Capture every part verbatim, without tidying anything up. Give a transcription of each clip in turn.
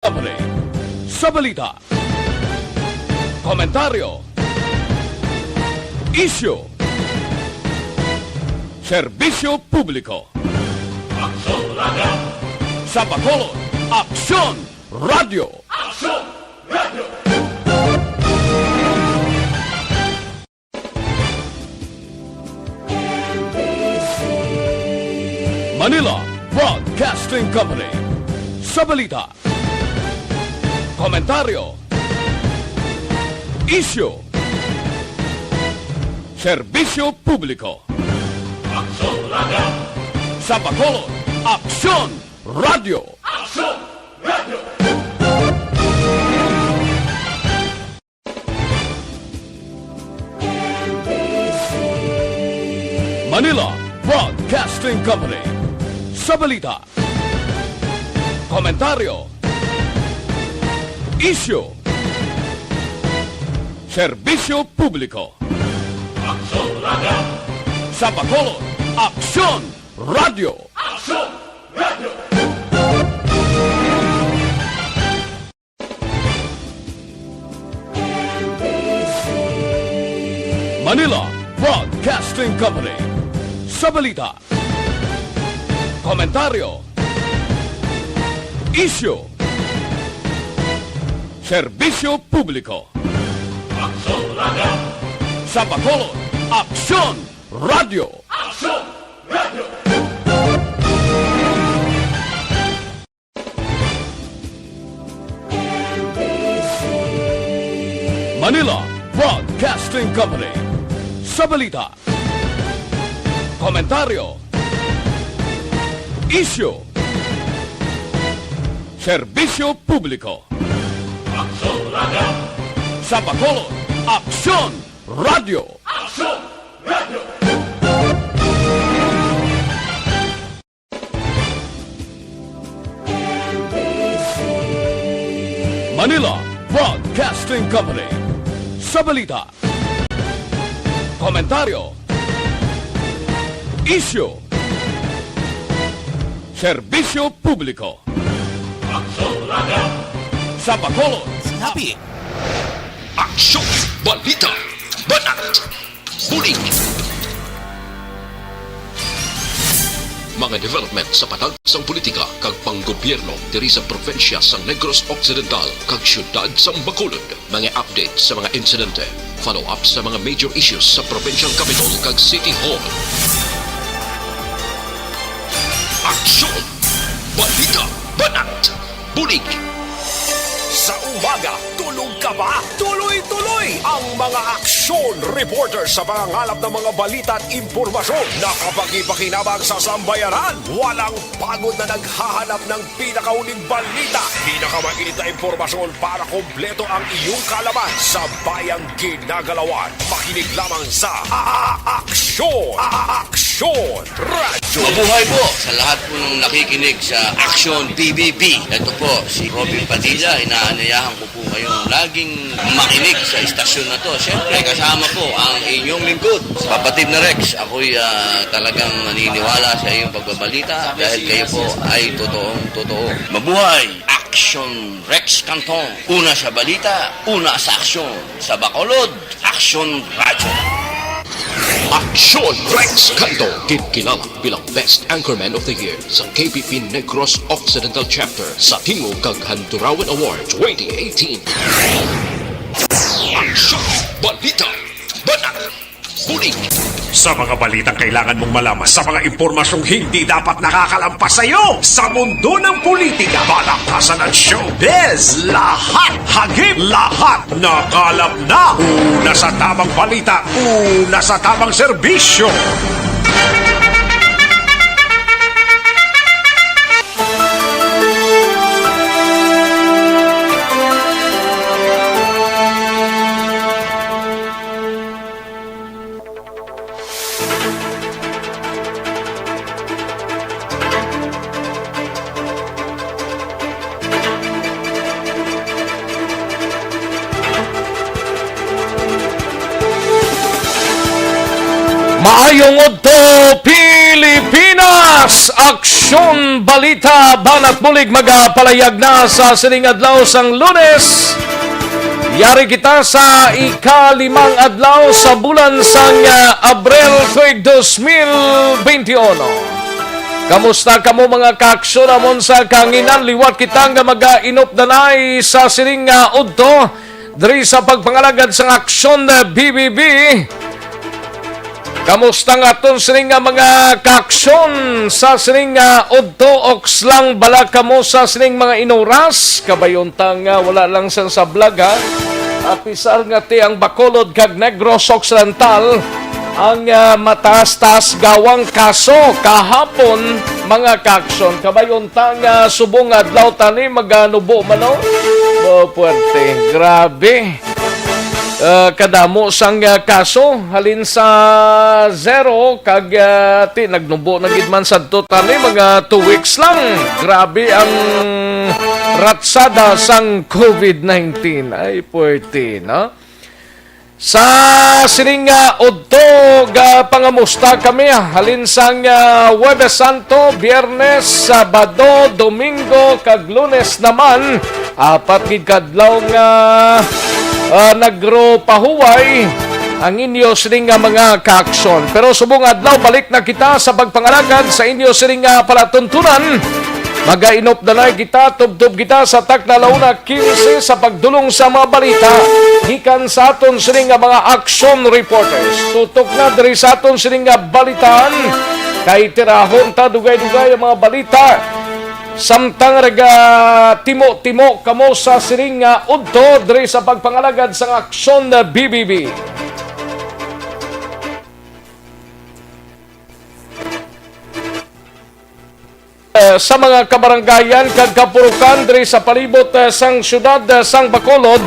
Company. Sa balita, komentaryo, isyu, serbisyo publiko. Aksyon Radio! Sa Bacolod, Aksyon Radio! Aksyon Radio! Manila Broadcasting Company. Sa balita, komentaryo, isyu, serbisyo publiko. Aksyon Radio! Sa Bacolod, Aksyon Radio! Aksyon Radio! Manila Broadcasting Company. Sa balita, komentaryo, isyu, serbisyo publiko. Aksyon Radio! Sa Bacolod, Aksyon Radio! Aksyon Radio! Manila Broadcasting Company. Sa balita, komentaryo, isyu, serbisyo publiko. Aksyon Radio! Sa Bacolod, Aksyon Radio! Aksyon Radio! Manila Broadcasting Company. Sa balita, komentaryo, isyu, serbisyo publiko. Aksyon Radio! Sa Bacolod, Aksyon Radio! Aksyon Radio! Manila Broadcasting Company. Sa balita, komentaryo, isyu, serbisyo publiko. Aksyon Radio! Sa Bacolod, Sinabi. Aksyon! Balita! Banat! Bulig! Mga development sa patag sang politika kag panggobyerno diri sa probinsya sang Negros Occidental kag siyudad sang Bacolod. Mga update sa mga insidente, follow-up sa mga major issues sa provincial capitol kag city hall. Aksyon! Balita! Banat! Bulig! Sa umaga, tulog ka ba? Tuloy-tuloy ang mga aksyon reporter sa pangangalap ng mga balita at impormasyon na kapakipakinabang sa sambayanan. Walang pagod na naghahanap ng pinakahuling balita, pinakamainit na impormasyon para kompleto ang iyong kaalaman sa bayang ginagalawan. Makinig lamang sa A-, A-, Aksyon! A-, A-, Aksyon! Radyo. Mabuhay po sa lahat po ng nakikinig sa Aksyon P B B. Ito po si Robin Padilla. Inaanyayahan ko po kayong laging makinig sa istasyon na to. Siyempre, kasama po ang inyong lingkod, Kapatid na Rex. Ako'y, ah, talagang naniniwala sa iyong pagbabalita dahil kayo po ay totoong totoo. Mabuhay! Aksyon Rex Canton. Una sa balita, una sa aksyon. Sa Bacolod, Aksyon Radyo. Aksyon Rex Canto, ginkilala bilang Best Anchorman of the Year sa K P P Negros Occidental Chapter sa Tingog kag Handurawan Award twenty eighteen. Aksyon! Balita! Banat! Bulig! Sa mga balitang kailangan mong malaman, sa mga impormasyong hindi dapat nakakalampas sa iyo, sa mundo ng politika, balaktasan at showbiz, lahat hagip, lahat nakalap na. Una sa tamang balita, una sa tamang serbisyo. Maayong udto, Pilipinas! Aksyon! Aksyon Balita, banat bulig magapalayag na sa sining adlaw sang Lunes. Yari kita sa ikalimang adlaw sa bulan sang, ah, Abril tuig dos mil benti uno. Kamusta kamo, mga kaaksyon, amon sa kanginan? Liwat kita nga mag-inupdanay sa sining, ah, udto diri sa pagpangalagad sang Aksyon, ah, B B B. Kamusta nga aton sining nga mga kaaksyon sa sining nga udto? Oks lang bala kamo sa sining mga inuras? Kabayon ta nga wala lang sang sablag, ha? Apisar nga ti ang Bacolod kag Negros Occidental ang, ah, mataas-taas gawang kaso kahapon, mga kaaksyon. Kabayon ta nga subong adlaw tani maganubo man, no? Oh, puwerte. Grabe. Ah, kadamo sang, ah, kaso, halin sa zero kag, ah, ti nagnubo na gid man sadto tani mga two weeks lang. Grabe ang ratsada sang covid nineteen. Ay, puwerte, no? Sa sining nga udto, gapangamusta kami, ah, halin sang, ah, Huwebes Santo, Biyernes, Sabado, Domingo, kag Lunes naman. Apat gid ka adlaw nga, ah, nagro pahuway ang inyo sining nga mga kaaksyon. Pero subong adlaw, balik na kita sa pagpangalagad sa inyo sining nga palatuntunan. Magainop na na kita, tubtob kita sa takna la una quince sa pagdulong sa mga balita gikan sa aton sining nga mga action reporters. Tutok na diri sa aton sining nga balitaan, kay tirahon ta dugay-dugay ang mga balita. Samtang nagatimo-timo kamo sa sining nga udto diri sa pagpangalagad sang Aksyon B B B. Eh, sa mga kabaranggayan kag kapurukan diri sa palibot, eh, sang siyudad, eh, sang Bacolod,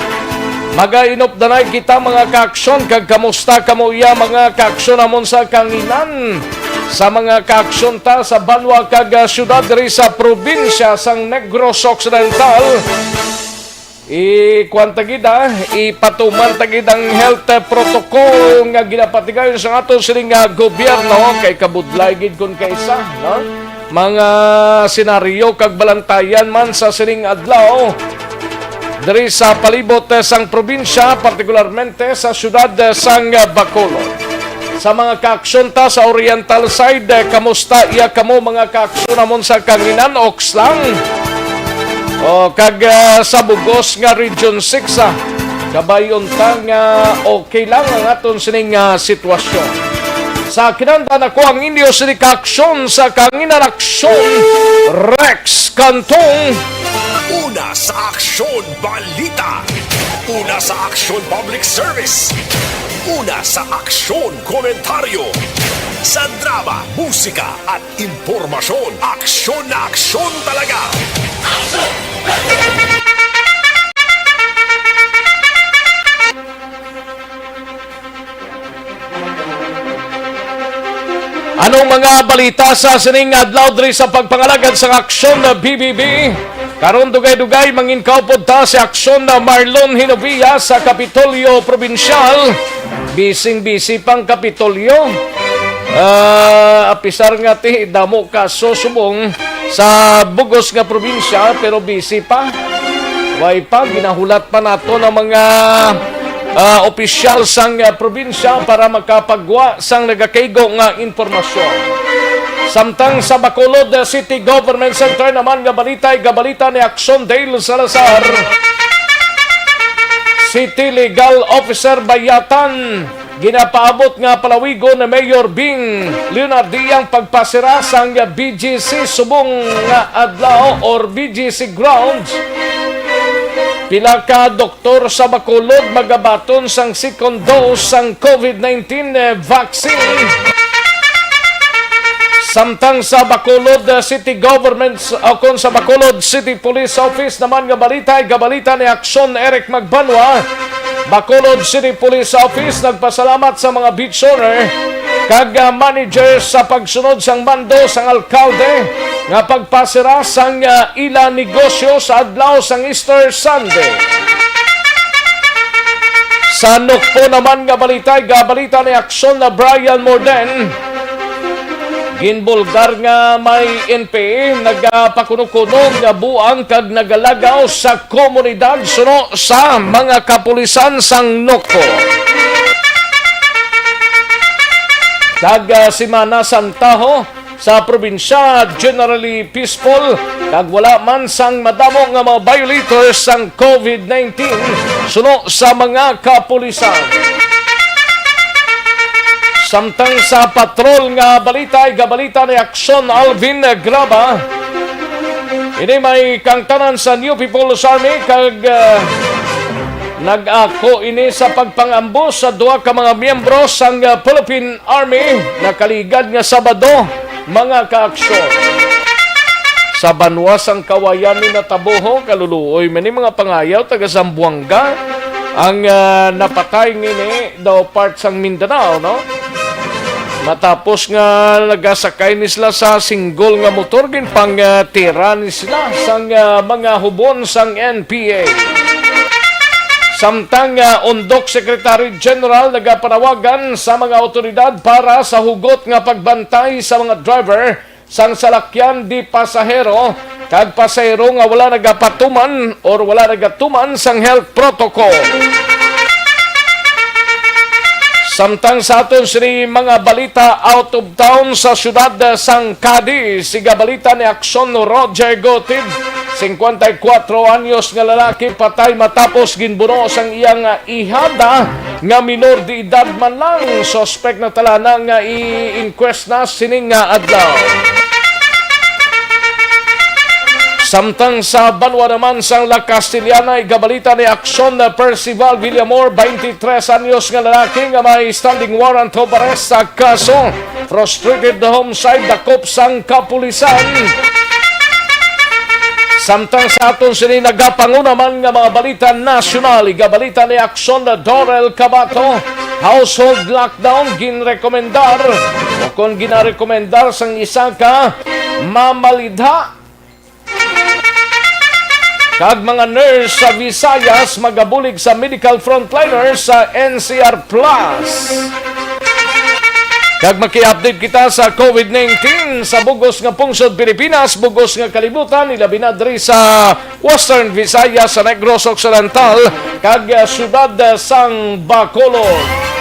magainop danay kita, mga kaaksyon, kag kamusta kamo iya, mga kaaksyon, amon sa kanginan? Sa mga kaaksyon ta sa banwa kag, ah, siyudad diri sa probinsya sang Negros Occidental, i-kuwan ta gid, ah, ipatuman ta gid ang health, eh, protocol nga ginapatigayon sa aton sining nga gobyerno, kay kabudlay gid kun kaisa, no? Mga senaryo kag balantayan man sa sining adlaw diri sa palibot, eh, sang probinsya, partikularmente sa siyudad, eh, sang, eh, Bacolod. Sa mga kaaksyon ta sa Oriental side, eh, kamusta iya kamo, mga kaaksyon, amon sa kanginan? Oks lang. O, kag, ah, sa bugos nga Region six, ah, kabayon ta nga okay lang ang aton sining, ah, sitwasyon. Sa kinanda nako ang inyo sini kaaksyon sa kanginan, Aksyon Rex Cantong. Una sa Aksyon Balita. Una sa Aksyon Public Service. Una sa Aksyon Komentaryo. Sa drama, musika, at impormasyon, aksyon na aksyon talaga. Anong mga balita sa sining adlaw diri sa pagpangalagad sang Aksyon na B B B? Karon, dugay-dugay, mangin kaupod ta si Aksyon na Marlon Hinovia sa Kapitolyo Probinsyal. Bising-bisi pang Kapitolyo. Ah, apisar nga ti damo kaso subong sa bugos nga probinsya, pero busy pa. Way pa ginahulat pa nato ang mga, ah, opisyal sang, ah, probinsya para makapagwa sang nagakaigo nga impormasyon. Samtang sa Bacolod, ah, City Government Center naman nga balita, igabalita ni Aksyon Dale Salazar. City Legal Officer Bayatan, ginapaabot nga palawigon ni Mayor Bing Leonardia ang pagpasira sang B G C subong nga adlaw or B G C grounds. Pila ka doktor sa Bacolod magabaton sang second dose sang covid nineteen, eh, vaccine. Samtang sa Bacolod, eh, City Government, o kon sa Bacolod City Police Office naman nga balita, igabalita ni Aksyon Eric Magbanwa. Bacolod City Police Office nagpasalamat sa mga beach owner kag, ah, manager sa pagsunod sang mando sang alkalde nga pagpasira sang, ah, ila negosyo sa adlaw sang Easter Sunday. Sa Nukpo naman nga balita, igabalita ni Aksyon na Brian Morden. Ginbuldar nga may N P A nagapakuno-kuno nga buang kag nagalagaw sa komunidad suno sa mga kapulisan sang Nocpo. Kag, ah, Semana Santa ho sa probinsya, generally peaceful, kag wala man sang madamo nga mga violators sang COVID nineteen suno sa mga kapulisan. Samtang sa patrol nga balita, igabalita ni Aksyon Alvin Graba. Ini may kangtanan sa New People's Army kag, ah, nag-ako ini sa pagpangambus sa duha ka mga miyembro sang, ah, Philippine Army nakaligad nga Sabado, mga kaaksyon. Sa banwa sang Kawayan ni natabuho, kaluluoy man ni mga pangayaw taga Zamboanga ang, ah, napatay ngini daw part sang Mindanao, no? Matapos nga nagasakay ni sila sa singgol nga motor, ginpangtira ni sila sang, ah, mga hubon sang N P A. Samtang, ah, Undok Secretary General nagapanawagan sa mga awtoridad para sa hugot nga pagbantay sa mga driver sang salakyan di pasahero kag pasahero nga wala nagapatuman or wala nagatuman sang health protocol. Samtang sa aton sini mga balita out of town, sa siyudad sang Cadiz, siga balita ni Aksyon Roger Gotid, singkwenta y kuwatro anyos nga lalaki patay matapos ginbuno sang iyang ihada nga minor de edad man lang. Suspek na talana nga i-inquest na sining nga adlaw. Samtang sa banwa naman sang La Castellana, igabalita ni Aksyon Percival Villamor, twenty-three anyos nga lalaki nga may standing warrant of arrest sa kaso frustrated homicide, dakop sang kapulisan. Samtang sa aton sini nagapanguna man nga mga balita nasyonal, igabalita ni Aksyon Dorel Cabato, household lockdown ginrekomendar o kon ginarekomendar sang isa ka mamalidha. Kag mga nurse sa Visayas magabulig sa medical frontliners sa N C R Plus. Kag maki-update kita sa COVID nineteen sa bug-os nga pungsod Pilipinas, bug-os nga kalibutan, ilabi na diri sa Western Visayas, sa Negros Occidental, kag, ah, siyudad, ah, sang Bacolod.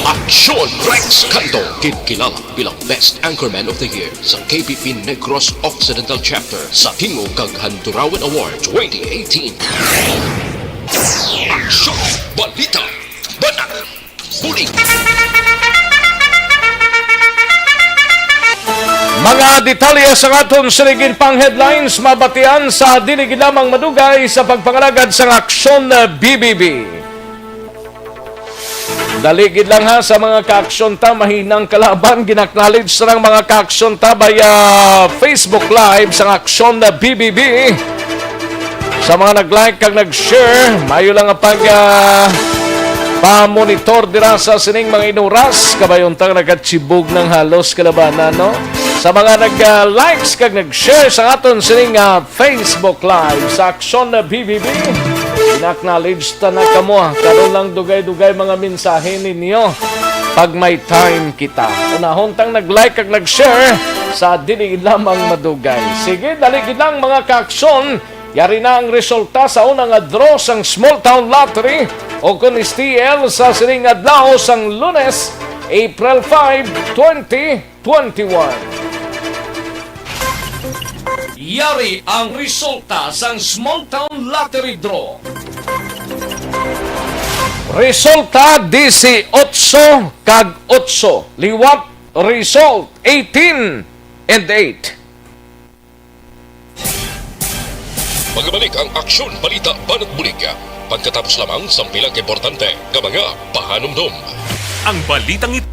Aksyon Rex Cantong, kinkilala bilang Best Anchorman of the Year sa K P P Negros Occidental Chapter sa Tingog kag Handurawan Award twenty eighteen. Aksyon, balita, banat, bulig. Mga detalye sa aton sining pang headlines mabatian sa dili gid lamang madugay sa pagpangalagad sang Aksyon B B B. Dali gid lang ha sa mga kaaksyon ta, mahinang kalaban, gin-acknowledge sa mga kaaksyon ta via Facebook Live sang Aksyon na B B B. Sa mga nag-like kag nag-share, mayo lang ang pag, ah, pa-monitor dira sa sining mga inuras. Kabayon tang nagachibog ng halos kalabanan, no? Sa mga nag, ah, likes kag nag-share sa aton sining, ah, Facebook Live sa Aksyon na B B B, in-acknowledge ta na kamo, ah. Karon lang dugay-dugay mga mensahe ninyo pag may time kita. Unahon tang nag-like kag nag-share sa dili lamang madugay. Sige, dali gid lang, mga kaaksyon. Yari na ang resulta sa una nga draw sang Small Town Lottery o kon S T L sa sining adlaw sang Lunes, April five, twenty twenty-one. Yari ang resulta sang Small Town Lottery Draw. Resulta, disiotso kag otso. Liwat result, eighteen and eight. Magabalik ang Aksyon, Balita, Banat Bulig pagkatapos lamang sang pila ka importante nga mga pahanumdom. Ang balitang it-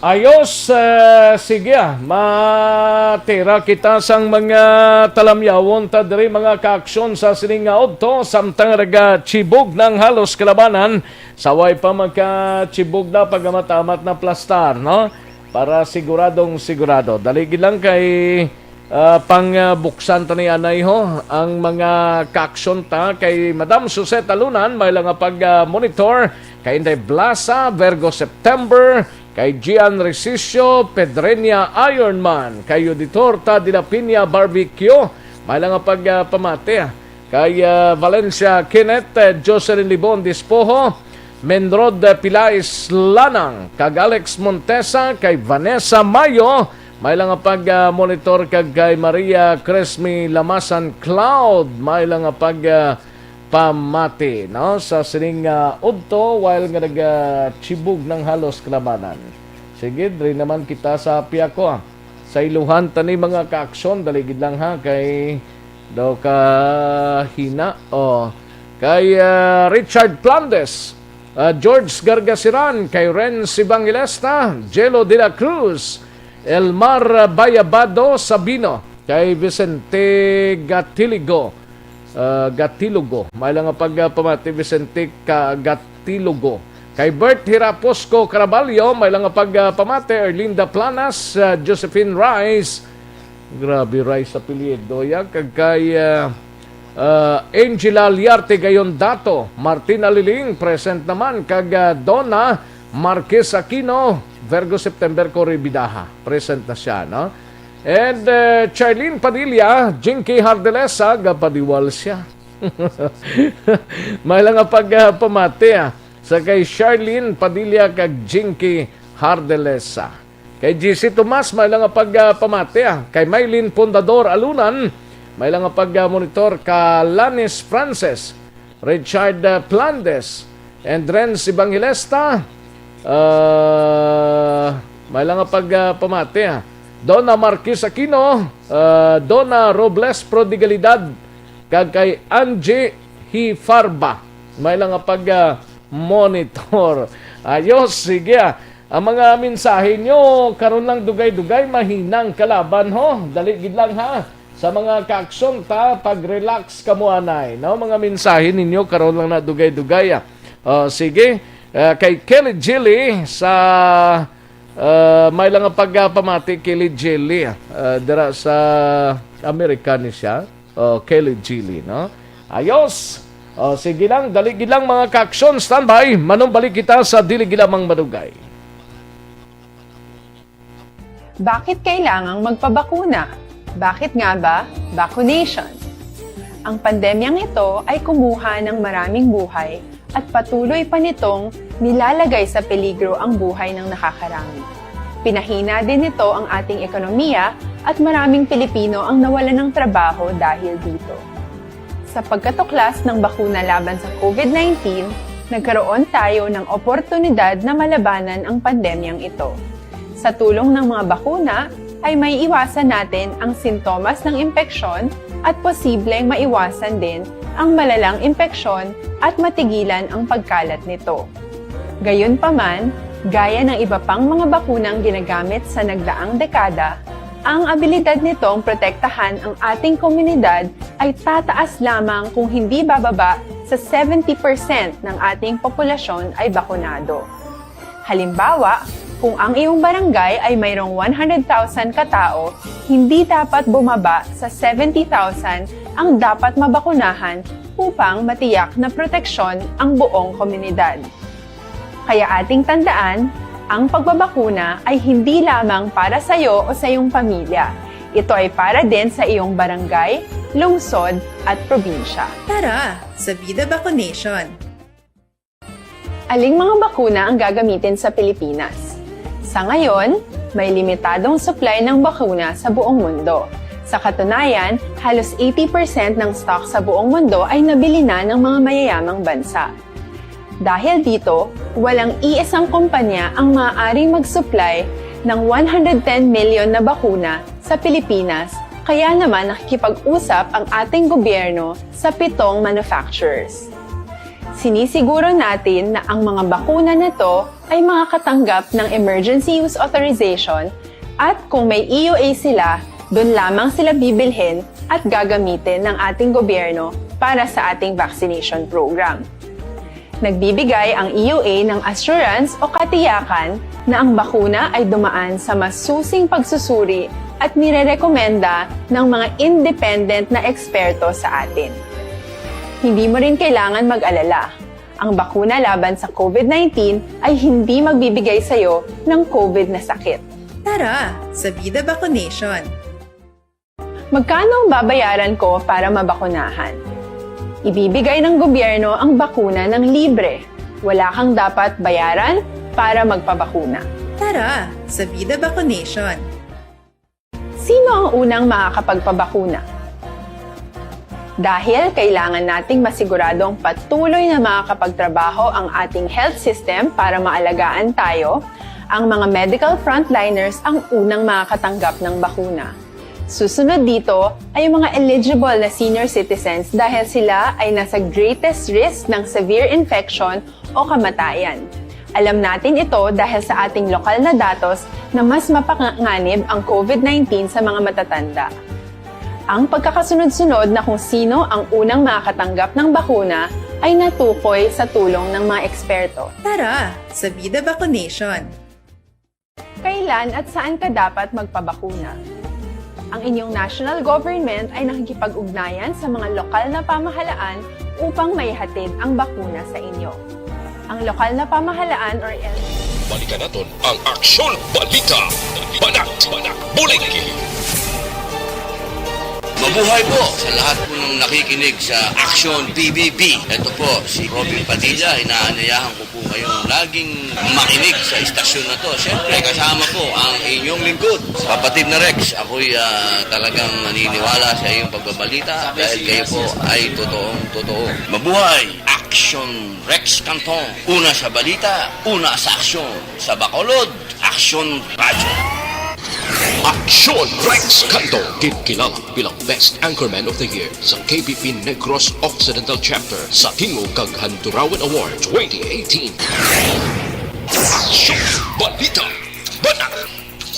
Ayos, eh, sige, ah. Matira kita sang mga talamyawon ta diri, mga kaaksyon, sa sining nga udto, samtang nagachibog ng halos kalabanan, sa way pa magkachibog na, pagamat-amat na plastar, no? Para siguradong sigurado. Dali gid lang kay, ah, pang, ah, buksan ta ni anay ho ang mga kaaksyon ta kay Madam Suzette Alunan, may lang nga pag, ah, monitor kay Inday Blasa, Virgo September, kay Gian Resicio, Pedrenia Ironman, kay Auditor Ta de la Piña Barbecue, may lang nga pagpamati, ah, kay, ah, Valencia Kenneth, eh, Jocelyn Libon Dispoho, Menrod, eh, Pilais Lanang, kag Alex Montesa, kay Vanessa Mayo, may lang nga pag, ah, monitor, kag kay Maria Cresme Lamasan Cloud, may lang nga pag, ah, pamati, no? Sa sining, ah, udto, while nga nagachibog ng halos kalabanan. Sige, diri naman kita sa Piako, ah. Sa iluhan tani mga kaaksyon, dali gid lang ha, kay daw ka hina, oh. Kay, ah, Richard Plandes, ah, George Gargasiran, kay Renz Evangelista, Jello de la Cruz, Elmar Bayabado Sabino, kay Vicente Gatiligo, ah, Gatilogo. May lang nga pag, ah, pamati, Vicente Ka-, Gatilogo. Kay Bert Hiraposco Caraballo, may lang nga pag, ah, pamati, Erlinda Planas, ah, Josephine Rice. Grabe, Rice apelyido, ya. Kag kay, ah, ah, Angela Liarte Gayon Dato, Martin Aliling, present naman. Kag, ah, Donna Marquez Aquino, Virgo September ko Rebidaha. Present na siya, no? And, eh, Charlene Padilla, Jinky Hardelesa, gapadiwal siya. May lang nga pag, ah, pamati, ah, sa kay Charlene Padilla kag Jinky Hardelesa. Kay G C Tomas, may lang nga pag, ah, pamati, ah. Kay Mylene Pundador Alunan, may lang nga pag, ah, monitor ka Lanis Frances, Richard, ah, Plandes, Endrens Evangelista, ah, may lang nga pag, ah, pamati, ah. Donna Marquez Aquino, ah, Donna Robles Prodigalidad, kag kay Angie Hifarba, may lang nga pag, ah, monitor. Ayos, sige, ah. Ang mga mensahe nyo karon lang dugay-dugay, mahinang kalaban, ho. Dali gid lang, ha. Sa mga kaaksyon ta, pag-relax kamo anay, no? Mga mensahe ninyo karon lang na dugay-dugay, ah. Oh, sige. Ah, kay Kelly Jilly sa, ah, may lang nga pagpamati, Kelly Jilly, ah, dira sa Amerika ni siya. Oh, Kelly Jilly, no? Ayos. Oh, sige lang, dali gid lang, mga kaaksyon, standby. Manumbalik kita sa dili gid lamang madugay. Bakit kailangang magpabakuna? Bakit nga ba vaccination? Ang pandemyang ito ay kumuha ng maraming buhay at patuloy pa nitong nilalagay sa peligro ang buhay ng nakakarami. Pinahina din nito ang ating ekonomiya at maraming Pilipino ang nawalan ng trabaho dahil dito. Sa pagkatuklas ng bakuna laban sa COVID nineteen, nagkaroon tayo ng oportunidad na malabanan ang pandemyang ito. Sa tulong ng mga bakuna, ay may iwasan natin ang sintomas ng impeksyon at posibleng maiwasan din ang malalang impeksyon at matigilan ang pagkalat nito. Gayunpaman, gaya ng iba pang mga bakunang ginagamit sa nagdaang dekada, ang abilidad nitong protektahan ang ating komunidad ay tataas lamang kung hindi bababa sa seventy percent ng ating populasyon ay bakunado. Halimbawa, kung ang iyong barangay ay mayroong one hundred thousand katao, hindi dapat bumaba sa seventy thousand ang dapat mabakunahan upang matiyak na proteksyon ang buong komunidad. Kaya ating tandaan, ang pagbabakuna ay hindi lamang para sa iyo o sa iyong pamilya. Ito ay para din sa iyong barangay, lungsod, at probinsya. Tara sa Vida Vaccination! Aling mga bakuna ang gagamitin sa Pilipinas? Sa ngayon, may limitadong supply ng bakuna sa buong mundo. Sa katunayan, halos eighty percent ng stock sa buong mundo ay nabili na ng mga mayayamang bansa. Dahil dito, walang iisang kumpanya ang maaaring mag-supply ng one hundred ten million na bakuna sa Pilipinas, kaya naman nakikipag-usap ang ating gobyerno sa pitong manufacturers. Sinisiguro natin na ang mga bakuna na to ay makakatanggap ng Emergency Use Authorization at kung may E U A sila, doon lamang sila bibilhin at gagamitin ng ating gobyerno para sa ating vaccination program. Nagbibigay ang E U A ng assurance o katiyakan na ang bakuna ay dumaan sa masusing pagsusuri at nirerekomenda ng mga independent na eksperto sa atin. Hindi mo rin kailangan mag-alala. Ang bakuna laban sa COVID nineteen ay hindi magbibigay sa iyo ng COVID na sakit. Tara sa Bida Vacunation! Magkano ang babayaran ko para mabakunahan? Ibibigay ng gobyerno ang bakuna ng libre. Wala kang dapat bayaran para magpabakuna. Tara sa Bida Vacunation! Sino ang unang makakapagpabakuna? Dahil kailangan nating masiguradong patuloy na makakapagtrabaho ang ating health system para maalagaan tayo, ang mga medical frontliners ang unang makakatanggap ng bakuna. Susunod dito ay ang mga eligible na senior citizens dahil sila ay nasa greatest risk ng severe infection o kamatayan. Alam natin ito dahil sa ating lokal na datos na mas mapanganib ang COVID nineteen sa mga matatanda. Ang pagkakasunod-sunod na kung sino ang unang makakatanggap ng bakuna ay natukoy sa tulong ng mga eksperto. Tara sa Bida Vacunation! Kailan at saan ka dapat magpabakuna? Ang inyong national government ay nakikipag-ugnayan sa mga lokal na pamahalaan upang maihatid ang bakuna sa inyo. Ang lokal na pamahalaan or L G U. Balikan naton ang Aksyon Balita. Banat, Banat, Bulig. Mabuhay po sa lahat po ng nakikinig sa Aksyon P B B. Ito po si Robin Padilla. Inaanyayahan ko po kayong laging makinig sa istasyon na to. Siyempre, kasama po ang inyong lingkod, kapatid na Rex. Ako'y, ah, talagang naniniwala sa iyong pagbabalita dahil kayo po ay totoong totoo. Mabuhay! Aksyon Rex Canton. Una sa balita, una sa aksyon. Sa Bacolod, Aksyon Radyo. Aksyon Rex Canton, ginkilala bilang Best Anchorman of the Year sa K B P Negros Occidental Chapter sa Tingog kag Handurawan Award twenty eighteen. Aksyon Balita. Banat.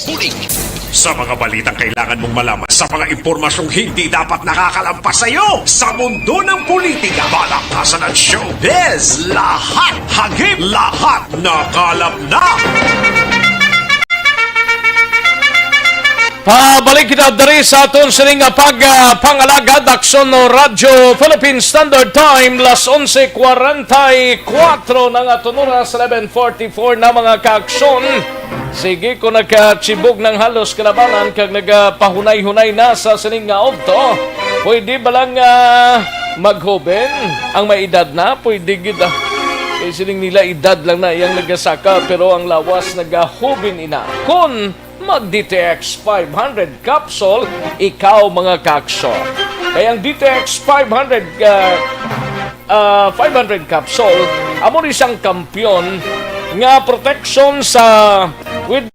Bulig. Sa mga balitang kailangan mong malaman, sa mga impormasyong hindi dapat nakakalampas sa iyo, sa mundo ng politika, balaktasan at showbiz, lahat hagip, lahat nakalap na. Pabalik kita diri sa aton sining nga pag, ah, pangalagad, Aksyon Radyo Philippine Standard Time, las onse cuarenta y cuatro na nga aton oras, eleven forty-four na, mga kaaksyon. Sige, kung nagkachibog ng halos kalabanan kag nagapahunay-hunay na sa sining nga udto, pwede ba lang, ah, maghoben? Ang may edad na, pwede gid, ah. Kay siling nila edad lang na iyang nagasaka, pero ang lawas nagahubin ina. Kun mag-D T X five hundred capsule ikaw, mga kaaksyon. Kay ang D T X five hundred, ah, ah, five hundred capsule, amo ni siyang kampiyon nga protection sa with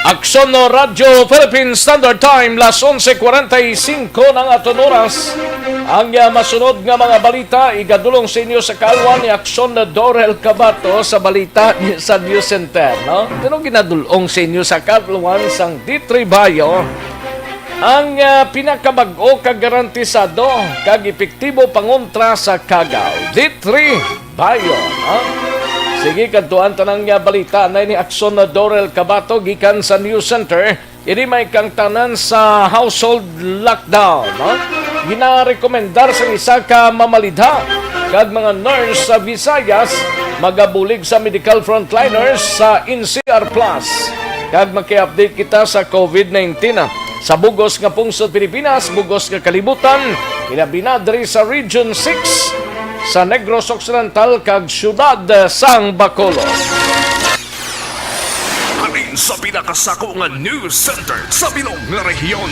Aksyon no Radyo Philippine Standard Time, las onse cuarenta y cinco na nga aton oras. Ang, ah, masunod nga mga balita, igadulong sa inyo sa kaalwan ni Aksyon na Dorel Cabato sa balita ni, sa News Center, no? Pero ginadulong sa inyo sa kaalwan sang D three Bio ang, ah, pinakabag-o kag garantisado kag epektibo pangontra sa kagaw. D three Bio, ha? Sige, kadtuan tanan nga balita na ini, Aksyon na Dorel Cabato gikan sa News Center. Ini may kang tanan sa household lockdown, ha? Ginarekomendar sang isa ka mamalidha kag mga nurse sa Visayas magabulig sa medical frontliners sa N C R Plus. Kag magki-update kita sa COVID nineteen, ah, sa bug-os nga pungsod Pilipinas, bug-os nga kalibutan, ilabi na diri sa Region six, sa Negros Occidental kag siyudad sang Bacolod. Halin sa pinakasako nga news center sa bilog nga rehiyon.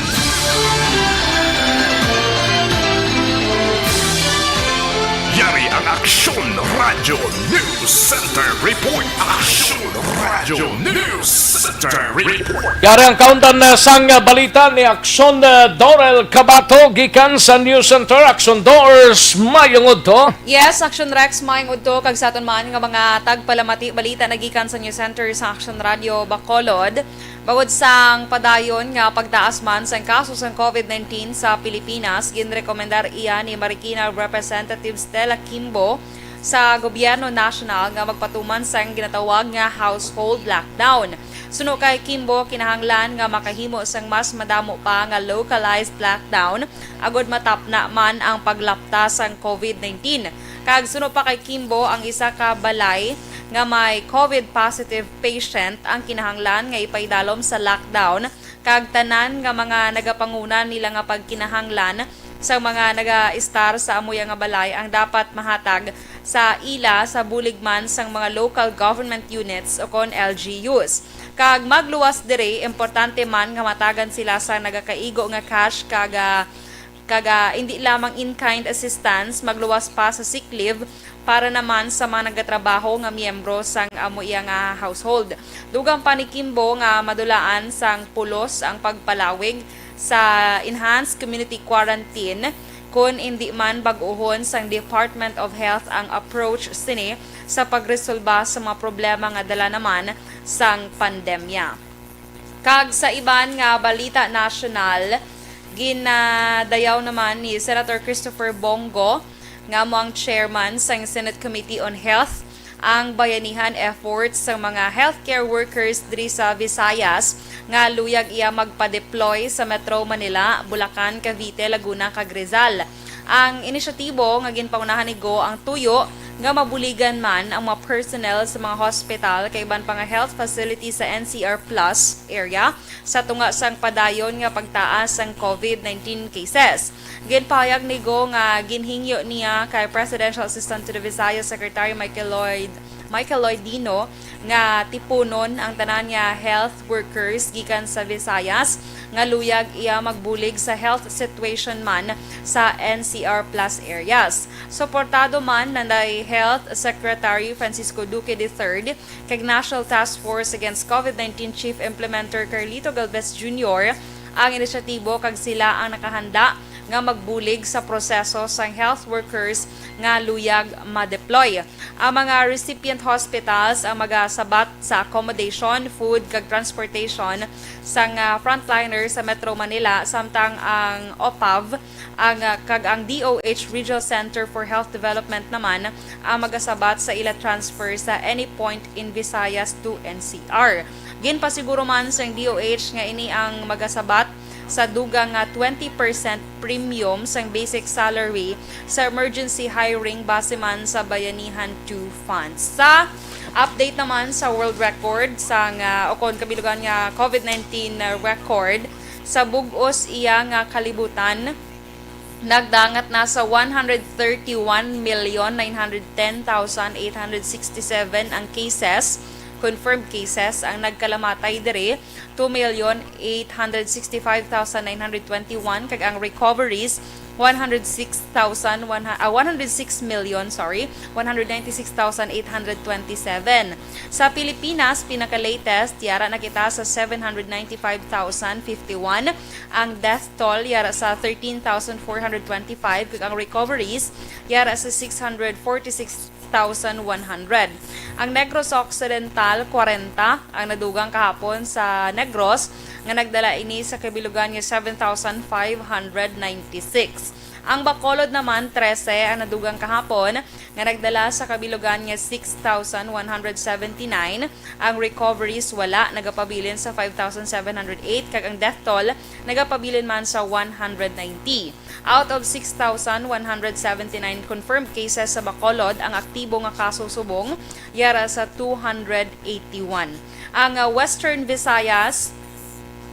Yari ang Aksyon Radio News Center Report. Aksyon Radio News Center Report. Yari ang kaundan na sang balita ni Aksyon, uh, Dorel Cabato gikan sa News Center. Aksyon Dors, mayong udto. Yes, Action Rex, mayong udto kag sa aton man nga mga tagpalamati, balita nagikan sa News Center sa Action Radio Bacolod. Bangod sang padayon nga pagtaas man sang kaso sang COVID nineteen sa Pilipinas, ginrekomendar iya ni Marikina Representative Stella Kimbo sa gobyerno nasyonal nga magpatuman sang ginatawag nga household lockdown. Suno kay Kimbo, kinahanglan nga makahimo sang mas madamo pa nga localized lockdown agod matapna man ang paglapta sang COVID nineteen. Kag suno pa kay Kimbo, ang isa ka balay nga may COVID positive patient ang kinahanglan nga ipaidalom sa lockdown, kag tanan nga mga nagapanguna nila nga pagkinahanglan sa mga nagaistar sa amuya nga balay ang dapat mahatag sa ila sa bulig man sang mga local government units o kon L G Us. Kag magluwas diri, importante man nga matagan sila sa nagakaigo nga cash kag, ah, kag, ah, hindi lamang in-kind assistance, magluwas pa sa sick leave para naman sa mga nagatrabaho nga miyembro sang amo iya nga household. Dugang pa ni Kimbo nga madulaan sang pulos ang pagpalawig sa enhanced community quarantine kon indi man bag-ohon sang Department of Health ang approach sini sa pagresolba sa mga problema nga dala naman sang pandemya. Kag sa iban nga balita nasyonal, ginadayaw naman ni Senator Christopher Bong Go, nga amo ang chairman sang Senate Committee on Health, ang bayanihan efforts sang mga healthcare workers diri sa Visayas nga luyag iya magpa-deploy sa Metro Manila, Bulacan, Cavite, Laguna, kag Rizal. Ang inisyatibo nga ginpangunahan ni Go ang tuyo nga mabuligan man ang mga personnel sa mga hospital kag iban pa nga health facility sa N C R plus area sa tunga sang padayon nga pagtaas sang COVID nineteen cases. Ginpahayag ni Go nga ginhingyo niya kay Presidential Assistant to the Visayas Secretary Michael Lloyd Michael Lloyd Dino nga tipunon ang tanan nga health workers gikan sa Visayas nga luyag iya magbulig sa health situation man sa N C R plus areas. Suportado man nanday Health Secretary Francisco Duque the third kag National Task Force Against COVID nineteen Chief Implementer Carlito Galvez Junior ang inisyatibo kag sila ang nakahanda nga magbulig sa proseso sang health workers nga luyag ma-deploy. Ang mga recipient hospitals ang magasabat sa accommodation, food, kag transportation sang, ah, frontliner sa Metro Manila, samtang ang OPAV ang, ah, kag ang D O H Regional Center for Health Development naman ang magasabat sa ila transfer sa any point in Visayas to N C R. Ginpasiguro man sang D O H nga ini ang magasabat sa dugang nga twenty percent premium sang basic salary sa emergency hiring base man sa Bayanihan two funds. Sa update naman sa world record sang, ah, o kon kabilugan nga COVID nineteen record, sa bug-os iya nga kalibutan, nagdangat na sa one hundred thirty-one million nine hundred ten thousand eight hundred sixty-seven ang cases, confirmed cases, ang nagkalamatay diri, two million eight hundred sixty-five thousand nine hundred twenty-one, kag ang recoveries, one hundred six thousand one, ah, one hundred six million, sorry, one hundred ninety-six thousand eight hundred twenty-seven. Sa Pilipinas, pinaka-latest, yara na kita sa seven hundred ninety-five thousand fifty-one. Ang death toll, yara sa thirteen thousand four hundred twenty-five, kag ang recoveries, yara sa six hundred forty-six thousand one hundred. Ang Negros Occidental, kwarenta ang nadugang kahapon sa Negros, nga nagdala ini sa kabilugan nga seven thousand five hundred ninety-six. Ang Bacolod naman, trese ang nadugang kahapon, nga nagdala sa kabilugan nga six thousand one hundred seventy-nine. Ang recoveries wala, nagapabilin sa five thousand seven hundred eight, kag ang death toll nagapabilin man sa one hundred ninety. Out of six thousand one hundred seventy-nine confirmed cases sa Bacolod, ang aktibo nga kaso subong yara sa two hundred eighty-one. Ang, ah, Western Visayas,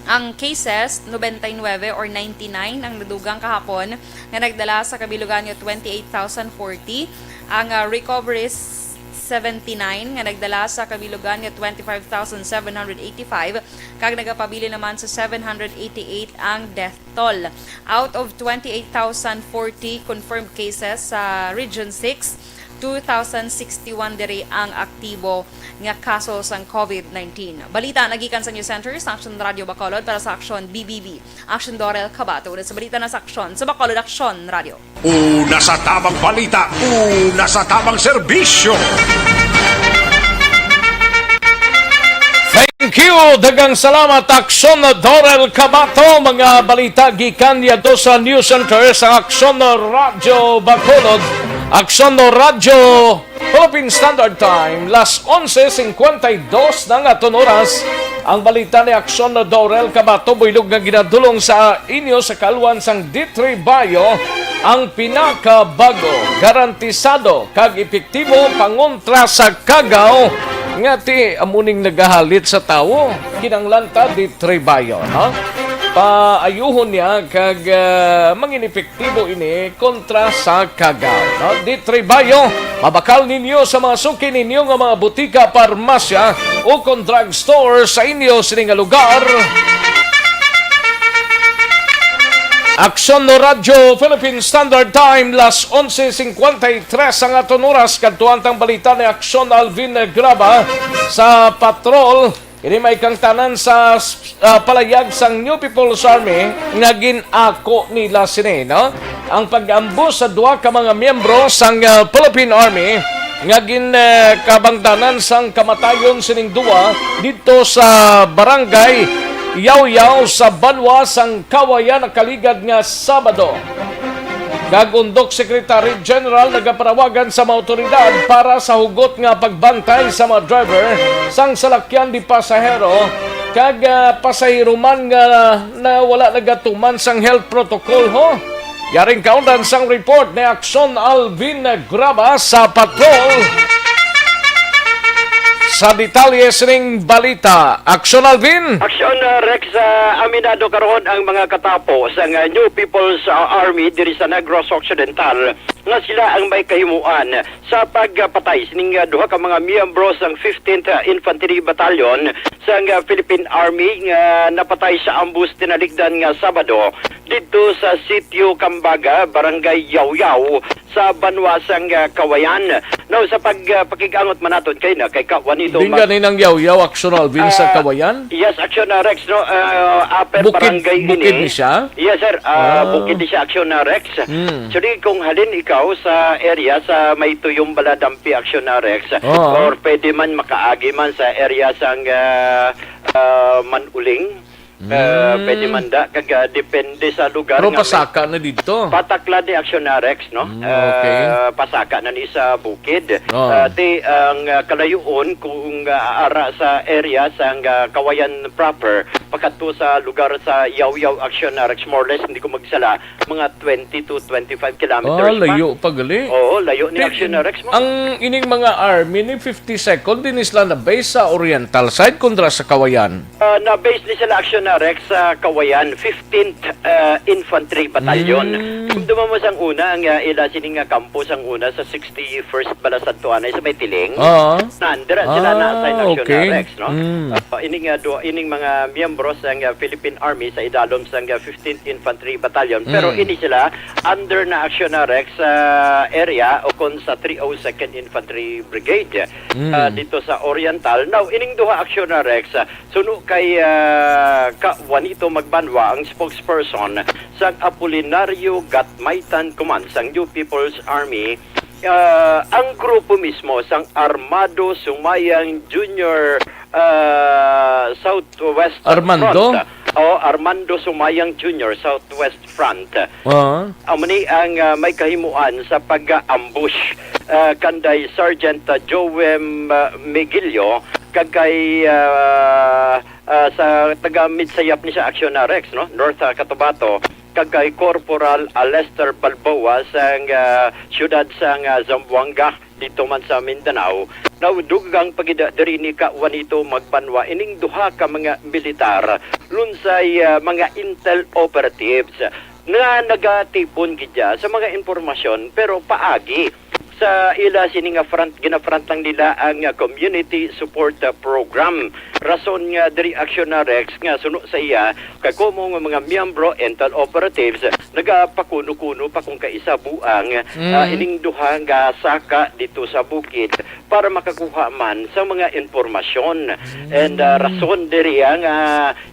ang cases, nobenta y nuebe or ninety-nine ang nadugang kahapon, nga nagdala sa kabilugan nga twenty-eight thousand forty. Ang, ah, recoveries, seventy-nine nga nagdala sa kabilugan nga twenty-five thousand seven hundred eighty-five, kag nagapabilin naman sa seven hundred eighty-eight ang death toll. Out of twenty-eight thousand forty confirmed cases sa Region six, two thousand sixty-one diri ang aktibo nga kaso sang COVID nineteen. Balita nagikan sa News Center sa Action Radio Bacolod para sa Action B B B. Action Dorel Kabato. Ulit sa balita na sa Action sa Bacolod Action Radio. Una sa tamang balita, una sa tamang serbisyo. Thank you. Daghang salamat, Action Dorel Kabato. Mga balita gikan yadto sa News Center sa Action Radio Bacolod. Action Radio Philippine Standard Time, las onse cincuenta y dos na nga aton oras. Ang balita ni Action Dorel Kabato, buylog nga ginadulong sa inyo sa kalwan sang D three Bio, ang pinakabago, garantisado, kag epektibo pangontra sa kagaw nga ti amuning nagahalit sa tawo. Kinahanglan ta D three Bio, no? Paayuhon niya kag, ah, mangin epektibo ini kontra sa kagaw, no? D three Bio, mabakal ninyo sa mga suki ninyo nga mga butika, parmasya, o kon drugstore sa inyo sini nga lugar. Aksyon no Radyo Philippine Standard Time, las onse cincuenta y tres ang aton oras. Kadtuan tang balita ni Aksyon Alvin Graba sa patrol. Ini may kangtanan sa, ah, palayag sang New People's Army nga gin-ako nila sini, no? Ang pag-ambush sa duha ka mga miyembro sang, ah, Philippine Army nga gin, ah, kabangdanan sang kamatayon sining duha didto sa barangay Yaw-Yaw sa banwa sang Kawayan nakaligad nga Sabado. Kag Undok Secretary General nagapanawagan sa mga awtoridad para sa hugot nga pagbantay sa mga driver sang salakyan di pasahero kag, ah, pasahero man nga na wala nagatuman sang health protocol, ho. Yaring kaundan sang report ni Aksyon Alvin Graba sa Patrol. Sa detalye sining balita, Aksyon Alvin. Aksyon, uh, Rex, uh, aminado karon ang mga katapo sang, uh, New People's, uh, Army diri sa Negros Occidental nga sila ang may kahimuan sa pagpatay sining, uh, duha ka mga miyembro sang fifteenth, uh, Infantry Battalion sang, uh, Philippine Army nga napatay sa ambus tinalikdan nga Sabado didto sa Sitio Kambaga, Barangay Yaw-Yaw, sa banwa sang, ah, Kawayan. Now, sa pag, ah, pakig-angot man naton kay na kay Ka Juanito Mag- ganin ang Yaw-Yaw, Action Alvin, sa Ah, Kawayan? Yes, Action, ah, Rex, no? Ah, upper Bukid, barangay bukid ini. Ni siya? Yes, sir. Ah, Ah. Bukid ni siya, Action, ah, Rex. Hmm. Actually, kung halin ikaw sa area sa may Tuyong Baladampi, Action, ah, Rex, Oo. or pwede man makaagi man sa area sang, ah, ah, Manuling, Ah, Mm. pwede man da, kag, ah, depende sa lugar. Pero nga may pasaka na didto. Pataklan ni Action na Rex, no? Mm, okay. Ah, pasaka na ni sa bukid. Oo. Ah, ti, ang, ah, kalayuon kung, ah, ara sa area sang, ah, Kawayan proper, pakadto sa lugar sa Yaw-Yaw Action na Rex, more or less, hindi ko magsala, mga twenty to twenty-five kilometers Ah, pa. Layo pa gali. Oo, layo ni Ti-, Action na Rex mo. Ang ining mga army ni fifty-second, din sila na base sa oriental side kundra sa Kawayan. Ah, na-base ni sila, Action na Rex, sa Kawayan, fifteenth, ah, Infantry Battalion. Mm. Dumduma mo sang una, ang, ah, ila sini nga kampo sang una sa sixty-first Balasantuanay sa may Tiling. Oo. Nandira sila Ah, na-assign, Action na okay. Rex, no? Mm. Ah, ining, ah, do, ining mga miyembro sang, ah, Philippine Army sa idalom sang, ah, fifteenth Infantry Battalion. Pero Mm. ini sila under na, Action na Rex, ah, area o kon sa three oh second Infantry Brigade, Mm. ah, dito sa Oriental. Now, ining duha, Action na Rex, ah, suno kay, ah, Ka Juanito Magbanwa, ang spokesperson sang Apolinario Gatmaitan Command sang New People's Army, ah, ang grupo mismo sang Armando Sumayang Junior, ah, Southwest Armando? Front. O, Armando Sumayang Junior, Southwest Front. Ah. Amo ni ang, ah, may kahimuan sa pag-ambush, ah, kanday Sergeant, ah, Joem, ah, Miguilio, kag kay, ah, ah, sa taga Midsayap ni siya, Action na Rex, no? North, ah, Cotabato, kag kay Corporal Alester Balboa sang, ah, siyudad sang, ah, Zamboanga, dito man sa Mindanao. Now, dugang pa gid diri ni Ka Juanito Magbanwa ining duha ka mga militar, lunsay, ah, mga intel operatives nga nagatipon gid siya sa mga impormasyon, pero paagi Sa ila sini nga front, ginafront lang nila ang, ah, Community Support, ah, Program. Rason nga diri, Aksyon na Rex, nga suno sa iya, kay komo nga mga miyembro, Intel operatives, nagapakuno-kuno pa kung kaisa buang, ah, Mm. ining duha nga saka dito sa bukid para makakuha man sa mga impormasyon. And, ah, Mm. rason diri, ah, nga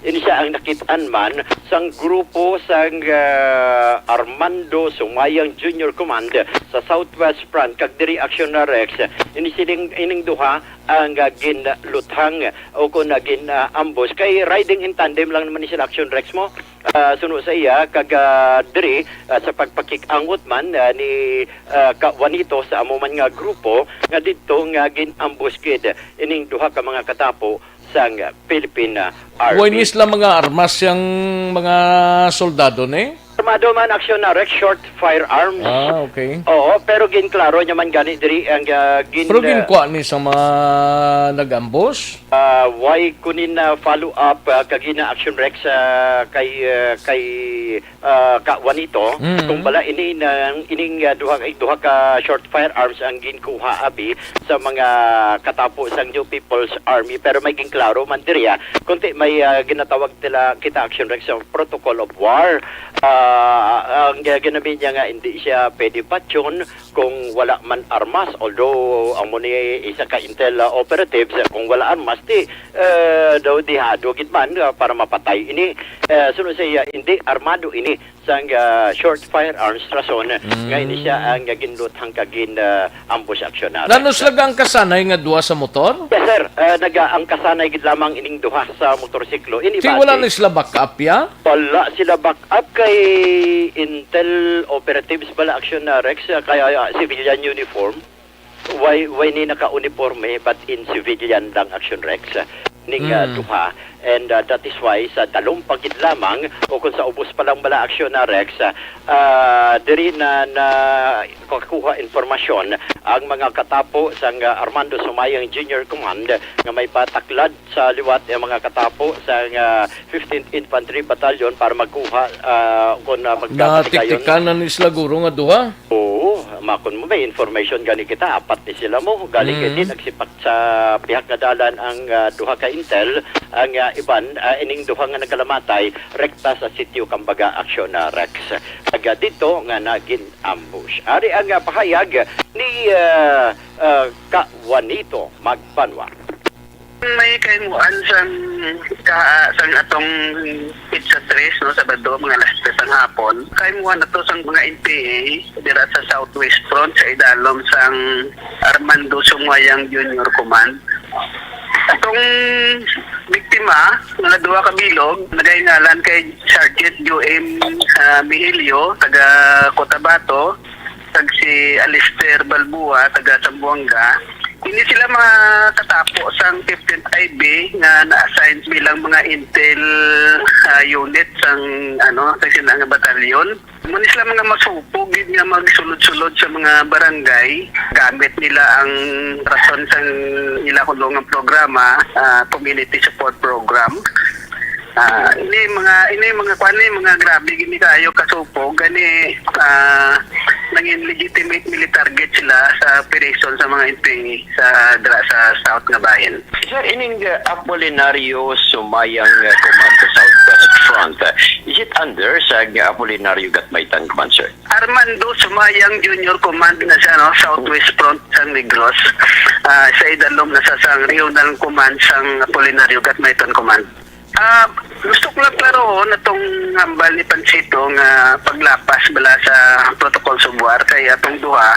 ini siya ang nakitaan man sang grupo sang, ah, Armando Sumayang Junior Command sa Southwest Front, kag diri, Aksyon na Rex, ini sining, ining duha ang, ah, ginluthang o kung, ah, gin, ah, ambush. Kay riding in tandem lang naman ni sila, Aksyon Rex, mo. Ah, suno sa iya, kag, ah, diri, ah, sa pagpakig-angot man, ah, ni, ah, Ka Juanito sa amo man nga grupo, nga didto nga gin-ambush gid ining duha ka mga katapo sang Philippine, ah, Army. Way ni sila mga armas yang mga soldado ni? Armado man, Aksyon na Rex, short firearms. Ah, okay. Oo, pero ginklaro niya man gani diri ang, ah, gin-, Pero ah, ginkuha ni sa mga nag-ambush? Ah, way kunin na follow up, ah, kag ina, Aksyon Rex, ah, kay, ah, kay, ah, Ka Juanito, Mm. kung bala ini na, ining, ah, duha, duha ka short firearms ang ginkuha abi sa mga katapo sang New People's Army, pero may ginklaro man diri, ah, kunti may, ah, ginatawag nila kita, Aksyon Rex, sa protocol of war. Ah, ang, ah, ginamit niya nga hindi siya pwede patyon kung wala man armas, although amo ni isa ka intel, ah, operatives, kung wala armas, di, eh, daw dihado gid man, ah, para mapatay ini. Eh, suno sa iya, hindi armado ini sang, ah, short firearms, rason Mm. nga ini siya ang ginluthang kag gin, ah, ambush, Aksyon na Rex. Nano sila ang kasanay nga duha sa motor? Yes, sir. Eh, naga, ang kasanay gid lamang ining duha sa motorsiklo. Ini Ti wala base. na sila back up, ya? Wala sila back up kay intel operatives bala, Aksyon na Rex, ah, kaya, ah, civilian uniform. Why, why ni naka-uniforme but in civilian lang, Aksyon Rex, ah, ning, ah, Mm. duha. And, ah, that is why sa dalom pa gid lamang o kung sa ubos pa lang bala, Aksyon na Rex, ah, ah, diri na, na kakuha impormasyon ang mga katapo sang, ah, Armando Sumayang Junior Command nga may pataklad sa liwat ang mga katapo sang, ah, fifteenth Infantry Battalion para magkuha, ah, kung, ah, magkapatigayon. Natiktikan na ni sila guro nga duha? Oo, makon mo may information gani kita, apat ni sila mo. Galing Mm. kay din nagsipak sa pihak nga dalan ang, ah, duha ka intel, ang, ah, iban, ah, ining duha nga nagkalamatay rekta sa sitio Kambaga, Aksyon na Rex. Taga dito nga nagin ambush. Ari ang, ah, pahayag ni, ah, ah, Ka Juanito Magbanwa. May kahimuan sang ka-, sang atong petsa tres, no, Sabado, mga alas tres ang hapon. Kahimuan ato sang mga N P A dira sa Southwest Front sa idalom sang Armando Sumwayang Junior Command. Atong biktima, mga duha ka bilog, nagahingalan kay Sergeant U M, ah, Mihilio, taga Cotabato, kag si Alistair Balbua, taga Zamboanga. Hindi sila mga katapo sang fifteenth I B nga na-assign bilang mga intel, ah, unit sang, ano, sang sina nga batalyon. Mao ni sila mga masupog gid nga magsulod-sulod sa mga barangay. Gamit nila ang rason sang ila kuno nga programa, ah, Community Support Program. Ah, ini mga, ini mga kwan, ni mga grabe gini kaayo kasupog, gani, ah, nangin legitimate military target sila sa operation sa mga N P A sa, dira sa South nga bahin. Sir, ining, uh, Apolinario Sumayang, uh, Command sa Southwest Front, uh, is it under sa, uh, Apolinario Gatmaitan Command, sir? Armando Sumayang Junior Command na siya, no? Southwest Front sang Negros. Ah, sa idalom na sa, sang Regional Command sang Apolinario Gatmaitan Command. Ah, gusto ko lang klarohon atong hambal ni Panchito nga paglapas bala sa protocols of war kay atong duha,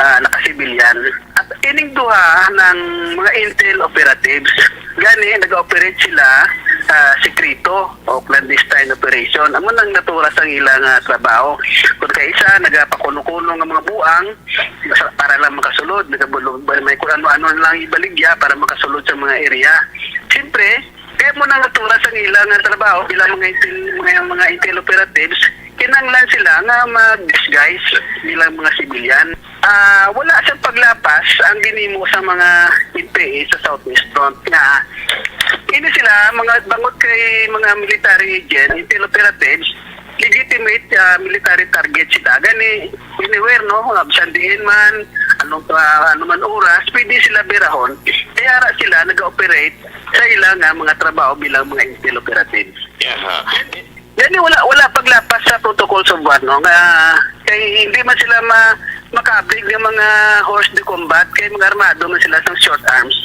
ah, nakasibilyan. At ining duha ng mga intel operatives, gani nag-operate sila, ah, sekreto o clandestine operation. Amo nang natura sang ila nga trabaho. Kung kay isa nagapakuno-kuno nga mga buang, basta para lang makasulod, nagabulog, may kung ano-ano lang ibaligya para makasulod sa mga area. Siyempre, kaya mo nang natura sang ila nga trabaho bilang mga intel, mga, mga intel operatives, kinahanglan sila nga mag-disguise bilang mga sibilyan. Ah, wala sa paglapas ang ginimo sa mga N P A sa Southwest Front nga ini sila, mga bangod kay mga military agent, intel operatives, legitimate, ah, military target sila. Gani, anywhere, no? Absan diin man, ang no, pa ano man oras, pwede sila birahon. Kaya ra sila nag-ooperate sa ilang, ah, mga trabaho bilang mga intel operatives. Aha. Gani wala, wala paglapas sa protocols of war, no, nga kay hindi man sila ma makaabig ng mga hors de combat kay mga armado man sila sa short arms.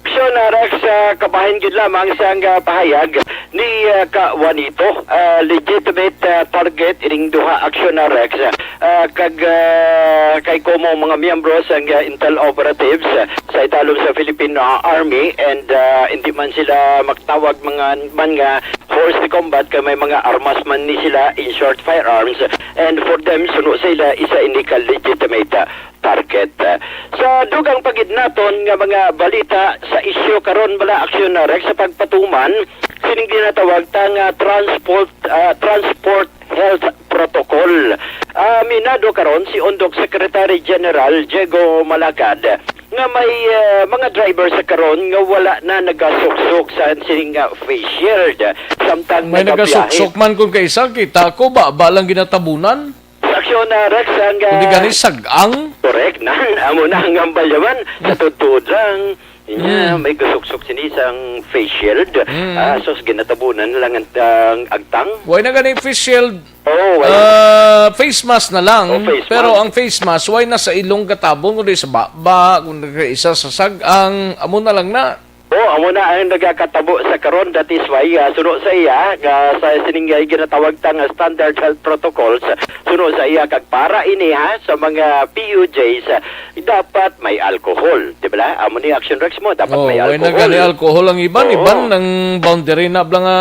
Aksyon, ah, Rex, ah, kabahin gid lamang sang, ah, pahayag ni, ah, ka Juanito. Ah, legitimate, ah, target ining duha, Aksyon, ah, Rex. Ah, kag, ah, kay komo mga miyembro sang, ah, intel operatives, ah, sa italom sa Philippine, ah, Army, and, ah, hindi man sila magtawag mga man nga hors de combat kay may mga armas man ni sila, in short, firearms, and for them, suno sa ila, isa ini ka legitimate, ah, target. Sa dugang pa gid naton nga mga balita sa isyu karon, bala, Aksyon, ah, Rex, sa pagpatuman sining ginatawag ta nga transport, ah, transport health protocol. Aminado karon si Undok Secretary General Diego Malacad nga may, ah, mga driver sa karon nga wala na nagasuksok sa sining, ah, face shield samtang May nagabiyahe. Nagasuksok man kung kaisa, kita ko ba, ba lang ginatabunan? Sa aksyon, ah, Rex, ang, ah, Kundi gani sag-ang? Correct na. Amo na ang hambal naman. Sa totoo lang, inya, Mm. may gasuksok sini sang face shield. Mm. Ah, sus, ginatabunan na lang ang, ang agtang. Way na gani face shield, Oh, well, ah, face mask na lang. Oh, face Pero mask. Ang face mask, way na sa ilong gatabon, kundi sa baba, kung isa sa sag-ang, amo na lang na. Oh, amo na ang nagakatabo sa karon. That is why, ah, suno sa iya, nga sa sining, ah, ginatawag ta nga standard health protocols, suno sa iya, kag para ini, ha, sa mga P U Js, ah, dapat may alcohol, di ba? Amo ni Action Rex mo, dapat Oh, may way na alcohol. gani alcohol ang iban, Oo. iban ang boundary na bla nga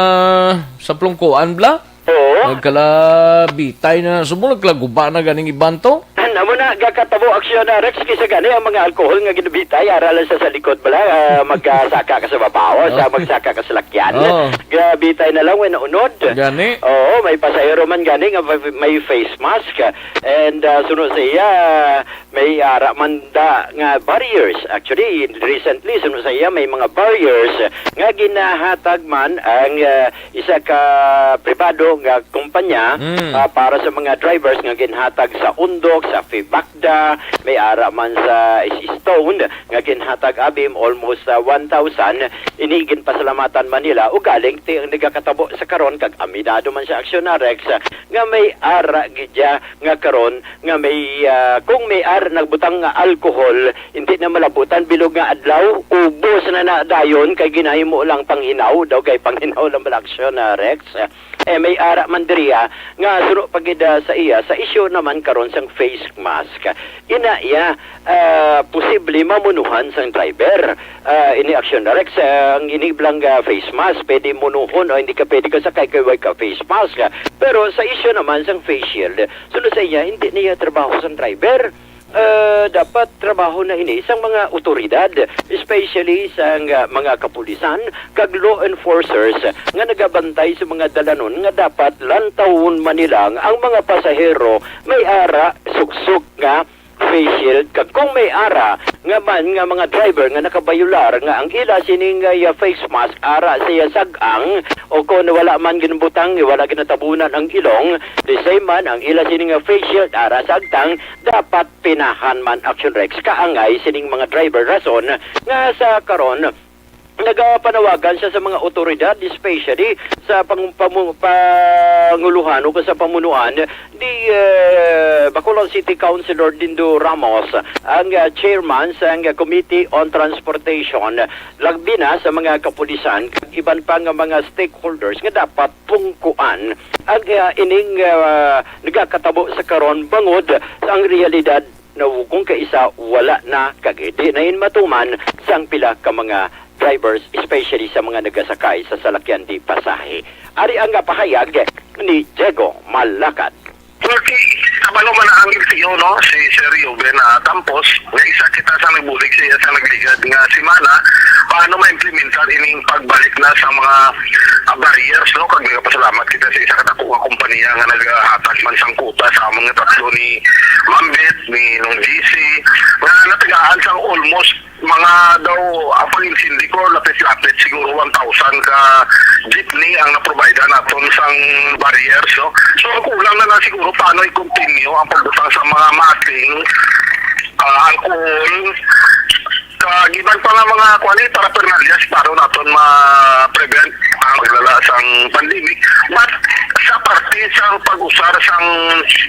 sa plungkuan bla. Oo. Nagkalabitay na, sumo nagkalaguba na ganing iban to. Amo na, gakatabo Action, ah, Rex, kisa gani ang mga alcohol nga ginabitay, ara lang sa, sa likod bala, ah, magsaka ka sa babaw, sa Oh. magsaka ka sa lakyan. Oh. Gabitay na lang when naunod. Gani. Oo, may pasahero man gani nga may, may face mask. And, ah, suno sa iya, may ara man da nga barriers. Actually, recently, suno sa iya, may mga barriers nga ginahatag man ang, ah, isa ka pribado nga kumpanya, Mm. ah, para sa mga drivers nga ginhatag sa Undok, sa Fibacda, may ara man sa Stone nga ginhatag abim almost, ah, one thousand. Ini ginpasalamatan man nila, ugaling ti ang nagakatabo sa karon, kag aminado man sa Aksyon, ah, Rex, ah, nga may ara gid ya nga karon nga may, ah, kung may ara nagbutang nga alcohol, hindi na malabutan bilog nga adlaw, ubos na na dayon kay ginahimo lang panghinaw daw, kay panghinaw lang bala, Aksyon, ah, Rex. Eh, may ara man diriya nga suno pa gid, ah, sa iya sa isyu naman karon sang face mask. Ina iya, ah, posible mamunuhan sang driver. Ah, ini Aksyon, Rex, ah, ang ini blang, ah, face mask, pwede munuhon o hindi ka pwede ka sakay kay way ka face mask. Pero sa isyu naman sang face shield, suno sa iya, hindi niya trabaho sang driver. Ah, dapat trabaho na ini sang mga otoridad, especially sang, ah, mga kapulisan kag law enforcers nga nagabantay sa mga dalanon, nga dapat lantawon man nila ang mga pasahero may ara suksok nga face shield, kag kung may ara nga man nga mga driver nga nakabayular nga ang ila sining, ah, face mask ara sa iya sag-ang, o kung wala man ginbutang, wala ginatabunan ang ilong, the same man ang ila sining, ah, face shield ara sa agtang, dapat pinahan man, Action Rex, kaangay sining mga driver, rason nga sa karon nagapanawagan siya sa mga otoridad, especially sa pang-, pamu-, panguluhan o sa pamunuan ni, eh, Bacolod City Councilor Dindo Ramos, ang, ah, chairman sa, ah, Committee on Transportation, lagbi na sa mga kapulisan kag iban pa nga mga stakeholders nga dapat pungkuan ang, ah, ining, ah, nagakatabo sa karon, bangod sa ang realidad na kung kaisa wala na kag hindi na in matuman sang pila ka mga drivers, especially sa mga nagasakay sa salakyan di pasahe. Ari ang, ah, pahayag ni Diego Malacad. Well, si, kabalo man ang L T O, no, si Sir Ruben, ah, Tampos, nga isa kita sa nagbulig sa iya sa nagligad nga semana, paano ma-implementar ining pagbalik na sa mga, ah, barriers, no? Kag nagapasalamat kita sa isa ka dako nga kompanya nga naghatag man sang kuta sa amon nga tatlo ni Ma'am Beth, ni Nong G C, nga natagaan sang almost mga daw, ang pag-intindi ko, lapit-lapit siguro one thousand ka jeepney ang na-provide naton sang barriers, no? So, ang kulang na lang siguro paano i-continue ang pagbutang sa mga mating, ah, alcohol, kag iban pa nga mga kuan, eh, paraphernalia para naton ma-prevent ang paglala sang pandemic. But sa parte sang pag-usar sang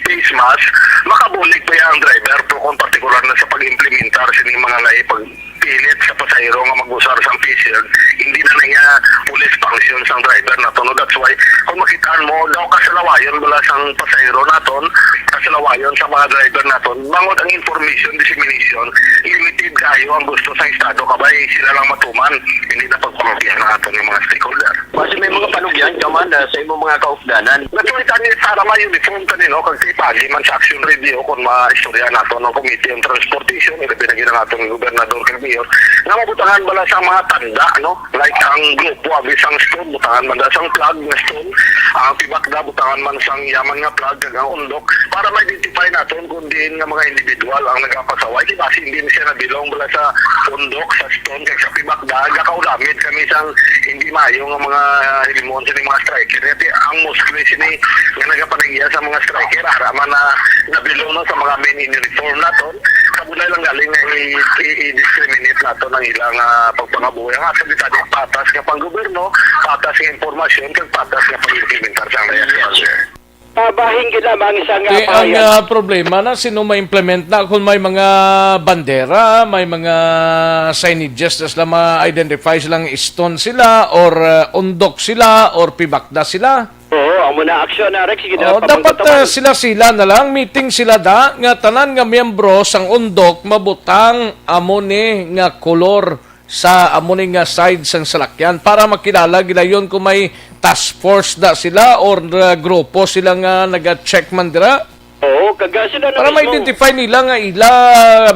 face mask, makabulig pa ang driver, pero kung partikular na sa pag-implementar sini mga lahi pagpilit sa pasahero nga mag-usar sang face shield, hindi na na iya police function sang driver naton, no? That's why kung makitaan mo daw kasalawayon bala sang pasahero naton, kasalawayon sa mga driver naton, bangod ang information dissemination, limited kayo ang gusto sa estado, kabay sila lang matuman, hindi na pagpamatihan ang aton yung mga stakeholder. Basi may mga panugyan ka man, ah, sa imong mga kaupdanan. Naturally, tani para ma-uniform tani, no, kag sa ipagi man sa action review kung maistorya nato ng Committee on Transportation, ilabi na gid ang atong gobernador kag mayor, nga mabutangan bala sa mga tanda, no? Like ang grupo abi sang stone, butangan man da sang flag nga stone, ang pibakda butangan man sang yaman nga flag, kag ang undok, para ma-identify naton kung diin nga mga individual ang nagapasaway. Di ba, hindi na siya nabilong bala sa undok, sa stone, kag sa pibakda, gakaulamid kami sang hindi maayo nga mga hilimon sa mga striker. Kaya ang mostly sini nga nagapanagya sa mga striker, ara man na nabilong na sa mga men in uniform naton. Kabunay lang galing nga i-, i-, i-discriminate naton ang ilang, ah, pagpangabuhi. Ang ato gitadi patas nga panggobyerno, patas nga impormasyon, kag patas nga pag-implementar sa Yes, sir. Pabahin gid lamang isang, ah, Kay ang, pahayag. Ah, problema na sino ma-implement na kung may mga bandera, may mga signages na sila ma-identify silang stone sila or, ah, undok sila or pibakda sila. Oo, amo na aksyon, ah, Rex. Sige na, Oo, dapat, pamangkot naman. Ah, sila-sila na lang, meeting sila da, nga tanan nga miyembro sang undok mabutang amo ni nga kolor sa amo ni nga side sang salakyan para makilala gilayon kung may task force da sila or, uh, grupo sila nga naga-check man dira. Oo, kag, ah, sila na Para mismo ma-identify nila nga ila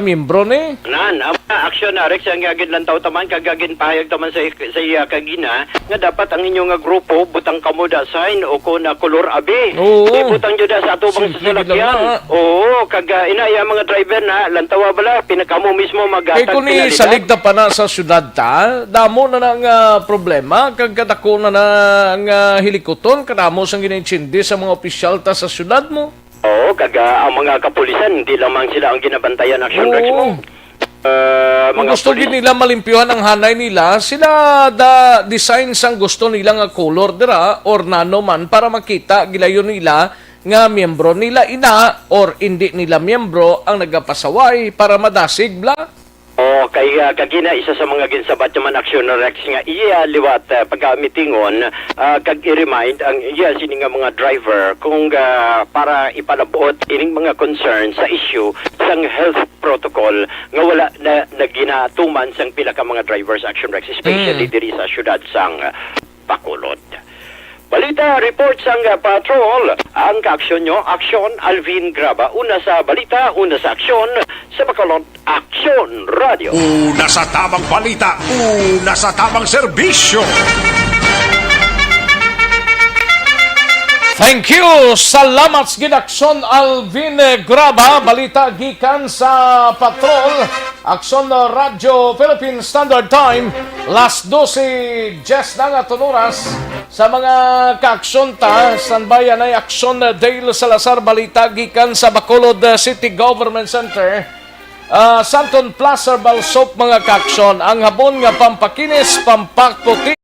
miyembro ni. Nan, ang mga aksyon na, Rex, ang gagin lang tao taman, kag gagin pahayag taman sa, sa iya kagina, nga dapat ang inyo nga grupo, butang kamo da sign o kon, ah, kolor abi. Oo. Ibutang nyo da sa atubang sa Simple lang salakyan. Na. Oo, kag, ah, ina, iya mga driver na, lantawa bala, pinakamo mismo maghatag Kay kung penalidad. Isalig ta pa na sa syudad ta, damo na na nga problema, kag kadako na na nga hilikuton, kadamo sang ginaintindi sa mga opisyal ta sa syudad mo. Oo, kag, ah, ang mga kapulisan, hindi lamang sila ang ginabantayan, Action Rex mo. Oo. Ah, Kung mga gusto pulis. Gid nila malimpyuhan ang hanay nila, sila da design sang gusto nila nga color dira or nano man para makita gilayon nila nga miyembro nila ina or indi nila miyembro ang nagapasaway para madasig bla. O, kay, ah, kagina isa sa mga ginsabat naman Action Rex nga iya liwat, ah, pagamitingon, ah, kag i-remind ang iya sini nga mga driver kung, ah, para ipalabot ining mga concern sa issue sang health protocol nga wala na, na ginatuman sang pila ka mga drivers, Action Rex, especially Mm. diri sa syudad sang Bacolod. Balita report sang Patrol, ang kaaksyon nyo, Aksyon Alvin Graba. Una sa balita, una sa aksyon, sa Bacolod, Aksyon Radio. Una sa tamang balita, una sa tamang serbisyo. Thank you. Salamat sa gid, Aksyon Alvin Graba. Balita gikan sa Patrol, Aksyon Radyo Philippine Standard Time. Las dose dies na nga aton oras. Sa mga kaaksyon ta, standby anay Aksyon Dale Salazar, balita gikan sa Bacolod City Government Center. Ah, Santon Plus Herbal Soap, mga kaaksyon, ang habon nga pampakinis, pampaputi.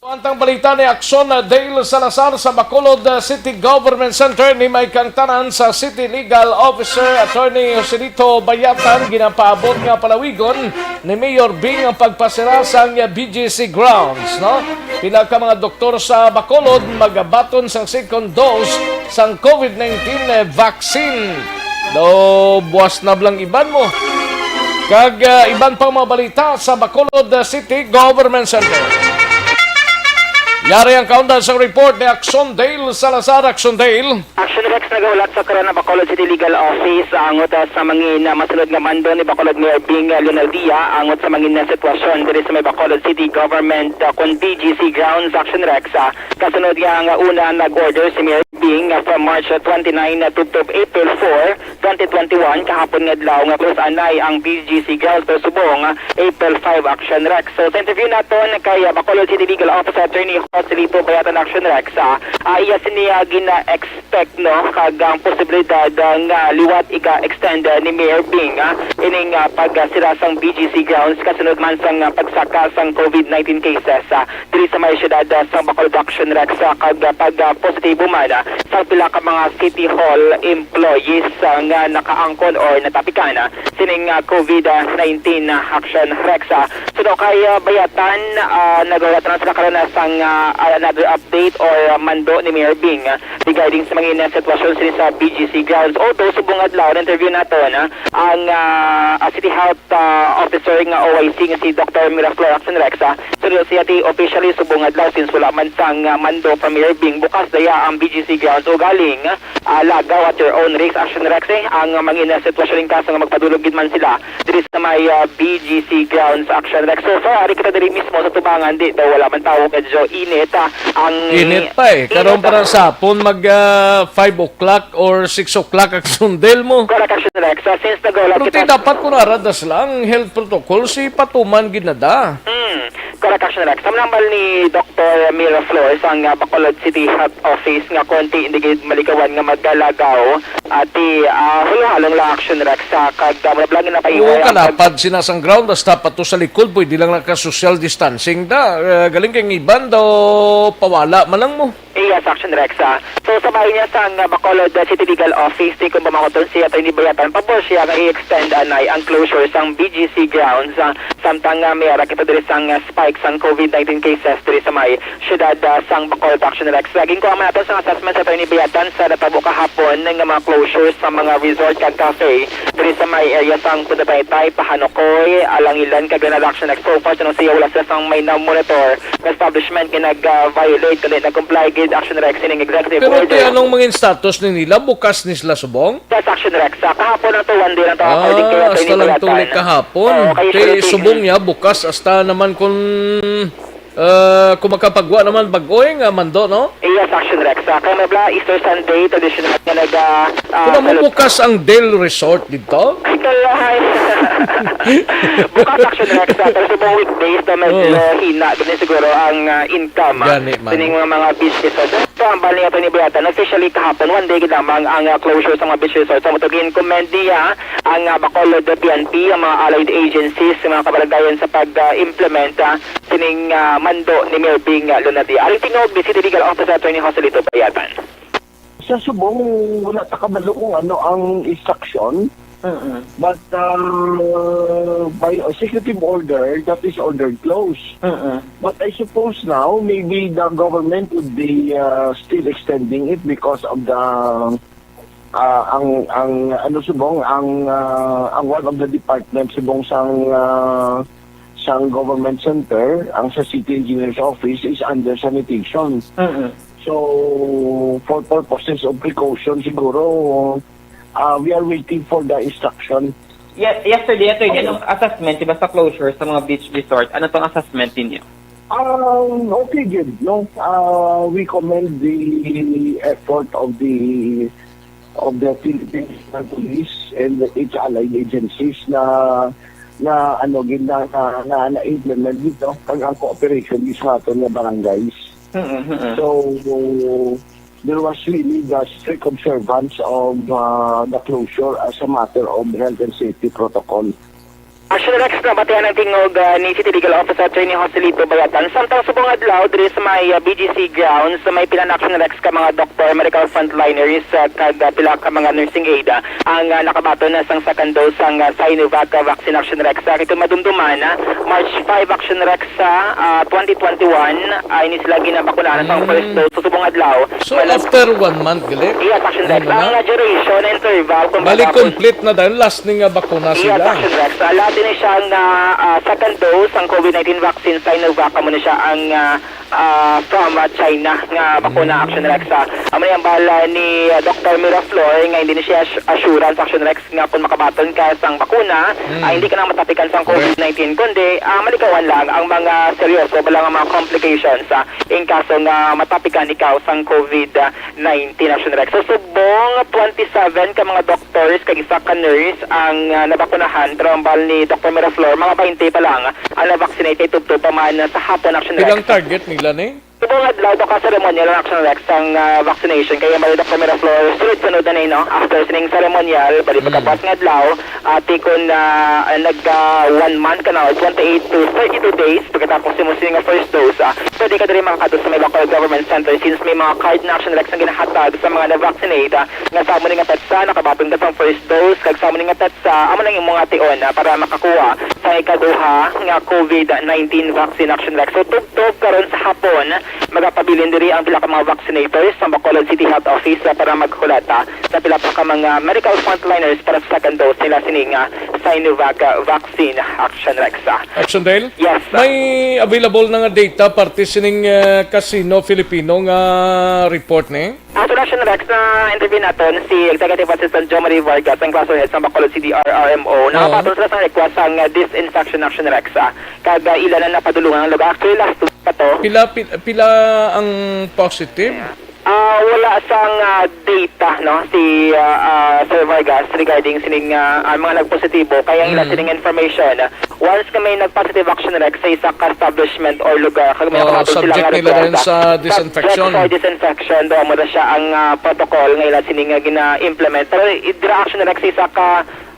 Ang tang balita ni Aksyon Dale Salazar sa Bacolod City Government Center. Ni may kangtanan sa City Legal Officer Attorney Joselito Bayatan, ginapaabot nga palawigon ni Mayor Bing ang pagpasira sang B G C grounds, no? Pila ka mga doktor sa Bacolod magabaton sang second dose sang COVID nineteen vaccine. Do buwas na blang iban mo. Kag, ah, iban pang mga balita sa Bacolod City Government Center. Yari ang kaundan sa report ni Action Dale Salazar. Action Dale. Action Rex, nagahulat sa karon ang Bacolod City Legal Office, ah, angot, ah, sa mangin, ah, masunod nga mando ni Bacolod Mayor Bing, ah, Leonardia, angot sa mangin na sitwasyon diri sa may Bacolod City Government, ah, kon B G C grounds. Action Rex, ah, kasunod nga ang una nag-order si Mayor Bing, ah, from March twenty-nine, ah, tubtob April four, twenty twenty-one, kahapon nga adlaw nga close anay ang B G C grounds, pero subong, ah, April five. Action Rex. So, sa interview naton kay, ah, Bacolod City Legal Officer Attorney Joselito Bayatan. Action Rex, ah, ah, iya sini, ah, gina-expect, no, kag ang posibilidad, ah, nga liwat iga-extend, ah, ni Mayor Bing, ah, ining, ah, pagsira sang B G C grounds kasunod man sang, ah, pagsaka sang COVID nineteen cases, ah, diri sa may siyudad, ah, sang Bacolod. Action Rex, ah, kag, ah, pag, ah, positibo man, ah, sang pila ka mga City Hall employees, ah, nga nakaangkon or natapikan, ah, sining, ah, COVID nineteen, ah, Action Rex, ah. Suno kay, ah, Bayatan, ah, nagahulat na sila karon, ah, sang, ah, another update or, ah, mando ni Mayor Bing, ah, regarding sa mga ina sitwasyon sini sa B G C grounds. Although, subong adlaw, na-interview naton, ah, ang, ah, ah, City Health, ah, Officer nga O I C nga si Doktor Miraflor. Action Rex, ah. Suno siya ti officially subong adlaw since wala man sang, ah, mando from Mayor Bing, bukas daya ang B G C grounds. Ugaling, ah, lagaw at your own risk. Action Rex, eh, ang, ah, mga ina sitwasyon in kaso nga magpadulog gid man sila diri sa may, ah, B G C grounds. Action Rex. So far, ari kita diri mismo sa tubangan, di daw wala man tawo, medyo init, ah, ang Init pa eh. Karon init, pa ah. Sa hapon, mag, ah, five o'clock or six o'clock ang sundel mo. Correct, Action Rex. So, since nagahulat Pero kita ti dapat kung aradas lang, health protocol, si patuman gid na da. Hmm. Correct, Action Rex. Sa manambal ni Doktor Mira Flores, ang, ah, Bacolod City Health Office, nga konti hindi gid malikawan nga magalagaw, ati, ah, halo-halong lang. Action Rex, sa kag, ah, mura lang Oo, ginapahiway ang kalapad sina sang ground, basta pa to sa likod, pwede lang naka-social distancing da. Ah, galing kay iban daw, pawala man lang mo. Yes, Action Rex, ah. So, sa bahin niya sang, ah, Bacolod, ah, City Legal Office, ti kung pamakuton si Attorney Bayatan, pabor siya nga i-extend anay ang closure sang B G C grounds, ah, samtang, ah, may ara kita diri sang, ah, spike sang COVID nineteen cases diri sa may siyudad, ah, sang Bacolod. Action Rex. Laging ko ang nato sang assessment sa Attorney Bayatan sa natabo kahapon nga mga closures sa mga resort kag cafe diri sa may area sang Punta Taytay, Pahanukoy, Alangilan, kag Granada. Action Rex. So far, sa siya, wala sila sang may na-monitor nga establishment nga nag-, ah, violate kundi nag-comply gid. Action Rex, sining executive Pero order. Ti anong mga status ni nila? Bukas ni sila subong? Yes, Action Rex. Sa kahapon lang to, one day lang to, Ah, according kay Attorney hasta lang Bayatan. Tuli kahapon. Oo, kay Ti Shooting. Subong niya, bukas hasta naman kung, ah, kung makapagwa naman bag-oy nga mando, no? Yes, Action Rex. Sa kay mabla, Easter Sunday, traditional nga nag, ah, ah, Kung mo salud- bukas ang Del Resort dito? Ay, kalahay. Bukas, Action Rex, ah, pero sa mga weekdays na medyo Oo. Hina, ganyan siguro ang, ah, income, ah, Gani man. Sining mga, mga beach resort. So, ang bali nga ito ni Bayatan, officially kahapon, one day gid lamang ang, ah, closure sa mga beach resort. So, mutugin commend niya ang, ah, Bacolod P N P, ang mga allied agencies, sa mga kabaranggayan sa pag, ah, implement, ah, sining, ah, mando ni Mayor Bing, ah, Lunardia. Aring tingog ni City Legal Officer Attorney Joselito Bayatan. Sa subong, wala ta kabalo kung ano ang instruction. Mm-mm. But, uh, by executive order, that is ordered close. Mm-mm. But I suppose now, maybe the government would be, uh, still extending it because of the, uh, ang, ang, ano, subong, ang, uh, ang one of the departments, subong, sang, uh, sang government center, ang sa City Engineer's Office is under sanitation. Mm-mm. So, for purposes of precaution, siguro, uh, we are waiting for the instruction. Ye-, yesterday, Attorney, Okay. Anong assessment, diba, sa closure sa mga beach resort? Ano tong assessment ninyo? Um, okay, good, no? Uh, we commend the effort of the, of the Philippine National Police and its allied agencies na, na, ano, gid na, na, na, na-implement dito, kag ang cooperation gid sa aton nga barangays. Mm-mm, mm-mm. So, there was really the strict observance of, uh, the closure as a matter of health and safety protocol. Action Rex, Nabatihan ang tingog, ah, ni City Legal Officer Attorney Joselito Bayatan. Samtang subong adlaw, diri sa may, ah, B G C grounds, sa may pila na Action Rex ka mga doktor, medical frontliners, ah, kag, ah, pila ka mga nursing aid, ah, ang, ah, nakabaton na sang second dose sang, ah, Sinovac, ah, vaccine, Action Rex. Ah, kay kung madumduman, ah, March five, Action Rex, sa, ah, twenty twenty-one, ay ni sila ginabakunahan sa Mm. first dose. So, subong adlaw, So, malag- after one month, gali? Yes, Action Rex. Ano na? Ang, ah, duration, interval, kung Bali, magkapon- complete na dahil last ni nga bakuna Yes, sila. Action Rex. Ah, lahat din siya nga, ah, second dose ang COVID nineteen vaccine, Sinovac, amo na siya ang, ah, ah, from, ah, China nga bakuna, Mm. Action Rex. Ah, amo na yung bala ni, ah, Doctor Miraflor nga hindi na siya assu-, assurance, Action Rex, nga kung makabaton ka sang bakuna, Mm. ah, hindi ka na matapikan sang Correct. COVID nineteen, kundi, ah, maligawan lang ang mga seryoso, bala nga mga complications, ah, in kaso nga matapikan ikaw sang COVID nineteen, Action Rex. So, subong twenty-seven ka mga doctors kag isa ka nurse ang, ah, nabakunahan, pero ang bal ni Doctor Miraflor, mga twenty pa lang ang na-vaccinate kay tubtob pa man sa hapon, Action Rex. Pilang target nila ni? Subong adlaw, to ka ceremonial ang Action Rex ang, ah, vaccination. Kaya bali, Doctor Miraflor, sunod-sunod na ni, no? After sining ceremonial, bali, Mm. pagkapas nga adlaw, ah, tikon na, ah, nag, ah, one month ka na, or twenty-eight to thirty-two days, pagkatapos mo sining first dose, ah, pwede ka diri makakadto sa may Bacolod Government Center since may mga card na, Action Rex, ang ginahatag sa mga na-vaccinate, ah, nga sa amo ni nga petsa, nakabaton ka sa first dose, kag sa amo ni nga petsa, amo lang yung mga tion, ah, para makakuha sa ikaduha nga COVID nineteen vaccine, Action Rex. So, tubtob karon sa hapon, magapabilin diri ang pila ka mga vaccinators sa Bacolod City Health Office, ah, para maghulat, ah, sa pila pa ka mga medical frontliners para sa second dose nila sining, ah, Sinovac, ah, vaccine, Action Rex, ah. Action Dale? Yes, sir. May available na nga data parte sining, ah, Casino Filipino nga report ni? Actually, Action Rex, na-interview naton si Executive Assistant Jo Marie Vargas, ang cluster head sa Bacolod City R R M O. Oo. Nakabaton sila sa request sang, ah, disinfection, Action Rex, ah. Kag, ah, ila na napadulungan ang lugar. Actually, last week pa to. Pila, pil-, pila ang positive? Ah, wala sang, ah, data, no, si, ah, ah, Sir Vargas regarding sining, ah, ah, mga nagpositibo. Kaya ang ila Mm. sining information, ah, once nga may nag-positive, Action Rex, sa isa ka establishment or lugar, kag may Oh, nakamatod sila subject nga nila request, rin ah, sa subject disinfection. for disinfection, daw mo na siya ang, ah, protocol nga ila sining nga gina-implement. Pero i-, dira, Action Rex, sa isa ka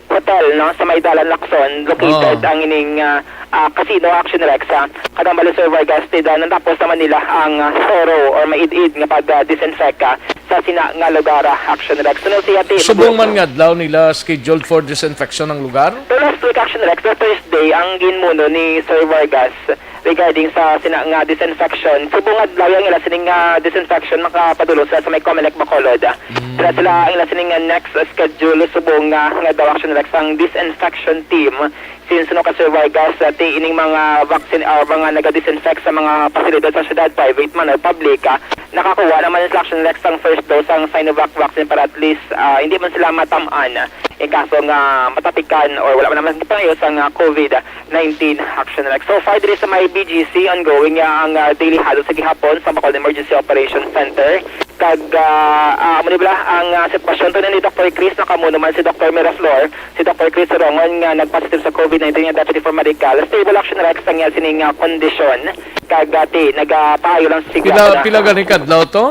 hotel, no, sa may Dalan Lacson, located Oh. ang ining, ah, ah, casino, Action Rex, ah. Kadang bali, Sir Vargas, ti, ah, natapos naman nila ang, ah, thorough or maid-id nga pag, ah, disinfect, ah, sa sina nga lugar, ah, Action Rex. Sunod siya, ti, Subong man nga adlaw nila scheduled for disinfection ang lugar? So, last week, Action Rex, the Thursday, ang ginmuno ni Sir Vargas regarding sa sina nga disinfection. Subong adlaw ang ila sining nga disinfection, makapadulong sila sa may Comelec Bacolod. Mm. Sila, sila ang ila sining nga next schedule, subong nga, nga daw, Action Rex, ang disinfection team. Since, no, ka Sir Vargas, ah, ti ining mga vaccine, ah, mga nagadisinfect sa mga pasilidad sa syudad, private man or public, ah, nakakuha naman sa Action Rex ang first dose ang Sinovac vaccine para at least, ah, hindi man sila matamaan, ah, in kaso nga matapikan or wala man naman pangayo sa nga COVID nineteen, Action Rex. So far, diri sa may B G C, ongoing nga ang, ah, daily huddle sa gihapon sa Bacolod Emergency Operations Center. Kag, ah, ah, amo ni bala ang, ah, sitwasyon. Tuna ni Doctor Chris, nakamuno man si Doctor Miraflor, si Doctor Chris Rongon nga nag-positive sa COVID nineteen nga deputy for medical. Stable, Action Rex, ang iya sining, ah, kondisyon. Kag, ah, ti, nagapaayo lang sa Pila, sigla na. Pila gani kadlaw to?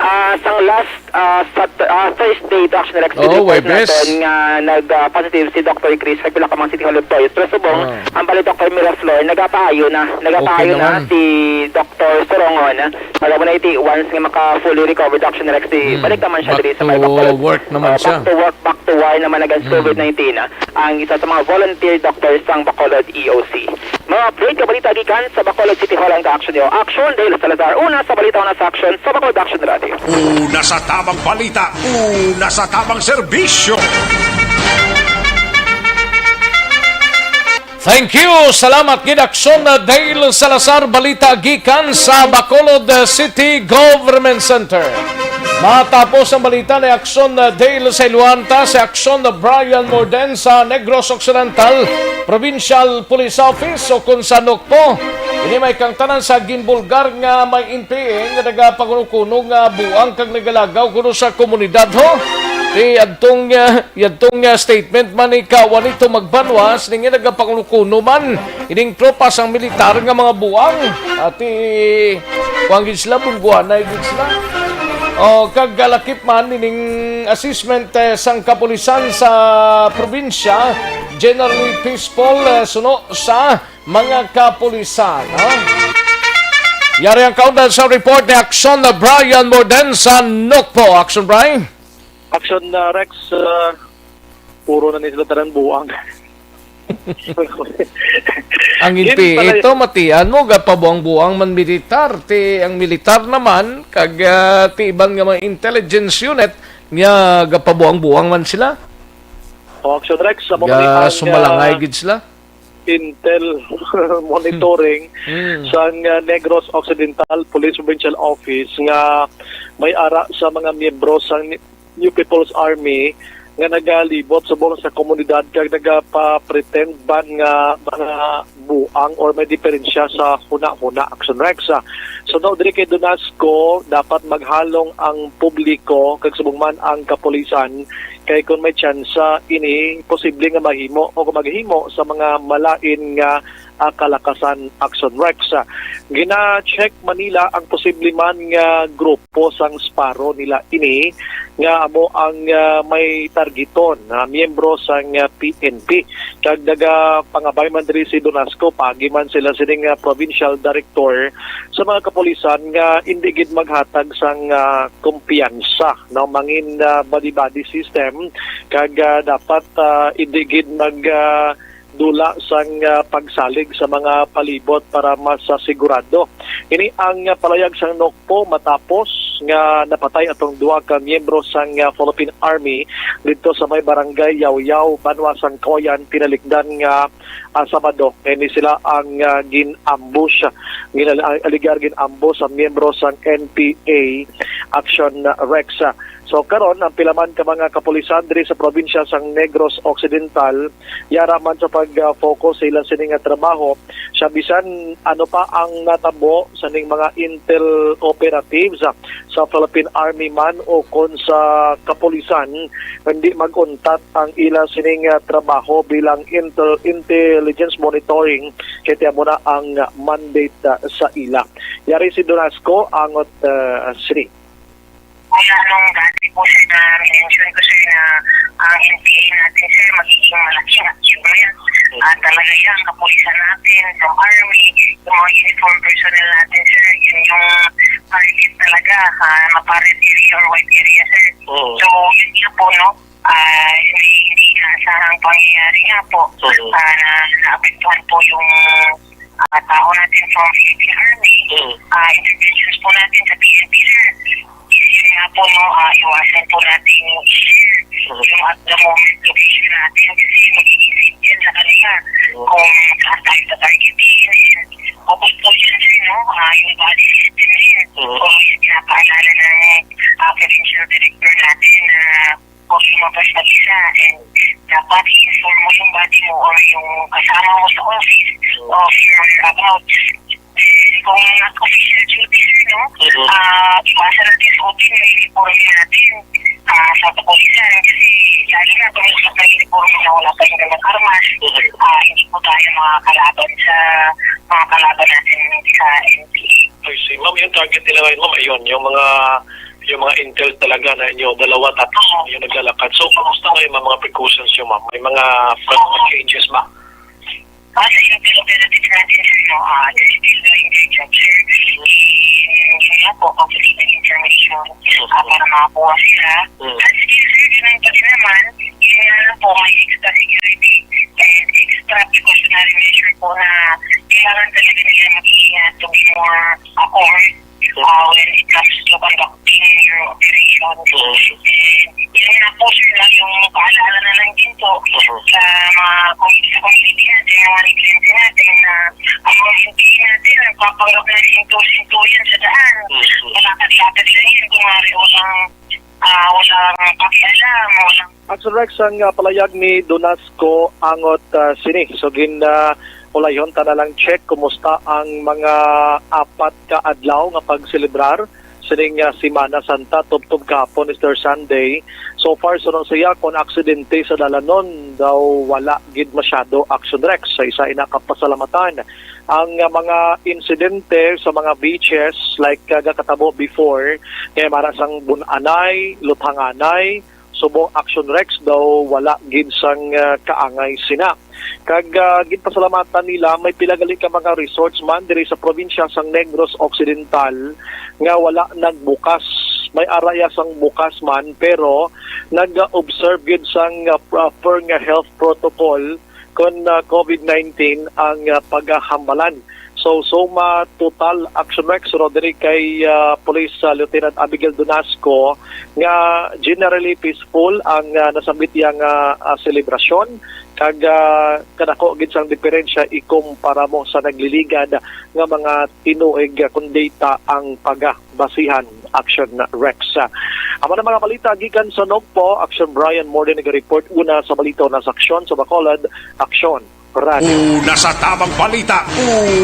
Ah, sang last, ah, Sat-, ah, Thursday to, Action Rex, Oh, report Huwebes. naton nga nag, ah, positive si Doctor Chris sa pila ka mga City Hall employees. Pero subong, Ah. ang bali, Doctor Miraflor, nagapaayo na. Nagapaayo Okay na naman. si Doctor Sorongon. Alam mo na iti, once nga maka-fully recovered, Action Rex, di Hmm. balik naman siya Back diri sa to may Bacolod. work naman Uh, siya. Back to work, back to war naman against Hmm. COVID nineteen, ah, ang isa sa mga volunteer doctors sang Bacolod E O C. Mga update nga balita gikan sa Bacolod City Hall ang ka-action nyo. Action, Dale Salazar. Una sa balita, una sa action sa Bacolod Action Radio. Una sa tamang balita, una sa tamang serbisyo. Thank you. Salamat gid, Aksyon Dale Salazar. Balita gikan sa Bacolod City Government Center. Matapos ang balita ni Aksyon Dale Sailuanta, si Aksyon Brian Morden sa Negros Occidental Provincial Police Office, o kon sa NOCPO. Ini may kangtanan sa ginbulgar nga may N P A nga nagapanguno-kuno nga buang kag nagalagaw kuno sa komunidad, ho. Ti adtong, ah, Yadtong, ah, statement man ni Ka Juanito Magbanwa, sining nagapanguno-kuno man ining tropa sang militar nga mga buang. Ati, kuwan gid sila, bungguanay gid sila. O kag kalakip man nining assessment, eh, sang kapulisan sa probinsya, generally peaceful, eh, suno sa mga kapulisan, ha? Yari ang kaundan sa report ni Action na Brian Morden sa Nokpo. Action, Brian? Action, uh, Rex, uh, puro na ni sila tanan buang. Ang Yun N P A pala ito, matian mo, gapabuang-buang man militar. Ti, ang militar naman, kag, ah, ti iban nga mga intelligence unit, nga gapabuang-buang man sila. O, Action Rex, sa mga Ga ni ang, sumalangay ah, gid sila. Intel monitoring Hmm. sang, ah, Negros Occidental Police Provincial Office nga may ara sa mga miyembro sang New People's Army nga nagalibot subong sa komunidad kag nagapa-pretend ban nga mga buang or may diferensya sa huna-huna, Action Rex. Ah, suno diri kay Donasco, dapat maghalong ang publiko kag subong man ang kapulisan kay kung may tsansa ini, posible nga mahimo o maghimo sa mga malain nga, ah, kalakasan, Action Rex. Ah, gina-check man nila ang posible man nga grupo sang Sparrow nila ini nga amo ang, ah, may targeton, ah, miyembro sang, ah, P N P. Kag nagapangabay man diri si Donasco, paagi man sila sining, ah, provincial director sa mga kapulisan nga indi gid maghatag sang, ah, kumpiyansa, no, mangin, ah, buddy-buddy system, kag, ah, dapat, ah, indi gid mag, ah, dula sang, ah, pagsalig sa mga palibot para mas, ah, sigurado. Ini ang, ah, palayag sang Nokpo matapos nga napatay atong duha ka miyembro sang, ah, Philippine Army didto sa may barangay Yaw-Yaw, banwa sang Cauyan, tinalikdan nga, ah, Sabado. Ini sila ang, ah, gin-ambush, gin-, ah, aligar gin-ambush sa miyembro sang N P A Action Rex. So karon, ang pila man ka mga kapulisan diri sa probinsya sang Negros Occidental, yara man sa pag-focus sa ila sini nga trabaho. Sa bisan ano pa ang natabo sa ning mga intel operatives, ah, sa Philippine Army man o kon sa kapulisan, hindi mag-untat ang ila sining, ah, trabaho bilang intel-, intelligence monitoring, kay ti amo na ang mandate, ah, sa ila. Yari si Donasco, angot, ah, sini. Kaya nung dati po, sir, na mention ko, sir, na ang N P A natin, sir, magiging malaking achievement. At talaga yan, kapulisan natin, from army, yung mga uniform personnel natin, sir, yun yung target talaga, ah, na parent area or white area, sir. Oo. So, yun nga po, no? Ah, hindi, hindi inaasahang pangyayari nga po. Oo. Ah, na naapektuhan po yung, ah, tao natin from Philippine Army. Oo. Ah, interventions po natin sa P N P, sir. Yun nga po, no, ah, iwasan po natin i-share Oo. yung at the moment location natin kasi magiging safe yan sa kanila. Oo. Kung saan tayo tatargetin, and bukod po dyan, sir, no, ah, yung buddy system din. Oo. Kung yung pinapaalala ng, ah, provincial director natin na kung lumabas mag-isa, and dapat i-inform mo yung buddy mo or yung kasama mo sa office Oo. of your whereabouts. Kung nag-official duty, sir, no? Mhm. Ah, iwasan natin suotin yung uniforme natin, ah, sa kapulisan. Kasi lalo na kung usap ng uniforme na wala pa yung dalang armas, Mhm. ah, hindi po tayo makakalaban sa mga kalaban natin sa N P A. I see. Ma'am, yung target nila ngayon, ma'am, ayun, yung mga, yung mga intel talaga na inyo, dalawa, tatlo, Oo. yung naglalakad. So, kumusta ngayon, ma'am, mga precautions nyo, ma'am? May mga front changes ba? Ah, sa yung operative natin, sir, no, ah, they're still doing their job, sir. Yun nga po, complete na information, ah, para makakuha sila. Mm. At still, sir, ganun pa din naman, yun nga lang po, may extra security and extra precautionary measure po na kailangan talaga nila mag-iingat to be more, ah, alert, ah, when it comes to conducting your operation. Mm. And yun nga po, sir, na yung paalala na lang din po Mm. sa mga com-, sa community natin, yung mga residente natin na ang mga N P A natin, nagpapanggap na sinto-sinto yan sa daan. Mm. Malakad-lakad lang yan kung maaari walang, ah, walang pakialam, walang Action Rex ang, ah, palayag ni Donasco angot, ah, sini. So, gin, ah, ulayhon ta na lang check kumusta ang mga apat ka adlaw nga pagselebrar sining, ah, Semana Santa, tubtob kahapon, Easter Sunday. So far, suno siya, kon aksidente sa dalanon daw, wala gid masyado, Action Rex. Sa isa ina ka pasalamatan, ang, ah, mga insidente sa mga beaches, like, ah, gakatabo before, kay mara sang Bun-anay, Luthanganay, subong, Action Rex, daw wala gid sang, ah, kaangay sina. Kag, ah, ginpasalamatan nila, may pila gali ka mga resorts man diri sa probinsya sang Negros Occidental nga wala nagbukas. May araya sang bukas man, pero nag-observe gid sang, ah, proper nga health protocol kon, ah, COVID nineteen ang, ah, pagahambalan. So, suma total, Action Rex, suno diri kay, ah, Police, ah, Lieutenant Abigail Donasco, nga generally peaceful ang, ah, nasambit iya nga, ah, selebrasyon, kag, ah, kadako gid sang diferensya ikumpara mo sa nagliligad nga mga tinuig, ah, kon data ang pagabasihan, Action Rex. Ah, amo na mga balita gikan sa Nagpo, Action Brian Morden naga-report. Una sa balita, una sa aksyon sa Bacolod, Action Radyo. Una sa tabang balita,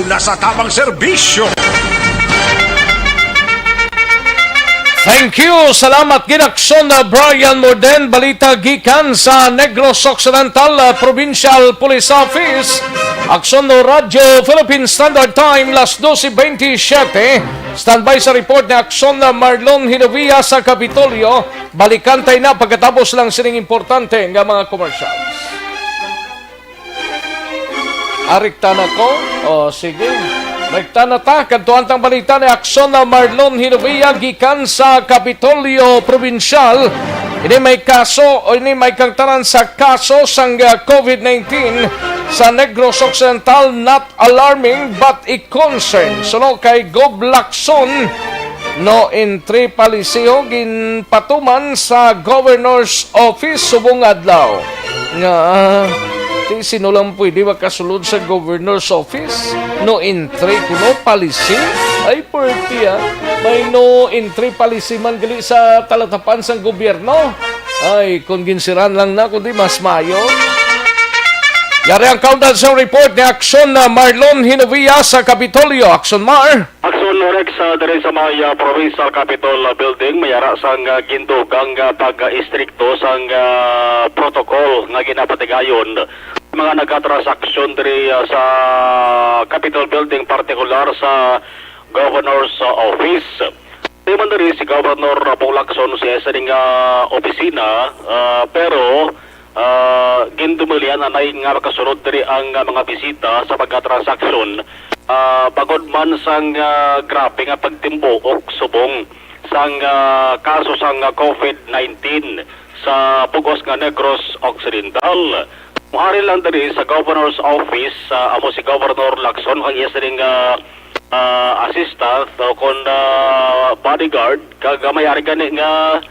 una sa tabang serbisyo. Thank you. Salamat gid, Action, uh, Brian Morden. Balita gikan sa Negros Occidental, uh, Provincial Police Office. Action Radyo Philippine Standard Time, las doce veintisiete. Standby sa report ni Action, uh, Marlon Hinovia sa Kapitolyo. Balikan tay na pagkatapos lang sining importante nga mga commercials. Arikta na ko? O, sige. Rekta na ta, kadtuan tang balita ni Action na Marlon Hinovia gikan sa Kapitolyo Probinsyal. Ini may kaso, o ini may kangtanan sa kaso sang, ah, COVID nineteen sa Negros Occidental, not alarming but a concern. Suno kay Gob Lacson, no entry policy ginpatuman sa Governor's Office subong adlaw. Nga, ah, ti sino lang pwede makasulod sa Governor's Office? No entry kuno policy? Ay, pwerte, ah. May no entry policy man gali sa talatapan sang gobyerno. Ay, kung ginsiran lang na, kundi mas mayo. Yari ang countdown sa report ni Action na Marlon Hinovia sa Kapitolyo. Action, Mar. Action, Rex, ah, diri sa may, ah, Provincial Capitol, ah, Building, may ara sang, ah, gindugang, ah, pag-istrikto sang, ah, protocol nga ginapatigayon mga nagatransaksyon diri, ah, sa Capitol Building, partikular sa Governor's, ah, Office. Di man diri si Governor Bong Lacson sa iya sining, ah, opisina, ah, pero, ah, gindumilian anay nga makasulod diri ang, ah, mga bisita sa pagkatransaksyon, ah, bangod man sang, ah, grabe nga pagtimbuok subong sang, ah, kaso sang, ah, COVID nineteen sa bug-os nga Negros Occidental. Muari lang diri sa Governor's Office, ah, amo si Governor Lacson ang iya sining, ah, ah, assistant o kon, ah, bodyguard, kag, ah, may ari gani nga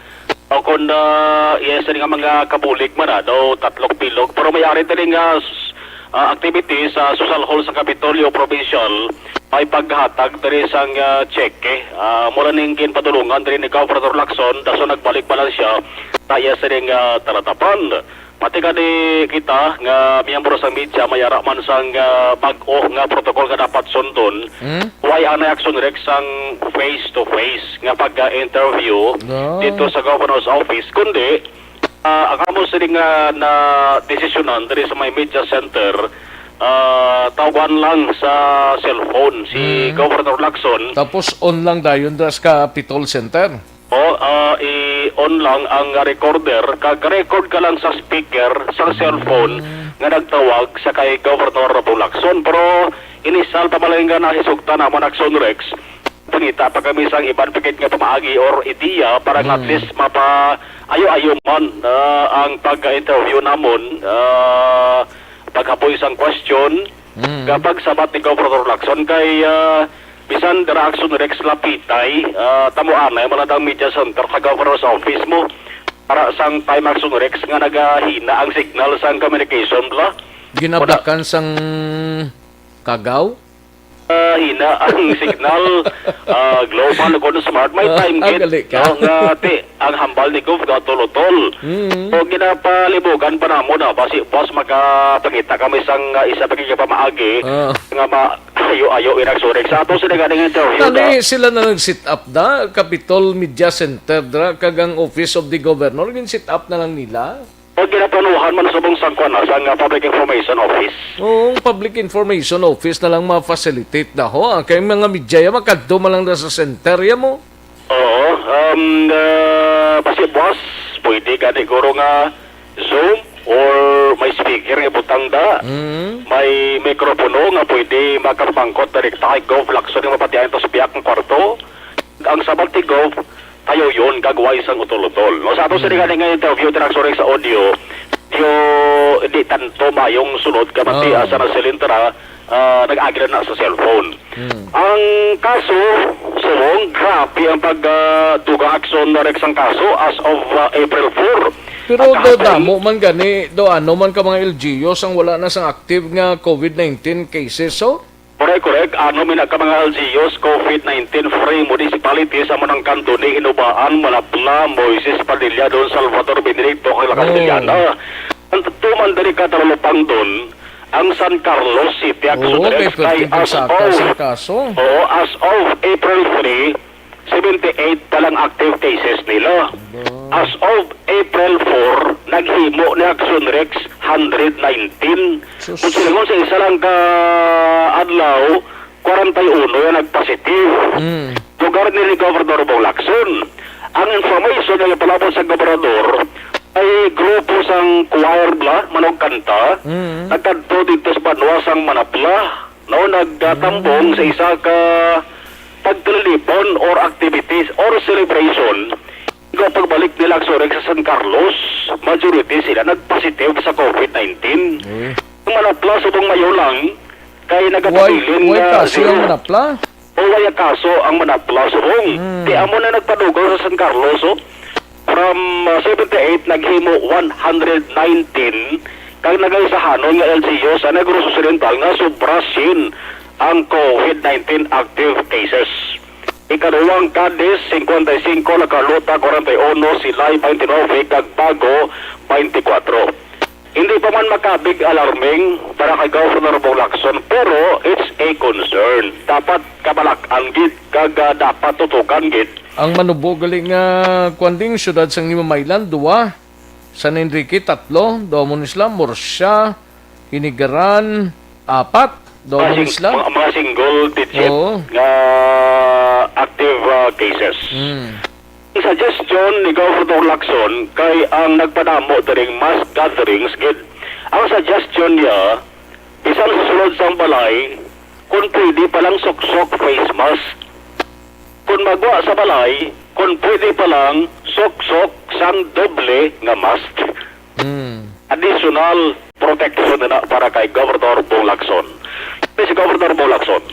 o kon, ah, iya sining nga mga kabulig man, ah, daw tatlong bilog, pero may ari diri nga s-, ah, activity sa Social Hall sa Kapitolyo Provincial, may paghatag diri sang, ah, cheque. Ah, mura ning ginpadulungan diri ni Governor Lacson, dason nagbalik pa lang siya sa iya sining, ah, talatapan. Pati gani kita nga miyembro sang media, may ara man sang, ah, bag-o nga protocol nga dapat sundon. Hmm? Why ang reaction, Rex, sang face-to-face nga pag-interview No. dito sa governor's office, kundi, ah, ang amo sini nga na desisyonan diri sa may media center, ah, tawagan lang sa cellphone si Hmm. Governor Lacson. Tapos on lang dayon dira sa Capitol Center. O, ah, i-on lang ang recorder, kag record ka lang sa speaker sa cellphone Mm. nga nagtawag sa kay Governor Bong Lacson. Pero inisal pa man lang nga nahisugtan namon, Action Rex, pangita pa kami sang iban pa gid nga pamaagi or ideya para nga at Mm. least mapa-ayo-ayo man, ah, ang pag-interview namon, ah, paghapoy sang question, Mm. kapag sabat ni Governor Lacson kay, ah, bisan dira, Action Rex, lapitay, ah, tamuanay man ang media center sa Governor's Office mo. Para sang time, Action Rex, nga nagahina ang signal sang communication bala. Ginabakan sang kagaw? Ah, hina ang signal, ah, Globe man o kon Smart. May Ah, time gid, gali ka. no, nga ti-, ang hambal ni Gov gautol-utol. Mm. So, ginapalibugan pa namo na, basi, boss, makapangita kami sang, ah, isa pa nga pamaagi Ah. nga ma-, ayo-ayo, Inang Surig. Sa ato sila ganing interview, Kani da. sila na nag-set up da, Capitol Media Center, dra, kag ang Office of the Governor, gin-set up na lang nila? O, ginaplanuhan man subong sang kuwan, ah, sang, ah, Public Information Office. Oo, ang Public Information Office na lang ma-facilitate na ho, ah. Kay mga media, ya, makadto man lang na sa center, ya mo. Oo, um, ah, basi, boss, pwede gani guro nga Zoom or may speaker nga butang da. Mm. May mikropono nga pwede makapamangkot direkta kay Gov Lacson nga mapatian to sa pihak ng kwarto. Ang sabat ni Gov, tayo yun, kag way sang utol-utol. No, sa ato sa Hmm. nga interview, Tinax Orex, sa audio, medyo di tanto mayong sunod ka mati, Ah. asa na silintra, ah, nag-agi na sa cellphone. Hmm. Ang kaso, subong, grabe ang pag, ah, duga aksyon na Rex ang kaso as of, ah, April four. Pero Ang do kahapon, damo man gani, do ano man ka mga L G Us ang wala na sang active nga covid nineteen cases, so? Correct, correct. Ano man ang mga L G Us, covid nineteen free municipalities, amo nang Candoni, Hinubaan, Manapla, Moises, Padilla, Don Salvador, Benedicto, kag La Oh. Castellana. Ang tuman diri ka Talulupangdon, ang San Carlos City, Oo, Agusan, kay Direk, kay twenty as sa of, kaso, kaso. Oo, as of April three, seventy-eight pa lang active cases nila. Ba? As of April four, naghimo ni Action Rex hundred nineteen. Sus. Kung silingon sa isa lang ka adlaw, kwarenta y uno yung nagpositive. Mm. Lugar ni Governor Bong Lacson. Ang information na ipalabot sa gobernador ay grupo sang choir bla, manog kanta, Mm. nagkadto dito sa banwa sang Manapla. No, nagtambong sa isa ka pagtilipon or activities or celebration. Ikaw pagbalik nila sa Orex sa San Carlos, majority sila nagpositive sa covid nineteen. Uy. Ang Manapla, subong mayo lang, kay Way, nagapabilin way nga kaso zero. Ang Manapla? O way kaso ang Manapla, subong. Hmm. Di amo na nagpadugaw sa San Carlos, oh. From, uh, seventy-eight, naghimo one hundred nineteen, kag nagaisahanon nga L G U sa Negros Occidental nga sobra sien ang covid nineteen active cases. Ikaduhang, Cadiz, cincuenta y cinco, La Carlota, cuarenta y uno, Silay, veintinueve, kag Bago, veinticuatro. Hindi pa man makabig alarming para kay Governor Bong Lacson, pero it's a concern. Dapat kabalak-an gid, kag, ah, dapat tutukan gid. Ang Manubo gali nga, kuwan, ding siyudad sang Limamaylan, duwa. San Enrique, tatlo. Duha mo ni sila, Murcia, Hinigaran, apat. Duha Mga mo ni sing-, sila. mga, mga single digit Oo. nga active, ah, cases. Mm. Ang suggestion ni Governor Lacson kay ang nagpadamo diring mass gatherings gid. Ang suggestion niya, bisan sa sulod sang balay, kung pwede pa lang suksok face mask. Kung magwa sa balay, kung pwede pa lang suksok sang doble nga mask. Hmm. Additional protection na para kay Governor Bong Lacson. Si Governor Bong Lacson.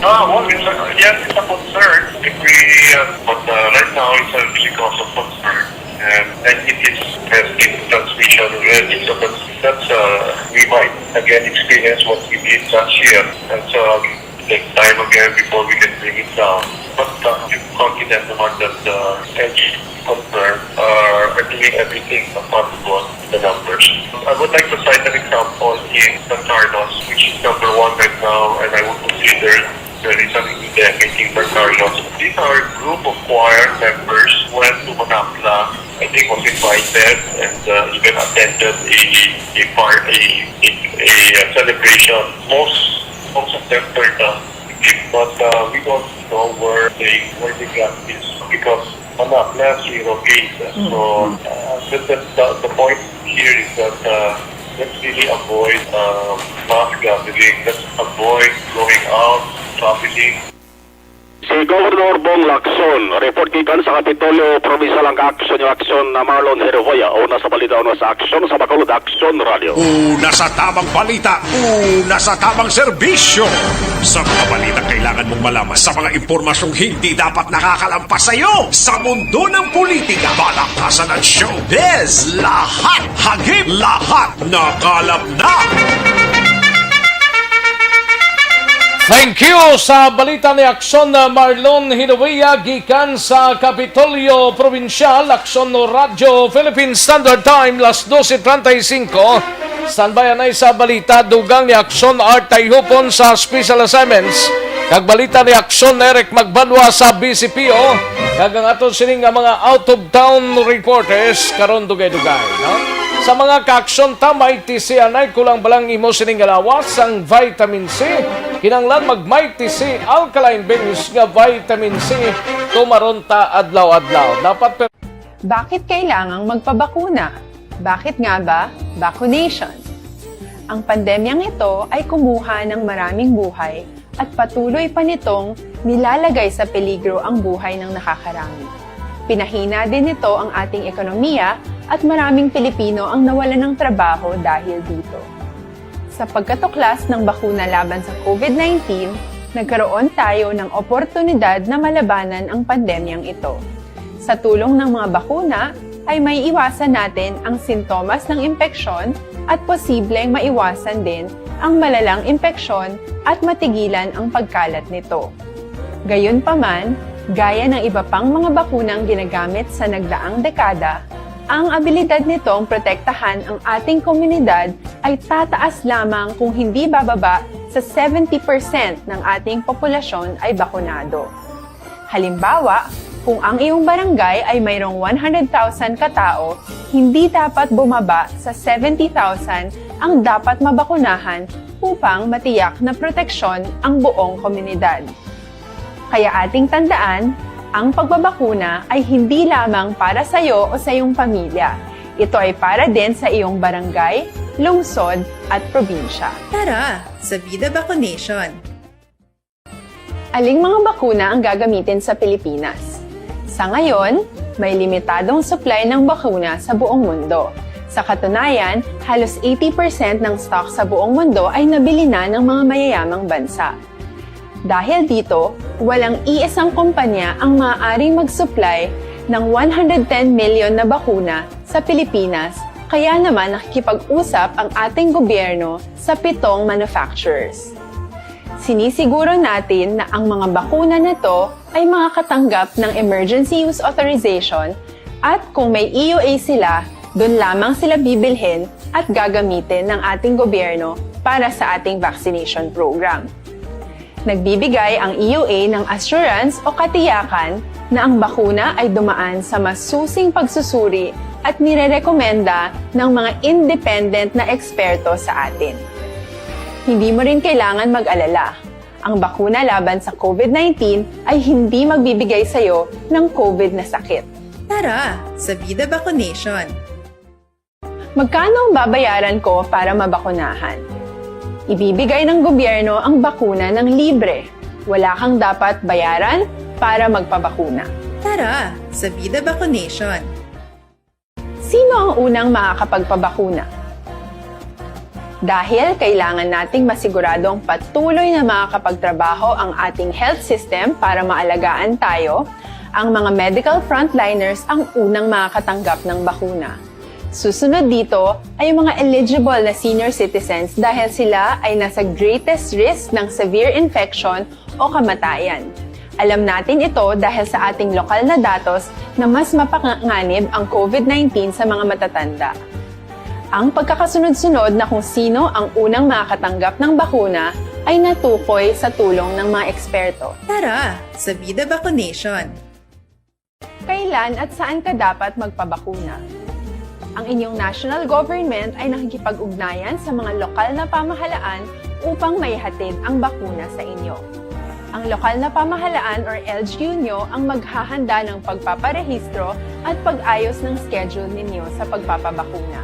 Ah, well, it's a, yes, it's a concern. If we, uh, but, uh, right now, it's a really cause of concern. And, and it is, has been transmission already. So that's, that's, uh, we might again experience what we did last year. And so, uh, take time again before we can bring it down. But, uh, I'm confident naman that, uh, N G O confirm, uh, are doing everything possible in the numbers. I would like to cite an example in San Carlos, which is number one right now, and I would consider the reason in the meeting San Carlos. These are a group of choir members who went to Manapla. I think was invited and, uh, even attended a, a par-, a, a, a celebration. Most, most of them turned up. But, uh, we don't know where they, where they got this because Manapla, zero cases. So, Mm-hmm. uh, the, the, the, the point here is that, uh, let's really avoid, uh, mass gathering. Let's avoid going out, traveling. Si Governor Bong Lacson, report gikan sa Kapitolyo, Provincial ang Aksyon, yung Aksyon na Marlon Herboya, una sa balita, una sa aksyon, sa Bacolod Aksyon Radio. Una sa tamang balita, una sa tamang serbisyo. Sa mga balita kailangan mong malaman, sa mga impormasyong hindi dapat nakakalampas sa iyo, sa mundo ng politika, balakasan at showbiz, lahat hagip, lahat nakalap na. Thank you sa balita ni Akson Marlon Hinovia gikan sa Kapitolyo Probinsyal. Akson, Radyo Philippine Standard Time, las doce treinta y cinco. Standby anay sa balita, dugang ni Akson Art Tayhupon sa special assignments, kag balita ni Akson Eric Magbanwa sa B C P O, kag ang aton sini nga mga out of town reporters karon dugay-dugay, no? Sa mga ka-aksyon ta, may tisianay, kulang balang imo sini nga lawas ang vitamin C. Kinahanglan mag Mighty C Alkaline Beans nga vitamin C tumaron ta adlaw-adlaw. Dapat per- Bakit kailangang magpabakuna? Bakit nga ba vaccination? Ang pandemyang ito ay kumuha ng maraming buhay at patuloy pa nitong nilalagay sa peligro ang buhay ng nakakarami. Pinahina din nito ang ating ekonomiya at maraming Pilipino ang nawalan ng trabaho dahil dito. Sa pagkatuklas ng bakuna laban sa COVID nineteen, nagkaroon tayo ng oportunidad na malabanan ang pandemyang ito. Sa tulong ng mga bakuna, ay may iwasan natin ang sintomas ng impeksyon at posibleng maiwasan din ang malalang impeksyon at matigilan ang pagkalat nito. Gayunpaman, gaya ng iba pang mga bakunang ginagamit sa nagdaang dekada, ang abilidad nitong protektahan ang ating komunidad ay tataas lamang kung hindi bababa sa seventy percent ng ating populasyon ay bakunado. Halimbawa, kung ang iyong barangay ay mayroong one hundred thousand ka tawo, hindi dapat bumaba sa seventy thousand ang dapat mabakunahan upang matiyak na proteksyon ang buong komunidad. Kaya ating tandaan, ang pagbabakuna ay hindi lamang para sa iyo o sa iyong pamilya. Ito ay para din sa iyong barangay, lungsod, at probinsya. Tara, sa Vida Vaccination! Aling mga bakuna ang gagamitin sa Pilipinas? Sa ngayon, may limitadong supply ng bakuna sa buong mundo. Sa katunayan, halos eighty percent ng stock sa buong mundo ay nabili na ng mga mayayamang bansa. Dahil dito, walang iisang kumpanya ang maaaring mag-supply ng one hundred ten million na bakuna sa Pilipinas, kaya naman nakikipag-usap ang ating gobyerno sa pitong manufacturers. Sinisiguro natin na ang mga bakuna na to ay makakatanggap ng emergency use authorization at kung may E U A sila, doon lamang sila bibilhin at gagamitin ng ating gobyerno para sa ating vaccination program. Nagbibigay ang E U A ng assurance o katiyakan na ang bakuna ay dumaan sa masusing pagsusuri at nirerekomenda ng mga independent na eksperto sa atin. Hindi mo rin kailangan mag-alala. Ang bakuna laban sa COVID nineteen ay hindi magbibigay sa iyo ng COVID na sakit. Tara, sa Vida Vaccination! Magkano ang babayaran ko para mabakunahan? Ibibigay ng gobyerno ang bakuna ng libre. Wala kang dapat bayaran para magpabakuna. Tara, sa Vida Vaccination! Sino ang unang makakapagpabakuna? Dahil kailangan nating masiguradong patuloy na makakapagtrabaho ang ating health system para maalagaan tayo, ang mga medical frontliners ang unang makakatanggap ng bakuna. Susunod dito ay yung mga eligible na senior citizens dahil sila ay nasa greatest risk ng severe infection o kamatayan. Alam natin ito dahil sa ating lokal na datos na mas mapanganib ang COVID nineteen sa mga matatanda. Ang pagkakasunod-sunod na kung sino ang unang makakatanggap ng bakuna ay natukoy sa tulong ng mga eksperto. Tara, sa Vida Vaccination! Kailan at saan ka dapat magpabakuna? Ang inyong national government ay nakikipag-ugnayan sa mga lokal na pamahalaan upang maihatid ang bakuna sa inyo. Ang lokal na pamahalaan or L G U nyo ang maghahanda ng pagpaparehistro at pag-ayos ng schedule ninyo sa pagpapabakuna.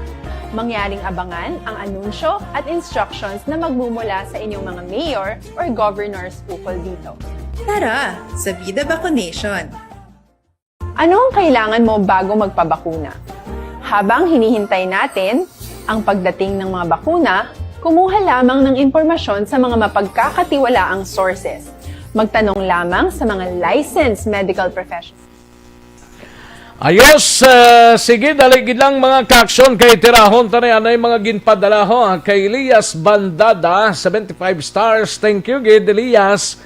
Mangyaring abangan ang anunsyo at instructions na magmumula sa inyong mga mayor or governors ukol dito. Tara, sa Vida Vaccination! Ano ang kailangan mo bago magpabakuna? Habang hinihintay natin ang pagdating ng mga bakuna, kumuha lamang ng impormasyon sa mga mapagkakatiwalaang sources. Magtanong lamang sa mga licensed medical professionals. Ayos, ah, sige, dali gid lang, mga ka-aksyon, kay tirahon ta na yan ay mga ginpadala ho, ah, kay Elias Bandada, seventy-five stars. Thank you gid, Elias.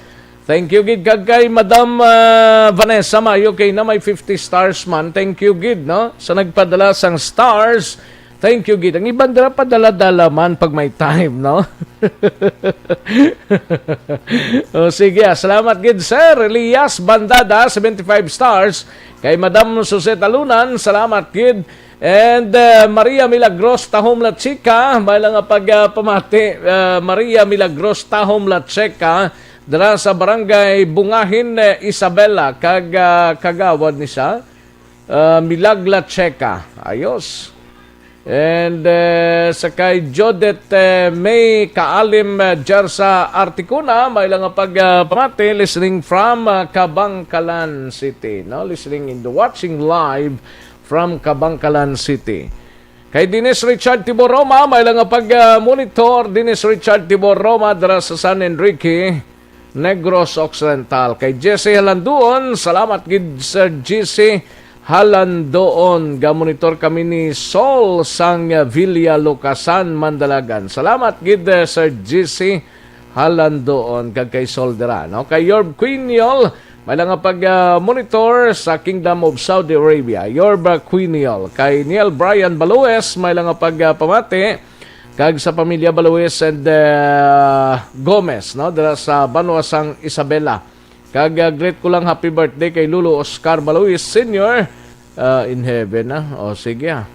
Thank you gid kag kay Madam, ah, Vanessa Mayo, kay na may fifty stars man. Thank you gid, no? Sa nagpadala sang stars. Thank you gid. Ang iban dira padala-dala man pag may time, no? O sige, ah, salamat gid, Sir Elias Bandada, seventy-five stars. Kay Madam Suzette Alunan, salamat gid. And, uh, Maria Milagros Tahom La Chica, may lang nga pag, uh, pamati, uh, Maria Milagros Tahom La Chica, dira sa Barangay Bungahin, uh, Isabela, kag, uh, kagawad ni siya, uh, Milag La Chica. Ayos. And, uh, sa kay Jodette, uh, May Kaalim, uh, Jarsa Articuna, may lang nga pag, uh, pamati, listening from, uh, Kabangkalan City, no? Listening in the watching live from Kabangkalan City. Kay Dennis Richard Tibor Roma, may lang nga pag, ah, monitor. Dennis Richard Tibor Roma, dira sa San Enrique, Negros Occidental. Kay Jesse Halanduon, salamat gid, Sir Jesse Halanduon. Ga-monitor kami ni Sol sang Villa Lucasan, Mandalagan. Salamat gid, eh, Sir Jesse Halandoon kag kay Sol dira, no? Kay Yorb Quiniol, may lang nga pag, ah, monitor sa Kingdom of Saudi Arabia. Yorb, ah, Quiniol. Kay Neil Brian Balues, may lang nga pag, ah, pamati kag sa pamilya Balues and, ah, Gomez, no? Dira sa banwa sang Isabela. Kag, ah, greet ko lang happy birthday kay Lolo Oscar Balues Senior, ah, in heaven, ah. O, sige, ah.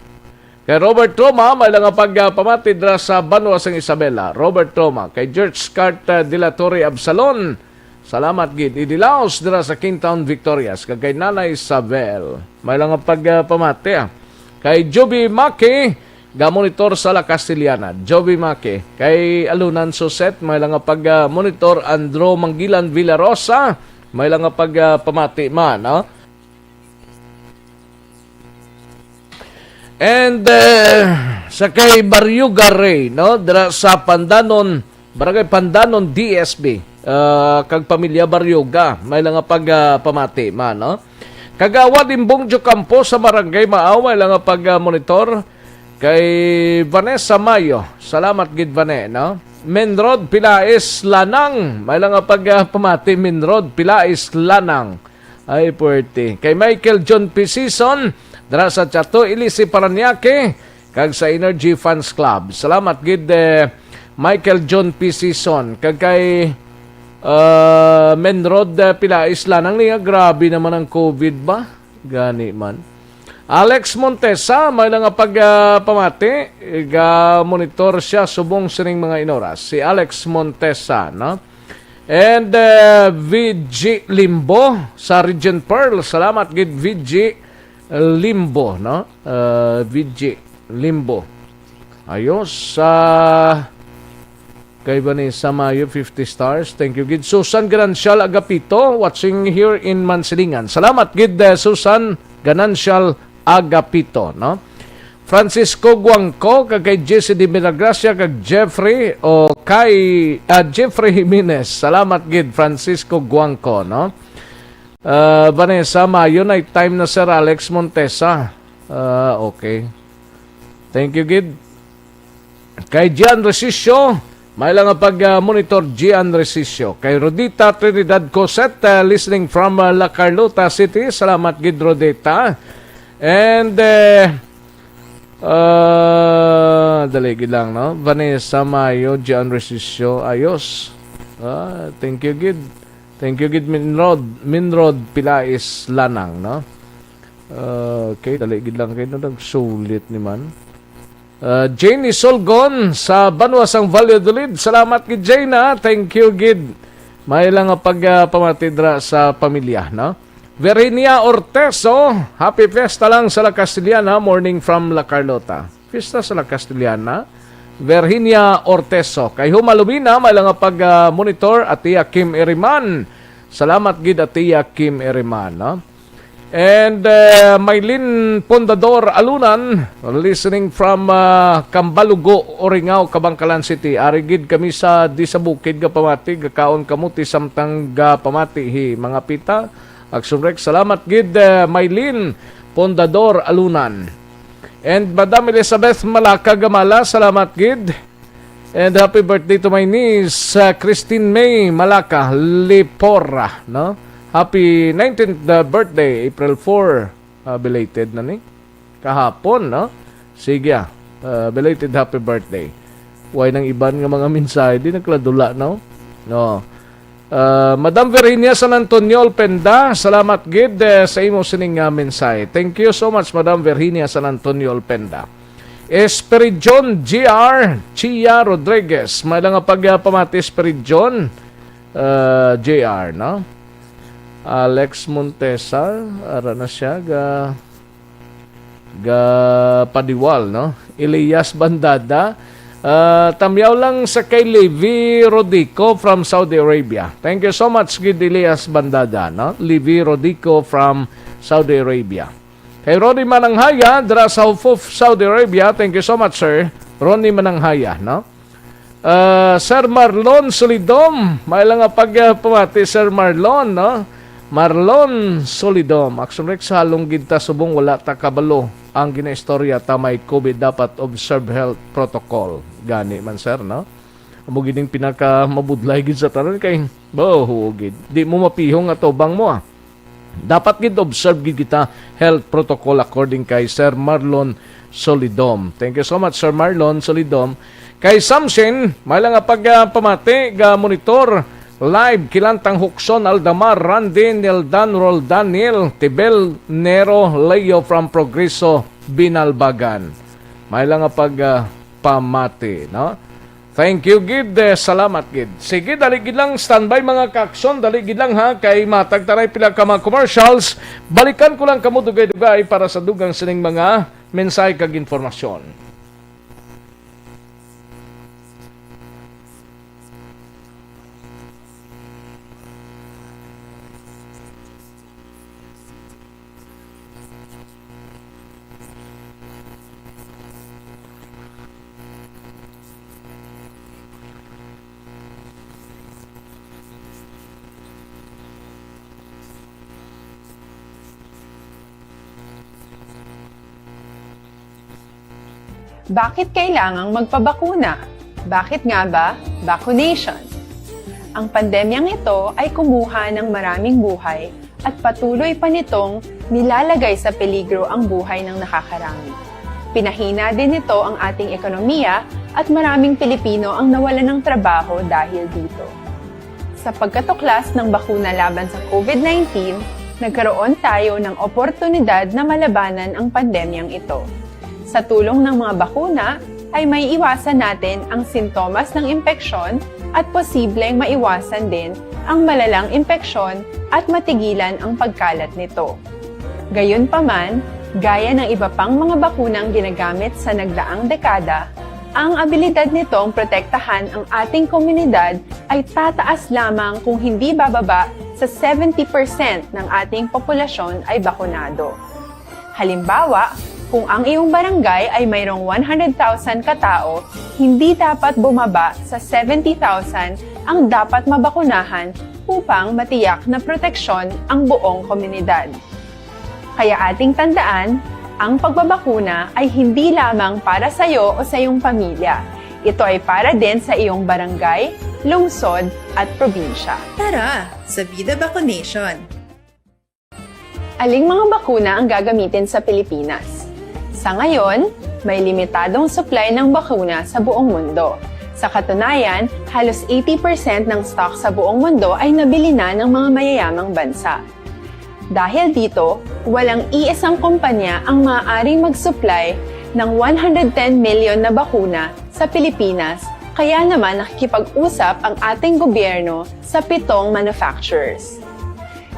Kay Robert Roma, may lang nga pag, ah, pamati dira sa banwa sang Isabela. Robert Roma, kay George Scott, ah, de la Torre Absalon. Salamat gid. Idi Laos dira sa Kingtown Victorias. Kag kay Nanay Isabel. May lang nga pag, ah, pamati, ah. Kay Joby Maki, ga-monitor sa La Castellana. Joby Maki. Kay Alunan Suset, may lang nga pag, ah, monitor. Andro Manggilan Villarosa, may lang nga pag, ah, pamati man, no? And, eh, sa kay Barrio Garay, no? Dira sa Pandanon, Barangay Pandanon, D S B. Ah, kag pamilya Barrioga, may lang nga pag, ah, pamati man, no? Kagawad Imbong Diocampo sa Barangay Maaw, may lang nga pag, ah, monitor. Kay Vanessa Mayo, salamat gid, Vane, no? Menrod Pilais Lanang, may lang nga pag, ah, pamati, Menrod Pilais Lanang. Ay, puwerte. Kay Michael John P. Season, dira sa Chato, Ilisi, Parañaque, kag sa Energy Fans Club. Salamat gid, eh, Michael John P. Season. Kag kay, ah, Menrod, eh, Pilais Lanang niya, grabe naman ang covid ba? Gani man. Alex Montesa, may lang nga pag, ah, pamati. Ga-monitor siya subong sining mga inoras. Si Alex Montesa, no? And, uh, V G Limbo sa Regent Pearl. Salamat gid, V G Limbo, no? Uh, V G Limbo. Ayos. Sa kay Vanessa Mayo, fifty stars. Thank you gid. Susan Ganancial Agapito, watching here in Mansilingan. Salamat gid, uh, Susan Ganancial Agapito, no? Francisco Guangco, kag kay Jesse de Miragracia, kag Jeffrey, o kay, ah, Jeffrey Jimenez. Salamat gid, Francisco Guangco, no? Ah, Vanessa Mayo, night time na, Sir Alex Montesa. Ah, okay. Thank you gid. Kay Gian Resisio, may lang nga pag, ah, monitor, Gian Resisio. Kay Rodita Trinidad Coset, ah, listening from, ah, La Carlota City. Salamat gid, Rodita. And, eh, ah, dali gid lang, no? Vanessa Mayo, Gian Resisio, ayos. Ah, thank you gid. Thank you gid, Minrod. Minrod Pilais Lanang, no? Ah, okay, dali gid lang kayo, no? Nagsulit ni man. Uh, Janie Solgon sa banwa sang Valladolid. Salamat gid, Jane, ha. Thank you gid. May lang nga pag, ah, pamati dira sa pamilya, no? Virginia Orteso, happy fiesta lang sa La Castellana, morning from La Carlota. Fiesta sa La Castellana. Virginia Orteso. Kay Huma Lumina, may lang nga pag, ah, monitor, Atiya Kim Iriman. Salamat gid, Atiya Kim Iriman, no? And, uh, Maylin Pondador Alunan, listening from, uh, Cambalugo, Oringao, Kabangkalan City. Ari gid kami sa di sa bukid nga pamati, gakaon kamuti samtang ga pamati hi mga pita. Action break. Salamat gid, uh, Maylin Pondador Alunan. And Madam Elizabeth Malaka Gamala, salamat gid. And happy birthday to my niece, uh, Christine May Malaka Lipora, no? Happy nineteenth, uh, birthday, April four. Uh, belated na ni. Kahapon, no? Sige, ah. Uh, belated happy birthday. Way nang iban nga mga mensahe, di nagkadula, no? No. Uh, Madam Virginia San Antonio Alpenda, salamat gid, eh, sa imo sining nga mensahe. Thank you so much, Madam Virginia San Antonio Alpenda. Spirit John G R, Chia Rodriguez. May lang nga pagpamati, Spirit John, uh, J R, no? Alex Montesar, ara na siya, ga, ga Padiwal, no? Elias Bandada, ah, tamyaw lang sa kay Levi Rodico from Saudi Arabia. Thank you so much, gid Elias Bandada, no? Levi Rodico from Saudi Arabia. Kay Ronnie Mananghaya, dira sa Hufuf, Saudi Arabia. Thank you so much, sir. Ronnie Mananghaya, no? Ah, Sir Marlon Solidom, may lang nga pagpamati, Sir Marlon, no? Marlon Solidom, Action Rex, halong gid ta subong wala ta kabalo ang ginaistorya ta may COVID, dapat observe health protocol. Gani man, sir, no? Amo gid ang pinakamabudlay gid sa tanan kay, oh, huo gid. Di mo mapihong atubang mo, ah. Dapat gid observe gid kita health protocol according kay Sir Marlon Solidom. Thank you so much, Sir Marlon Solidom. Kay Samson, may lang nga pagpamati, ga monitor live, Kilantang Hukson, Aldamar, Randy, Nildan, Roldan, Neil, Tibel, Nero, Leo from Progreso, Binalbagan. May lang nga pagpamati, no? Thank you gid, eh, salamat gid. Sige, dali gid lang, standby mga ka-Action, dali gid lang ha, kay matag ta na pila ka mga commercials. Balikan ko lang kamo dugay-dugay para sa dugang sining mga mensahe kag impormasyon. Bakit kailangang magpabakuna? Bakit nga ba vaccination? Ang pandemyang ito ay kumuha ng maraming buhay at patuloy pa nitong nilalagay sa peligro ang buhay ng nakakarami. Pinahina din nito ang ating ekonomiya at maraming Pilipino ang nawalan ng trabaho dahil dito. Sa pagkatuklas ng bakuna laban sa COVID nineteen, nagkaroon tayo ng oportunidad na malabanan ang pandemyang ito. Sa tulong ng mga bakuna, ay maiiwasan natin ang sintomas ng impeksyon at posibleng maiwasan din ang malalang impeksyon at matigilan ang pagkalat nito. Gayunpaman, gaya ng iba pang mga bakunang ginagamit sa nagdaang dekada, ang abilidad nitong protektahan ang ating komunidad ay tataas lamang kung hindi bababa sa seventy percent ng ating populasyon ay bakunado. Halimbawa, kung ang iyong barangay ay mayroong one hundred thousand katao, hindi dapat bumaba sa seventy thousand ang dapat mabakunahan upang matiyak na proteksyon ang buong komunidad. Kaya ating tandaan, ang pagbabakuna ay hindi lamang para sa iyo o sa iyong pamilya. Ito ay para din sa iyong barangay, lungsod, at probinsya. Tara, sa Vida Vaccination! Aling mga bakuna ang gagamitin sa Pilipinas? Sa ngayon, may limitadong supply ng bakuna sa buong mundo. Sa katunayan, halos eighty percent ng stock sa buong mundo ay nabili na ng mga mayayamang bansa. Dahil dito, walang iisang kumpanya ang maaaring mag-supply ng one hundred ten million na bakuna sa Pilipinas, kaya naman nakikipag-usap ang ating gobyerno sa pitong manufacturers.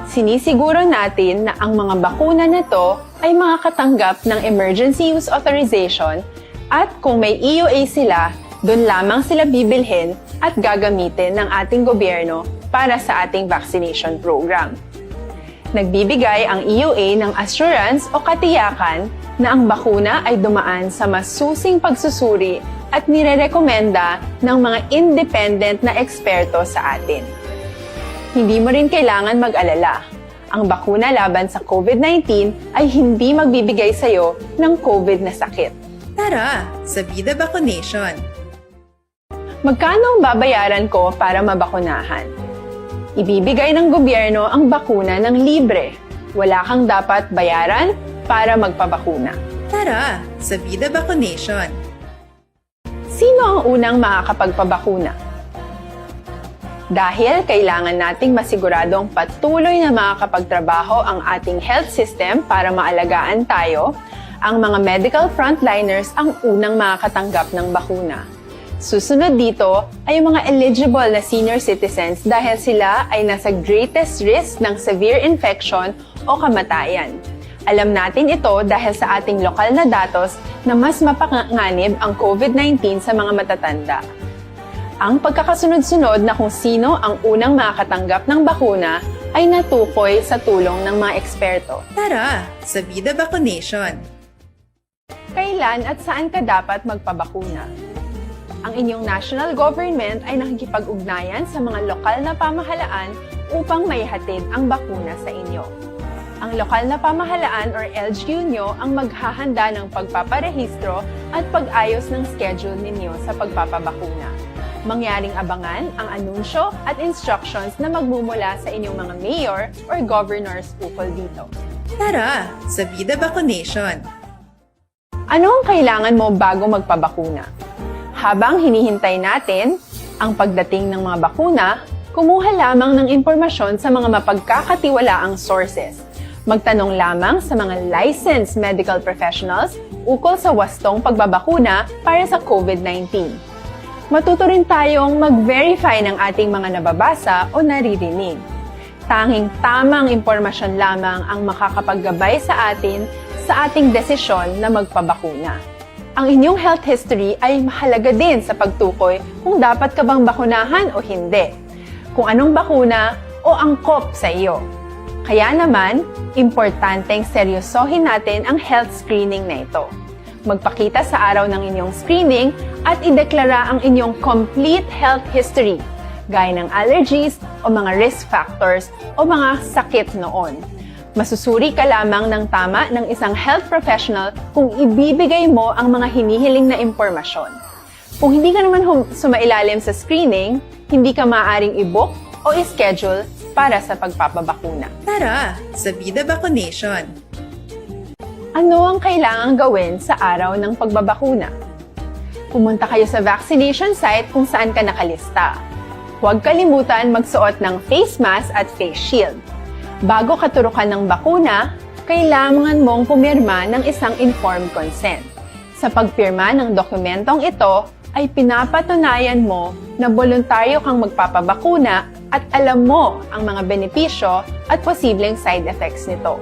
Sinisiguro natin na ang mga bakuna na to ay makakatanggap ng emergency use authorization at kung may E U A sila, doon lamang sila bibilhin at gagamitin ng ating gobyerno para sa ating vaccination program. Nagbibigay ang E U A ng assurance o katiyakan na ang bakuna ay dumaan sa masusing pagsusuri at nirerekomenda ng mga independent na eksperto sa atin. Hindi mo rin kailangan mag-alala. Ang bakuna laban sa COVID nineteen ay hindi magbibigay sa iyo ng COVID na sakit. Tara sa Bida Vacunation! Magkano ang babayaran ko para mabakunahan? Ibibigay ng gobyerno ang bakuna ng libre. Wala kang dapat bayaran para magpabakuna. Tara sa Bida Vacunation! Sino ang unang makakapagpabakuna? Dahil kailangan nating masiguradong patuloy na makakapagtrabaho ang ating health system para maalagaan tayo, ang mga medical frontliners ang unang makakatanggap ng bakuna. Susunod dito ay ang mga eligible na senior citizens dahil sila ay nasa greatest risk ng severe infection o kamatayan. Alam natin ito dahil sa ating lokal na datos na mas mapanganib ang COVID nineteen sa mga matatanda. Ang pagkakasunod-sunod na kung sino ang unang makakatanggap ng bakuna ay natukoy sa tulong ng mga eksperto. Tara sa Bida Vacunation! Kailan at saan ka dapat magpabakuna? Ang inyong national government ay nakikipag-ugnayan sa mga lokal na pamahalaan upang maihatid ang bakuna sa inyo. Ang lokal na pamahalaan or L G U nyo ang maghahanda ng pagpaparehistro at pag-ayos ng schedule ninyo sa pagpapabakuna. Mangyaring abangan ang anunsyo at instructions na magmumula sa inyong mga mayor or governors ukol dito. Tara sa Bida Vacunation! Ano ang kailangan mo bago magpabakuna? Habang hinihintay natin ang pagdating ng mga bakuna, kumuha lamang ng impormasyon sa mga mapagkakatiwalaang sources. Magtanong lamang sa mga licensed medical professionals ukol sa wastong pagbabakuna para sa COVID nineteen. Matuto rin tayong mag-verify ng ating mga nababasa o naririnig. Tanging tamang impormasyon lamang ang makakapaggabay sa atin sa ating desisyon na magpabakuna. Ang inyong health history ay mahalaga din sa pagtukoy kung dapat ka bang bakunahan o hindi, kung anong bakuna o angkop sa iyo. Kaya naman, importanteng seryosohin natin ang health screening na ito. Magpakita sa araw ng inyong screening at ideklara ang inyong complete health history, gaya ng allergies o mga risk factors o mga sakit noon. Masusuri ka lamang ng tama ng isang health professional kung ibibigay mo ang mga hinihiling na impormasyon. Kung hindi ka naman hum- sumailalim sa screening, hindi ka maaaring i-book o i-schedule para sa pagpapabakuna. Tara sa Bida Vacunation! Ano ang kailangang gawin sa araw ng pagbabakuna? Pumunta kayo sa vaccination site kung saan ka nakalista. Huwag kalimutan magsuot ng face mask at face shield. Bago katurukan ng bakuna, kailangan mong pumirma ng isang informed consent. Sa pagpirma ng dokumentong ito, ay pinapatunayan mo na boluntaryo kang magpapabakuna at alam mo ang mga benepisyo at posibleng side effects nito.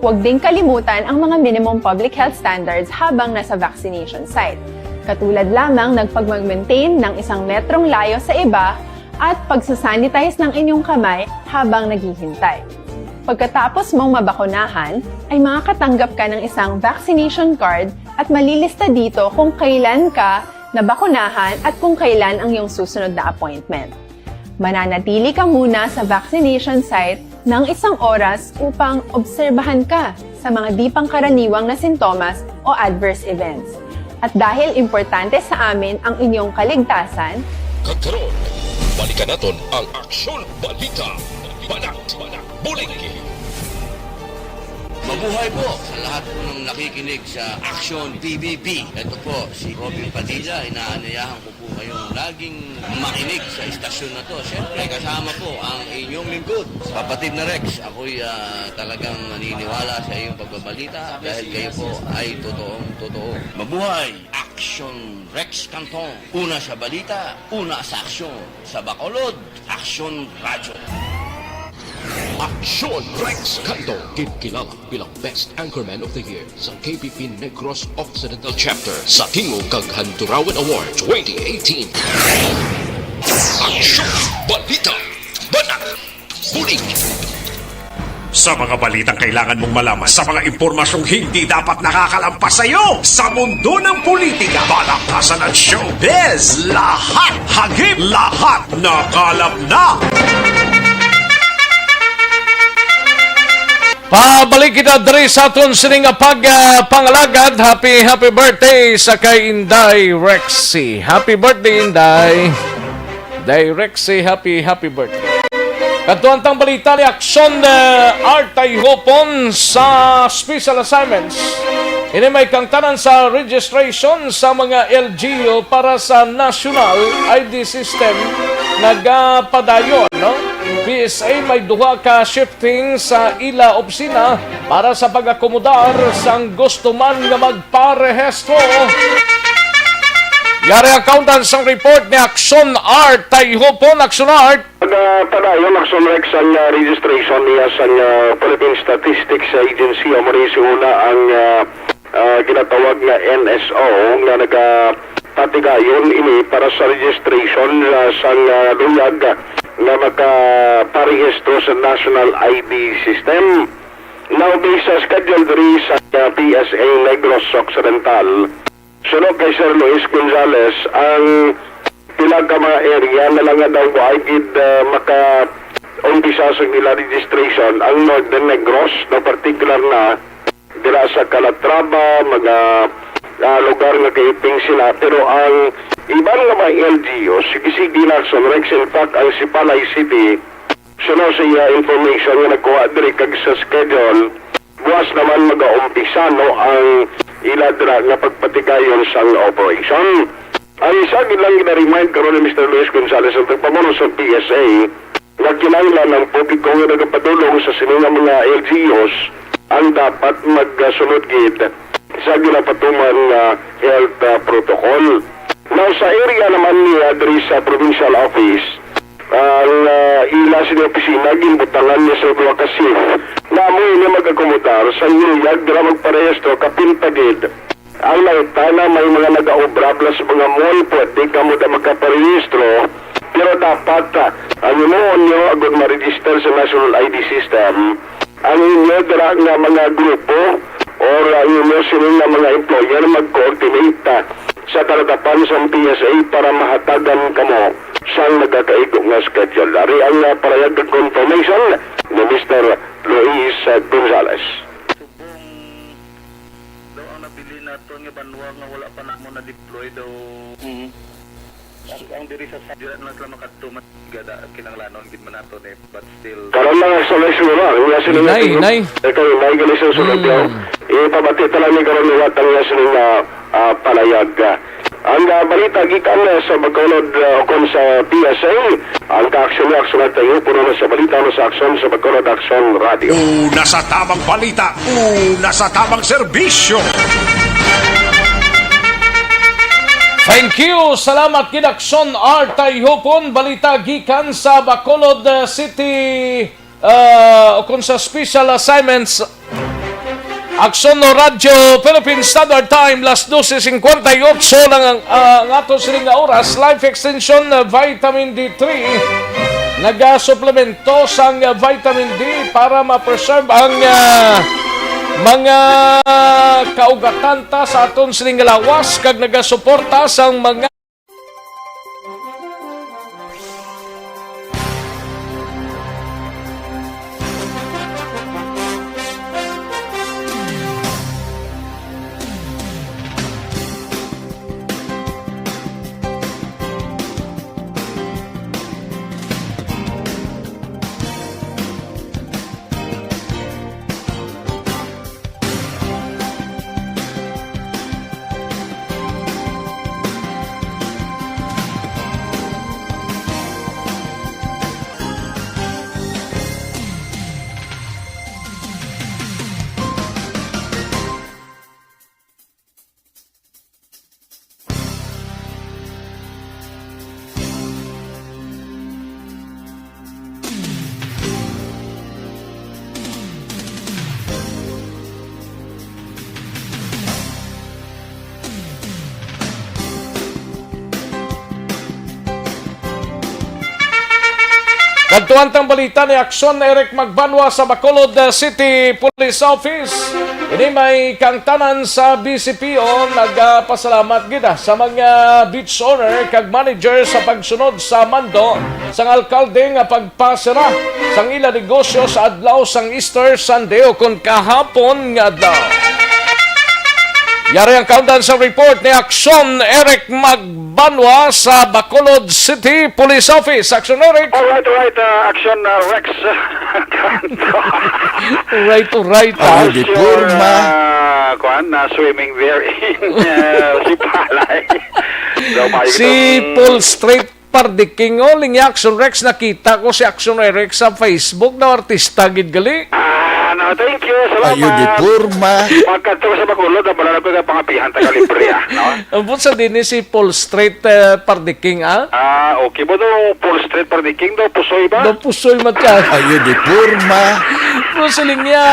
Huwag ding kalimutan ang mga minimum public health standards habang nasa vaccination site, katulad lamang ng pagmag-maintain ng isang metrong layo sa iba at pagsasanitize ng inyong kamay habang naghihintay. Pagkatapos mong mabakunahan, ay makakatanggap ka ng isang vaccination card at malilista dito kung kailan ka nabakunahan at kung kailan ang iyong susunod na appointment. Mananatili ka muna sa vaccination site ng isang oras upang obserbahan ka sa mga di pangkaraniwang na sintomas o adverse events. At dahil importante sa amin ang inyong kaligtasan, Kag karon, balikan naton ang Aksyon Balita. Banat, bulig. Mabuhay po sa lahat po ng nakikinig sa Aksyon P B B. Ito po si Robin Padilla, inaanyayahan ko po kayong laging makinig sa istasyon na to. Siyempre, kasama po ang inyong lingkod, Kapatid na Rex. Ako'y, ah, talagang naniniwala sa iyong pagbabalita dahil kayo po ay totoong totoo. Mabuhay! Aksyon Rex Canton. Una sa balita, una sa aksyon. Sa Bacolod, Aksyon Radyo. Aksyon Rex Canton, ginkilala bilang Best Anchorman of the Year sa K P P Negros Occidental Chapter sa Tingog kag Handurawan Award twenty eighteen. Aksyon, balita, banat, bulig. Sa mga balitang kailangan mong malaman, sa mga impormasyong hindi dapat nakakalampas sa iyo, sa mundo ng politika, palakasan at showbiz, lahat hagip, lahat nakalap na. Pabalik kita diri sa aton sini nga pag, ah, pangalagad. Happy, happy birthday sa kay Inday Rexy. Happy birthday, Inday. Day Rexy, happy, happy birthday. Kadto ang tang balita ni Aksyon, ah, Art Tayhopon sa special assignments. Ini may kangtanan sa registration sa mga L G U para sa National I D System nagapadayon, no? P S A may duha ka shifting sa ila opisina para sa pag-akomodar sang gusto man nga magparehistro. Yari ang kauntan sang report ni Aksyon Art Tayhopon. Aksyon Art. Nagapadayon, Aksyon Rex, ang, ah, registration niya sa, ah, Philippine Statistics Agency, amo ni si una ang, ah, ah, ginatawag nga N S O nga nagapatigayon ini para sa registration, ah, sang, ah, luyag nga makaparehistro sa National I D System. Now, based sa schedule diri sa, ah, P S A Negros Occidental, suno kay Sir Luis Gonzales, ang pila ka mga area na lang nga daw wa gid, ah, maka-umpisa sa ila registration, ang Northern Negros, na particular na dira sa Calatrava, mga, ah, lugar nga kaiping sila. Pero ang iban nga mga L G Us, sige-sige na, Aksyon Rex. In fact, ang Sipalay City, suno sa iya information nga nakuha diri kag sa schedule, buwas naman magaumpisa, no, ang ila dira nga pagpatigayon sang operation. Ang isa gid lang gina-remind karon ni Mister Luis Gonzales, ang tagpamuno sa P S A, nga kinahanglan ang publiko nga nagapadulong sa sini nga mga L G Us ang dapat magsunod gid sa ginapatuman nga health, ah, protocol. Now, sa area naman niya diri sa provincial office, ang, ah, ila sini opisina ginbutangan niya sa duha ka shift. Nga amo ini mag-akomodar sa luyag dira magparehistro, kapin pa gid ang nangutana, may mga nagaobra bala sa mga mall, pwede kamo da makaparehistro, pero dapat, ah, ang himuon nyo agud ma-register sa National I D System ang inyo dira nga mga grupo or ang inyo sini nga mga employer mag-coordinate, ah, sa talatapan sa P S A para mahatagan kamo sang nagakaigo nga schedule. Ari ang, ah, parayag nga confirmation ni Mister Luis, ah, Gonzales. Subong daw ang nabilin naton nga banwa nga wala pa namo na-deploy daw. Mm. Ang, ang diri sa, dira na sila makadto, mas gada, kinahanglanon gid man nato ni, but still. Karon lang sa may sura, ang iya sila Hinay, nga hinay. Ikaw, hinay, gali sa sunod, Mm. Yaw. Ipabati ta lang ni karon liwat ang iya sila nga, ah, palayag. Ang, ah, balita gikan, ah, sa Bacolod, ah, ukon sa P S A, ang kaaksyon ni Aksyon Art Tayhopon, una sa balita, una sa aksyon sa Bacolod Aksyon Radio. Una sa tamang balita, una sa tamang serbisyo. Thank you. Salamat gid, Aksyon Art Tayhopon. Balita gikan sa Bacolod, uh, City, uh, ukon sa special assignments. Aksyon no Radyo Philippine Standard Time, las doce cincuenta y ocho lang ang, uh, ang ato sining nga oras. Life Extension, uh, Vitamin D three. Nagasuplemento sang, uh, vitamin D para ma-preserve ang, uh, mga kaugatan ta sa aton sining nga lawas kag nagasuporta sang mga Nagtuan tang balita ni Aksyon Eric Magbanwa sa Bacolod, uh, City Police Office. Ini may kangtanan sa B C P O, nagapasalamat gid, ah, sa mga beach owner kag manager sa pagsunod sa mando sang alkalde nga pagpasira sang ila negosyo sa adlaw sang Easter Sunday o kon kahapon nga adlaw. Yari ang kaundan sa report ni Aksyon Eric Magbanwa sa Bacolod City Police Office. Aksyon Eric. Alright, alright, uh, Aksyon, uh, Rex. Right, right. Ayo di Aksyon, porma. Uh, kuan, na swimming there in, uh, Sipalay. So, maayo Si itong Paul Street Pardiking, oh, Lingi Action Rex, nakita ko si Action Rex sa Facebook, na artista gid gali. Ah, no, thank you. Salamat. Ayo di porma. Pagkadto ko sa Bacolod, ang balala ko nga pangapihan, taga libre, ah, no? Ang sa din si Paul Street, eh, Pardiking, ah? Ah, okay ba daw? Paul Street Pardiking daw, pusoy ba? Daw pusoy man siya. Ayo di porma. Pero siling niya,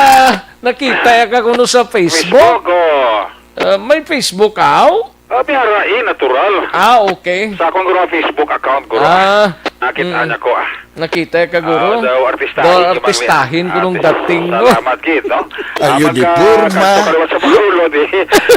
nakita ya ka kuno sa Facebook. Facebook, oh. Ah, may Facebook ka, aw? Ah, bihara, eh, natural. Ah, okay. Sa akong guro Facebook account, guro. Ah, Nakita mm. niya ko, ah. Nakita ka, guro? Ah, daw artistahin Daw ka man, artistahin eh. ko nung Artist-, dating, no? salamat, gid, no? Ayo, Ah, di magka-, porma. kanto ka naman sa Bacolod, eh.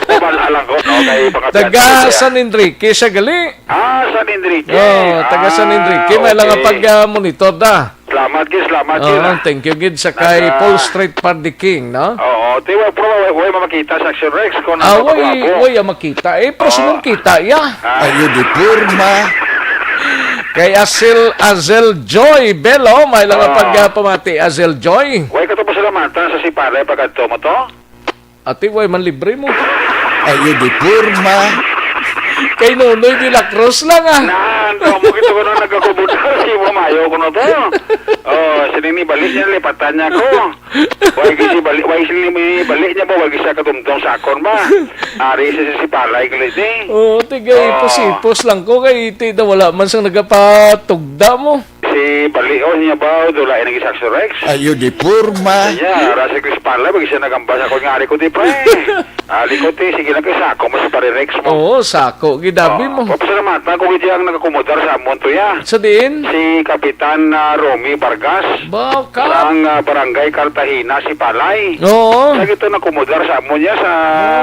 Mabala lang ko, no? Kay mga Taga fiancé, San Enrique siya gali. Ah, San Enrique. Oh, taga San Ah, Enrique. May lang okay. pag, ah, monitor da. Salamat, gid. Salamat, gid, Oh, ah. thank you, gid, sa kay Nag-, ah, Paul Street Pardiking, no? Oo, ti, wa, pero wa, wa, wa makita sa Action Rex kung Ah, ano way, magwapo. way, ah, makita. Eh, pero Oo. sumong kita, ya. Ah. Ayo di porma. Kay Asil, Azel Joy Bello, may lang ang Oo. pagpamati, Azel Joy. Way ka to pasalamatan sa Sipalay pagkadto mo to? Ati, way man libre mo. Ayo di porma. Kay Nonoy de la Cruz lang, ah. Nan, kamo kito ko na nagkakumudar, si Mamayo ko na to. Oh, sini ni balik niya, lipatan niya ko. Way gid si balik, way sini ni balik niya ba, way gid siya kadumdom sa akon ba? Ari si, si Palay kulit ni. Oh, tigay, Oh. ipos-ipos lang ko kay iti na wala man sang nagapatugda mo. Si Bali, oh, niya ba, dula, eh, nag-isa si Rex? Ayo di porma. Niya, ra si Chris Palay, mag-isa nagamba sa akon nga, ari ko di, pre. Ali ko, ti, sige lang kay sako mo si Pare Rex mo. Oo, sako, gidabi Oh, mo. Papasalamatan ko gid ang nagakumudar sa amon to, ya. Sa diin? Si Kapitan, ah, Romy Vargas. Ba, ka- Sang, ah, Barangay Cartagena, si Palay. Oo. Siya gito nakumudar sa amon, ya, sa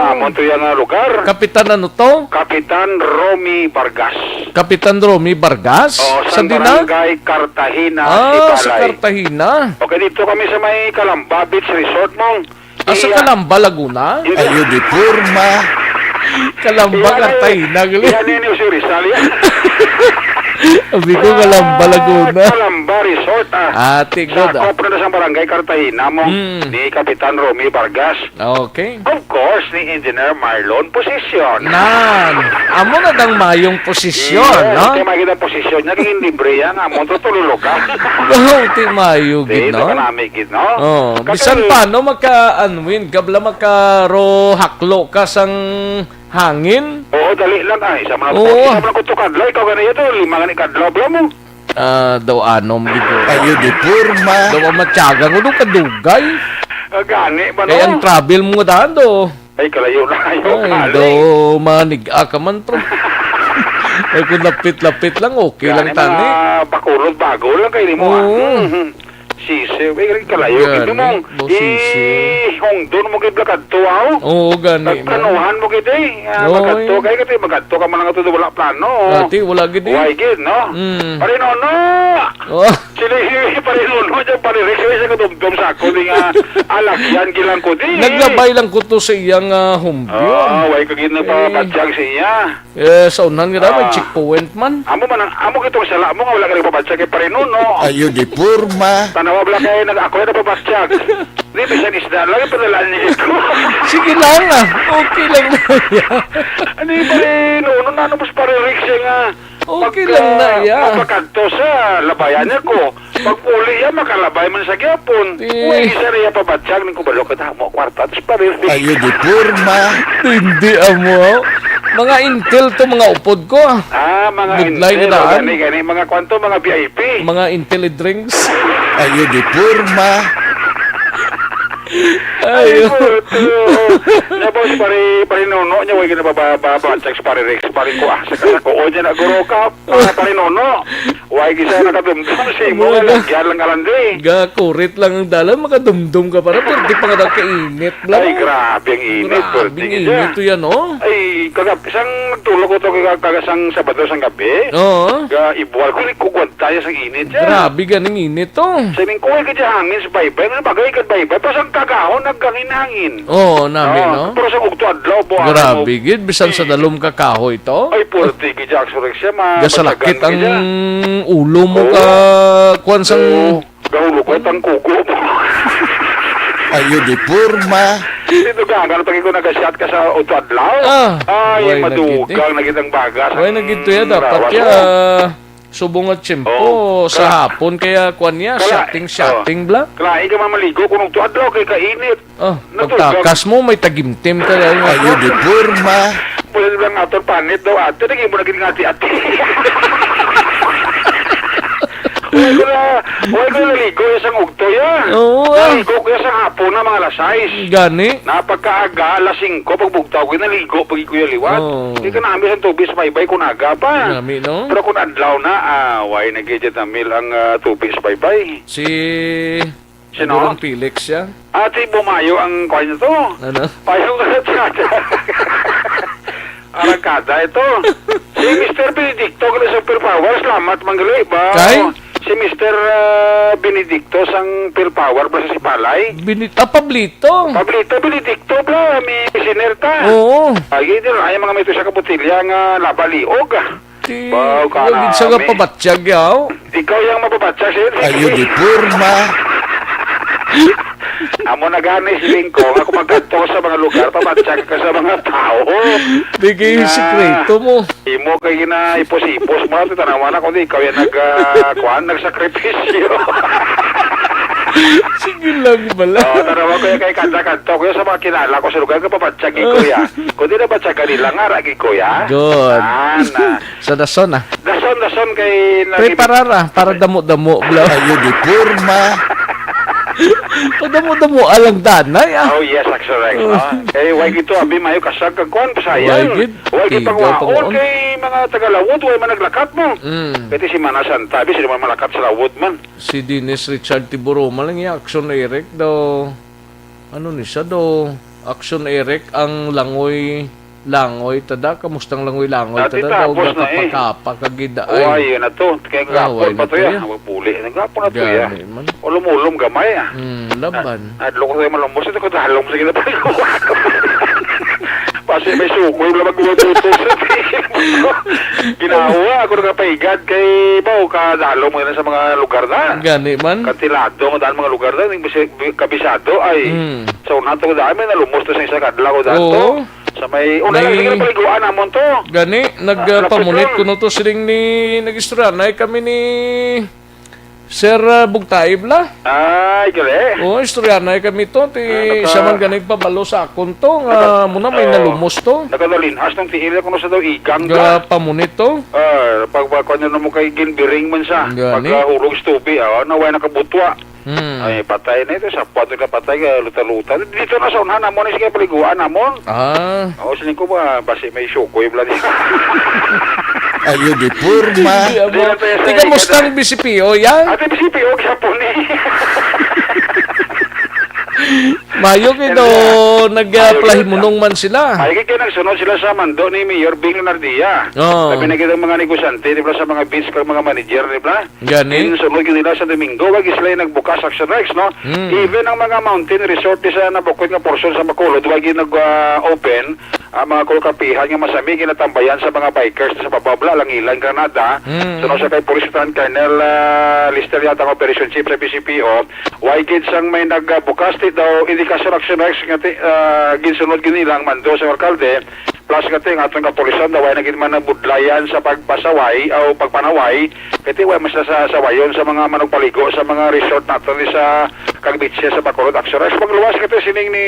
Oh. amon to, ya, nga lugar. Kapitan ano to? Kapitan Romy Vargas. Kapitan Romy Vargas? Oh, Sa sang diin na? Barangay Cartagena, Ah, sa Sipalay. Cartagena. Okay, dito kami sa may Calamba Beach Resort, mong. Ah, sa Iya. Calamba, Laguna? Ayo di porma. Calamba, Iya, Cartagena, gali. Iya, ni, ni, si Rizal, ya. Abi ko, Calamba, Laguna. Calamba Resort, ah. Ah, tigod, ah. Sakop na sa Barangay Cartagena, mong Mm. ni Kapitan Romy Vargas. Okay. Of course, ni Engineer Marlon Position. Nan, amo na dang mayong posisyon, Yes, no? Kaya makita posisyon niya, kaya libre yan, amo to tululugan. Wow, ti mayo Di, gid, no? Ito kanami gid, no? Oh, Kasi bisan paano magka-unwind, kabla magkaro haklo ka sang hangin? Oo, dali lang, ay. Isa man ako, Oo. isa man ako to kadlaw, ikaw gani ito, lima gani kadlaw, bro mo. Ah, daw anom gid, bro. Ayo di porma. Daw ang matyaga ko, daw kadugay. Ah, gani ba, Kaya no? ang travel mo nga daan, do. Ay, kalayo na kayo, Ay, kali. do, manig-a ka man, bro. Ay, kung lapit-lapit lang, okay lang Gani, tani. mga Bacolod, bago lang kayo ni mo, ah. Oo. Mhm. Sisi, ay, kalayo. Gani, Ito mong, bo, sisi. ihongdon mo gid lakad to, aw. Oo, gani, man. Nagplanuhan mo gid, eh. Ah, Oo, magadto, eh. kaya kasi magadto ka man lang ito, wala plano. Dati, wala gid, eh. Why gid, no? Mm. Pare, no, no. Oh. Sila, pare, no, no, dyan, pare, Rex, sa kadumdum sa ako, di nga, alakyan, gilang ko, di. Naglabay lang ko to sa iyang, ah, humbyo. Ah, why ka gid Eh. nagpapatyag sa iya? Eh, sa unahan nga daw, may Ah. checkpoint man. Amo man ang, amo kitong sala mo nga wala ka nagpapatyag kay Pare Nuno. Ayo di porma. Tanawa, wala kay nag-, ako yung nagpapatyag. Di, bisan isda lang, ipadala niya ito. Sige lang, ah. Okay lang na yan. Ano yung Pare Nuno? Ano mas Pare Rex nga? Okay Pag, lang na ah, yan. Pagkadto sa labayan niya ko, pag uli yan, makalabay man sa gyapon. Eh. Uy, isa na yan pabatyag, ning kubalo ka, damo, kwarta, tas pare. Ayo di porma. Hindi, amo. Mga intel to, mga upod ko, ah. Ah, mga Budlay intel, na daan. Gani, gani, mga kwanto, mga V I P. Mga intel drinks. Ayo di porma. Ayo. Ayo, puto. Nya, boss, pare, pare Nono, nya, way ka na ba, ba, ba, ba, text pare Rex, pare ko, ah, sa kasakuon niya na, guro ka, pare, pare Nono. Way gisa nakadumdum si mo, Mga ga- lagyan lang alandi. Gakurit lang ang dalan, makadumdum ka para, pero di pa nga daw kainit, bla. Ay, grabe ang init, Grabe perti ang gid init siya. to yan, oh. Ay, kaga, isang nagtulog ko to, kaga, kaga sang Sabado, sang gabi. Oo. Ga, ibuwal ko, kugwanta ya sang init siya. Grabe ganing init to. Sa ining kuway ka dyan, hangin sa baybay, ano bagay ka baybay, pa sang kagahon, naghangin-hangin. Oo, nami, Oo, no? pero sa ugto adlaw, buwan Grabe mo. gid, bisan sa Eh. dalom ka kahoy to. Ay, pwerte gid, Jackson Rex, siya, ma-, Gasalakit matyagan ang gid siya. ulo mo Oo. ka, kuwan sang Oo. Gahulog ko, tang kuko. Ayo di porma. Dito ka, ano pag ikaw nag-shot ka sa ugto adlaw? Ah, Ay, way na gid, eh. madugang na gid ang bagas. Way na gid to, ya, Ang dapat, rawas ya, mo. subong at tiyempo Oo. sa Kala-, hapon, kaya kuwan niya, kala-, shotting, oo. shotting, bla. Kalain ka mamaligo kung ugto adlaw, kay kainit. Oh, Natulog. pagtakas mo, may tagimtim ka lang. Ayo di porma. Pwede lang aton panit daw, ate. Lagi mo na gid nga ati-ati. Wala ko na, wala ko naligo ya sang ugto ya. Oo, ah. Naligo ko ya sang hapon na mga alas sais. Gani? Napagkaaga, alas singko, pagbugtaw ko, naligo, pag kuya liwat. Oo. Di ka naami sa tubig sa baybay kung aga pa. Nami, no? Pero kung adlaw na, ah, why na gid, Jamil, ang, ah, tubig sa baybay? Si Sino? Gurang Felix siya. Ate, bumayo ang kuwan niya to. Ano? Payo nga sa tsada. Arangkada ito. Si Mister Benedicto, gali sa Superpower, salamat, manggali ba? Kay? Si Mister, ah, Benedicto sang Superpower, ba sa Sipalay? Binit-, ah, Pablito. Pablito, Benedicto, bla, may siner ta. Oo. Ay, yun, ay, mga may to siya kabutilya nga laba liog, ah. Ti, Wow, wag gid siya nga kanami. pabatyag, yaw. Ikaw yang mapabatyag, sir. Ayo di porma. Amo na gani, siling ko, nga kung magkadto ka sa mga lugar, pabatyag ka sa mga tao. Di kay Na sikreto mo. Imo kay ginaipos-ipos mo, ti tanawa na, kundi ikaw yung nag, ah, kuan, nagsakripisyo. Sige lang, bala. Oh, tanawa ko yung kay kanta-kanta ko yung sa mga kilala ko sa lugar, kapabatyag ko ya. Kundi na batyagan nila, nga, ragi ko ya. Good. Ah, na. Sa dason, ah. Dason, dason kay naging Preparara para damo-damo, bla. Ayo di porma. Padamo-damo alang danay, ah. Oh, yes, actually, right, Oh. no? Kay way gito, abi, mayo kasag kag kuwan, pasayan. Way gid. Way gid Tigaw pangwaon pangwaon. kay mga taga-Lawod, way man naglakat mo. Mm. Kay ti Semana Santa, abi, sila man malakat sa Lawod man. Si Dennis Richard Tiburoma lang, iya, Action Eric daw. Ano ni siya do? Action Eric, ang langoy, langoy, tada, kamustang langoy, langoy, Dati tada, daw tapos na eh. gakapakapa ka gid, ay. Uy, yun na to. Kaya Ah, gapon why pa na to to yan? yan? Magpuli. Ang gapon na to yan. Gani man. Ulom-ulom gamay, ah. Hmm, laban. Na-, nadlo ko sa malumos. Ito ko dalom sa ginapaligo. Pasi may sukoy, wala magbubuto sa tingin mo. Ginawa, ako nagapahigad kay, ba, o kadalom mo na sa mga lugar na. Gani man. Kantilado, ang daan mga lugar na, yung bisi-, kabisado, ay. Hmm. So, nato ko daan, may nalumos to sa isa kadlaw ko daan to. Oo. Sa may, una lang, May sige na paliguan namon to. Gani, Ah, nagpamunit lapit lang. kuno to siling ni, nag-istoryanay kami ni Sir, ah, Bugtaib la. Ay, gali. Oo, istoryanay kami to. Ti, Ah, naka- siya man gani pabalo sa akon to, nga Naka-, muna may oo. nalumos to. Nagkadalinhas ng tiil, kuno sa daw igang ka. Gapamunit to. Ah, pag, pag, ano na mo kay ginbiring man siya. Gani. Pag, ah, hulog sa tubi, ah, naway nakabutwa. Hmm. Ay, patay na ito. Sa puwan ka patay, kaya luta-luta. Dito na sa unahan namon, sige, paliguan namon. Ah. Oo, siling ko ba, basi may sukoy, bla niya. Ayo di porma. Hindi, amo. Hindi na tayo sa Tiga ikada. Mustang B C P O yan? Ate, B C P O, sa po ni. Mayo kay Hindi, do, ah. nag, ah, Mayo kay plahimunong man sila. Mayo kay nagsunod sila sa mando ni Mayor Bing Leonardia. Oo. Labi na gid ang mga negosyante, di ba, sa mga beach, kag mga manager, di ba? Gani. Ginsunod gid nila sa Domingo, wag sila nagbukas sa Action Rex, no? Mm. Even ang mga mountain resort di sa nabukod nga portion sa Bacolod, wag yung nag, ah, open, ang mga kulkapihan nga masami ginatambayan sa mga bikers sa Bababla, Langilan, Granada. Mm. Sunod sa kay Police Lieutenant Colonel, ah, Lister yata ang operation chief sa B C P O, wag gid sang may nagbukas ti daw indikasyon Action Rex nga ti, ah, ginsunod gid nila ang mando sa alkalde. Plus nga ti, ang aton kapulisan daw, way na gid man nabudlayan sa pagpasaway o pagpanaway, kay ti, way mas sa sawayon sa mga manugpaligo sa mga resort naton ni sa kag beaches sa Bacolod. Actually, sa pagluwas nga ti, sining ni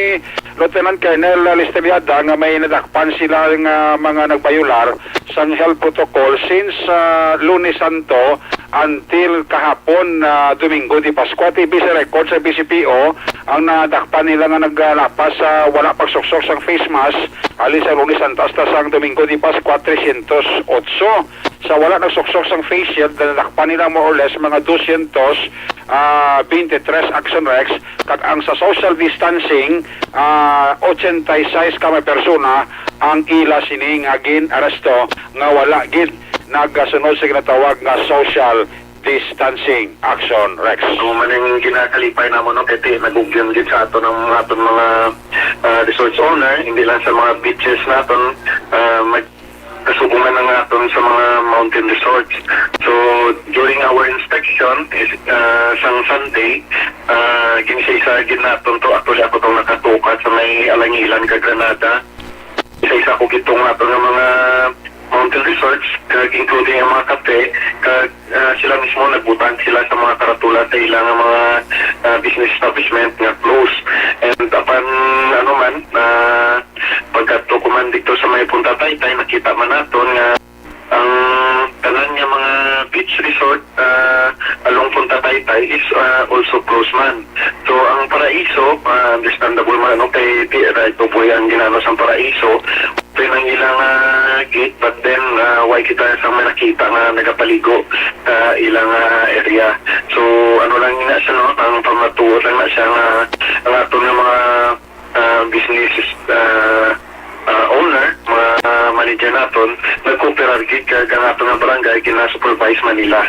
Lieutenant Colonel Lister Yada nga may nadakpan sila nga mga nagbayular sang health protocol since, ah, Lunes Santo, Until kahapon, ah, Domingo de Pascua, T V C record sa B C P O, ang nadakpan nila nga naglapas sa wala pagsuksok sang face mask, halin sa Lunes Santo hasta sang Domingo de Pascua, trescientos otso. Sa wala nagsuksok sang face shield, nadakpan nila more or less mga dosyentos, ah, bente tres Action Rex, kag ang sa social distancing, ah, ochenta y seis ka mga persona ang ila sini nga gin-aresto nga wala gid nagasunod sa ginatawag nga social distancing. Action, Rex. Amo man ang ginakalipay namon, no, kay ti nagugyon gid sa aton ang aton mga, ah, resorts owner, hindi lang sa mga beaches naton, ah, mag-, kasubungan na nga aton sa mga mountain resorts. So, during our inspection is, ah, sang Sunday, ah, ginisa-isa gid naton to. Actually, ako tong nakatuka sa may Alangilan kag Granada. Isa-isa ko gid tong aton nga mga mountain resorts, kag including ang mga kape, kag, ah, sila mismo nagbutang sila sa mga karatula sa ila nga mga, ah, business establishment nga close. And apan, ano man, ah, pagkadto ko man dito sa may Punta Taytay, nakita man naton nga ang tanan nga mga beach resort, ah, along Punta Taytay is, ah, also closed man. So, ang Paraiso, ah, understandable man, ano, kay di right of way ang ginano sa Paraiso. Open ang ilang, ah, gate, but then, ah, why kita sa may nakita nga nagapaligo sa ilang, ah, area. So, ano lang na siya, no? Ang pamatuod lang na siya nga ang aton nga mga ah, business, ah, ah, owner, mga manager naton, nagkooperar gid kag ang ato nga barangay gina-supervise man nila.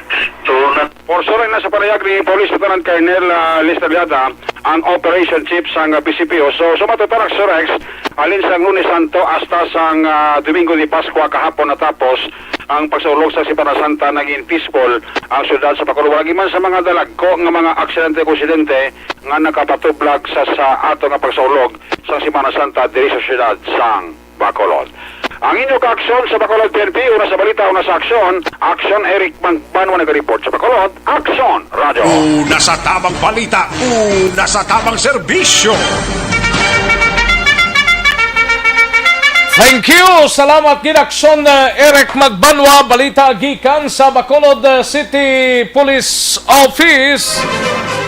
So, na- For sure, na sa panayag ni Police Lieutenant Colonel, ah, Lester Viada, ang operation chief sang, ah, B C P O. So, sa matuturak, Sir Rex, halin sang Lunes Santo hasta sang, ah, Domingo de Pascua kahapon natapos ang pagsaulog sa Semana Santa, naging peaceful ang syudad sa Bacolod. Wala man sa mga dalagko nga mga aksidente o insidente nga nakapatublag sa, sa ato nga pagsaulog sa Semana Santa diri sa siyudad sang Bacolod. Ang inyo kaaksyon sa Bacolod P N P, una sa balita, una sa aksyon. Aksyon, Eric Magbanwa nagareport sa Bacolod. Aksyon, Radyo. Una sa tamang balita, una sa tamang serbisyo. Thank you. Salamat gid, Aksyon, uh, Eric Magbanwa. Balita gikan sa Bacolod, uh, City Police Office.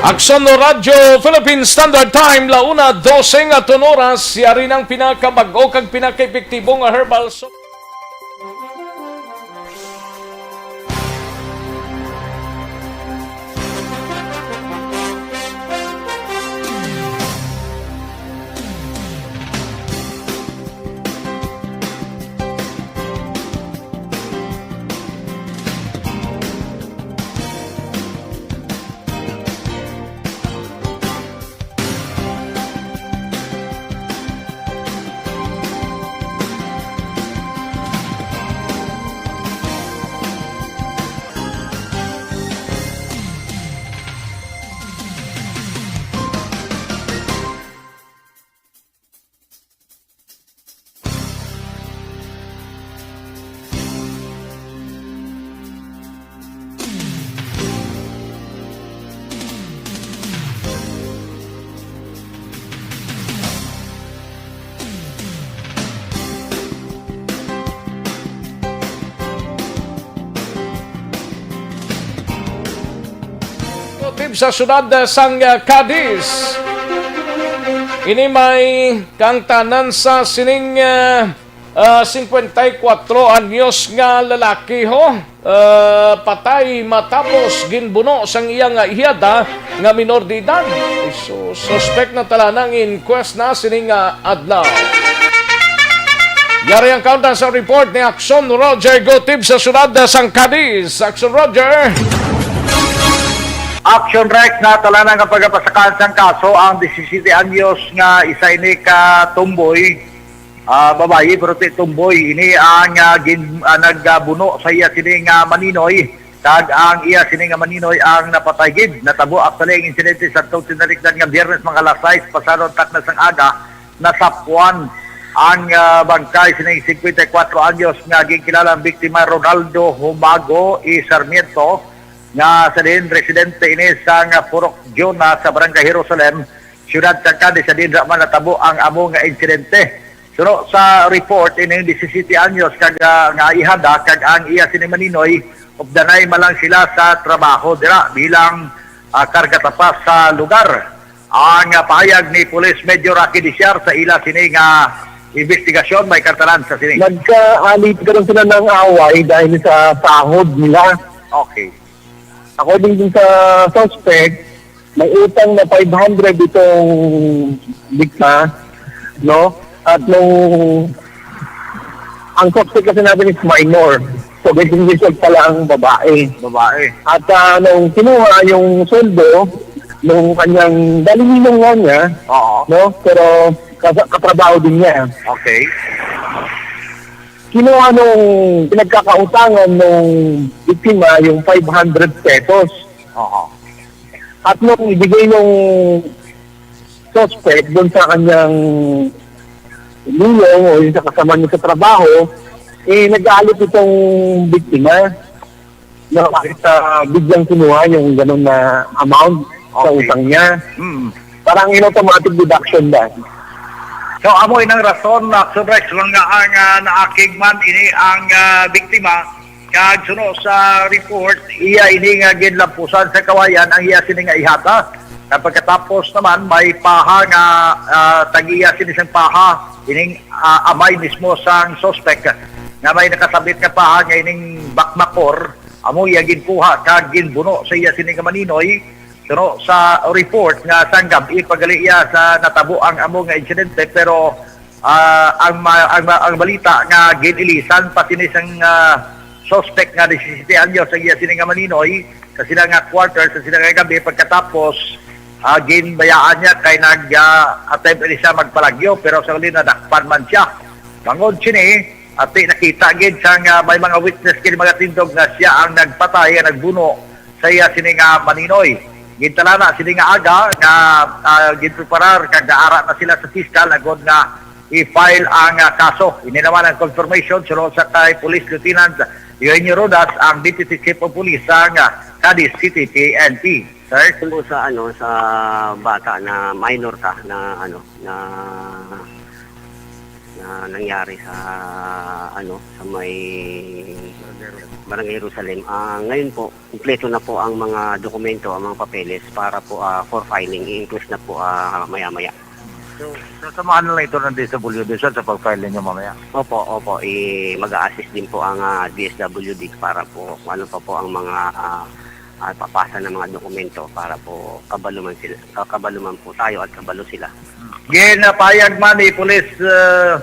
Aksyon, Radyo Philippine Standard Time, la una dose nga aton oras. Yari nang pinakabag-o kag pinakaepektibo nga herbal soap. Tib sa siyudad, uh, sang, uh, Cadiz. Ini may kang tanan sa sining, uh, uh, cincuenta y cuatro anyos nga lalaki, ho. Uh, patay matapos ginbuno sang iya nga ihada nga minor de edad. Isu-, suspect na tala nang inquest na sini nga adlaw. Yari ang kauntan sa report ni Aksyon Roger Gutib sa siyudad sang Cadiz. Aksyon Roger. Action Rex, natala na nga pagapasakan sang kaso ang disisiyete anyos nga isa ini ka tomboy, ah, babayi, pero ti tomboy. Ini ang, ah, gin-, ah, nagbuno sa iya sini nga maninoy, kag ang iya sini nga maninoy ang napatay gid. Natabo actually ang insidente sa atong tinalikdan nga Biyernes, mga alas sais pasado ang takna sang aga. Nasapuan ang, ah, bangkay sining cincuenta y cuatro anyos nga ginkilala ang biktima, Ronaldo Humago y Sarmiento, nga sa diin residente ini sa nga Purok Jonah sa Barangay Jerusalem, siyudad sa Cadiz, sa diin ra man natabo ang amo nga insidente. Suno sa report, ining disisiyete anyos kag, ah, nga ihada kag ang iya sini maninoy Updanay man lang sila sa trabaho dira bilang, ah, karga tapas sa lugar. Ang, ah, pahayag ni Police Major Rocky Diciar sa ila sini nga investigasyon may kantanan sa sini. Nagkaalit karon sila ng away dahil sa sahod nila. Okay. According din sa suspect, may utang na five hundred itong biktima, no? At nung ang suspect kasi natin is minor, so, twenty years old pa lang ang babae. Babae. At, ah, nung kinuha yung sweldo, nung kanyang dali ninong nga niya, Oo. no? Pero kasa- katrabaho din niya. Okay. Kinuha nung pinagkakautangan nung biktima yung five hundred pesos. Oo. At nung ibigay nung suspect dun sa kanyang ninong o yung sa kasama niya sa trabaho, eh, nag-aalit itong biktima na bakit, ah, biglang kinuha yung ganun na amount sa Okay. utang niya. Mm. Parang in automatic deduction ba? So, amo inang rason, Action Rex, nga ang, ah, naakig man ini ang, ah, biktima, kag suno sa report, iya ini nga ginlampusan sa kawayan ang iya sini nga ihata. Kag pagkatapos naman, may paha nga, ah, tag-iya sini sang paha, ining, ah, amay mismo sang suspect nga may nakasabit nga paha nga ining bakbakor, amo iya ginkuha kag ginbuno sa iya sini nga maninoy. Suno sa report nga sang gab-i pa gali iya sa natabo ang amo nga insidente, pero, ah, ang ma-, ang ma-, ang balita nga gin-ilisan pa sini sang, ah, suspect nga disisiyete anyos ang iya sini nga maninoy sa sila nga quarter, sa sila nga gabi, pagkatapos, ah, ginbayaan niya kay nag, ah, attempt ini siya magpalagyo, pero sa huli nadakpan man siya. Bangod sini, ati nakita gid sang, ah, may mga witness kini mga tindog nga siya ang nagpatay, ang nagbuno sa iya sini nga maninoy. Gintalana sini nga aga nga, ah, ginpreparar kag naara na sila sa piskal agod nga i-file ang, ah, kaso. Ini naman ang confirmation suno sa kay Police Lieutenant Eugenio Rodas, ang Deputy Chief of Police sang, ah, Cadiz City P N P. Sir? Tungkol sa, ano, sa bata na minor ka na, ano, na, na nangyari sa, ano, sa may Barangay Jerusalem. Ah, ngayon po, kumpleto na po ang mga dokumento, ang mga papeles para po, ah, for filing. I-enclose na po, ah, maya-maya. So, sasamahan na lang ito ng D S W D, sir, sa pag-file ninyo mamaya? Opo, opo. I-, mag-a-assist din po ang, ah, D S W D para po kung ano pa po ang mga, ah, ah, papasa ng mga dokumento para po kabalo man sila, ka-, kabalo man po tayo at kabalo sila. Ginapayag man ni Police, uh,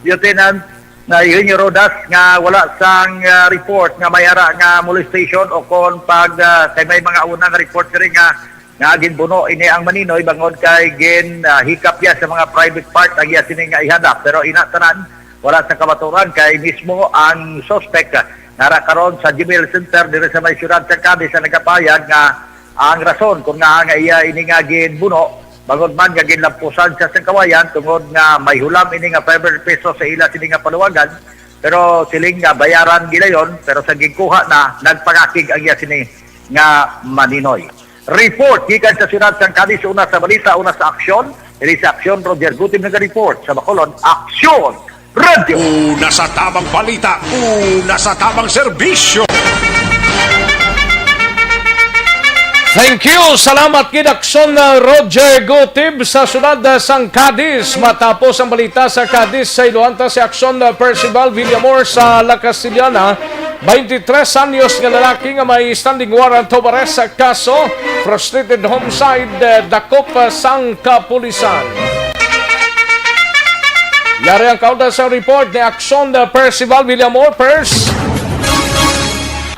Lieutenant na Eugenio Rodas nga wala sang, uh, report nga may ara nga molestation o kon pag, uh, kay may mga unang report diri nga, nga ginbuno ini ang maninoy bangod kay gin, uh, hikap niya sa mga private part ang iya sini nga ihanda. Pero ina tanan, wala sa kamaturan kay mismo ang suspect, ah, nara karon sa Juvenile Center diri sa may siyudad sa Cadiz ang nagapayag nga ang rason kung nga nga iya ini nga ginbuno, bangod man nga ginlampusan siya sa kawayan tungod nga may hulam ini nga five hundred pesos sa ila sini nga paluwagan, pero siling nga bayaran gilayon, pero sa ginkuha na, nagpangakig ang iya sini nga maninoy. Report gikan sa siyudad sang Cadiz, una sa balita, una sa aksyon. Diri sa aksyon, Roger Gutib naga-report. Sa Bacolod, aksyon! Radyo! Una sa tamang balita, una sa tamang serbisyo. Thank you. Salamat gid, Aksyon, uh, Roger Gutib sa siyudad, uh, sang Cadiz. Matapos ang balita sa Cadiz, sa Iloanta si Aksyon, uh, Percival Villamor sa La Castellana. Twenty-tres anyos nga lalaki nga may standing warrant of arrest sa kaso frustrated homicide, eh, dakop, eh, sang kapulisan. Yari ang kaunda sa report ni Aksyon, eh, Percival Villamor, Pers.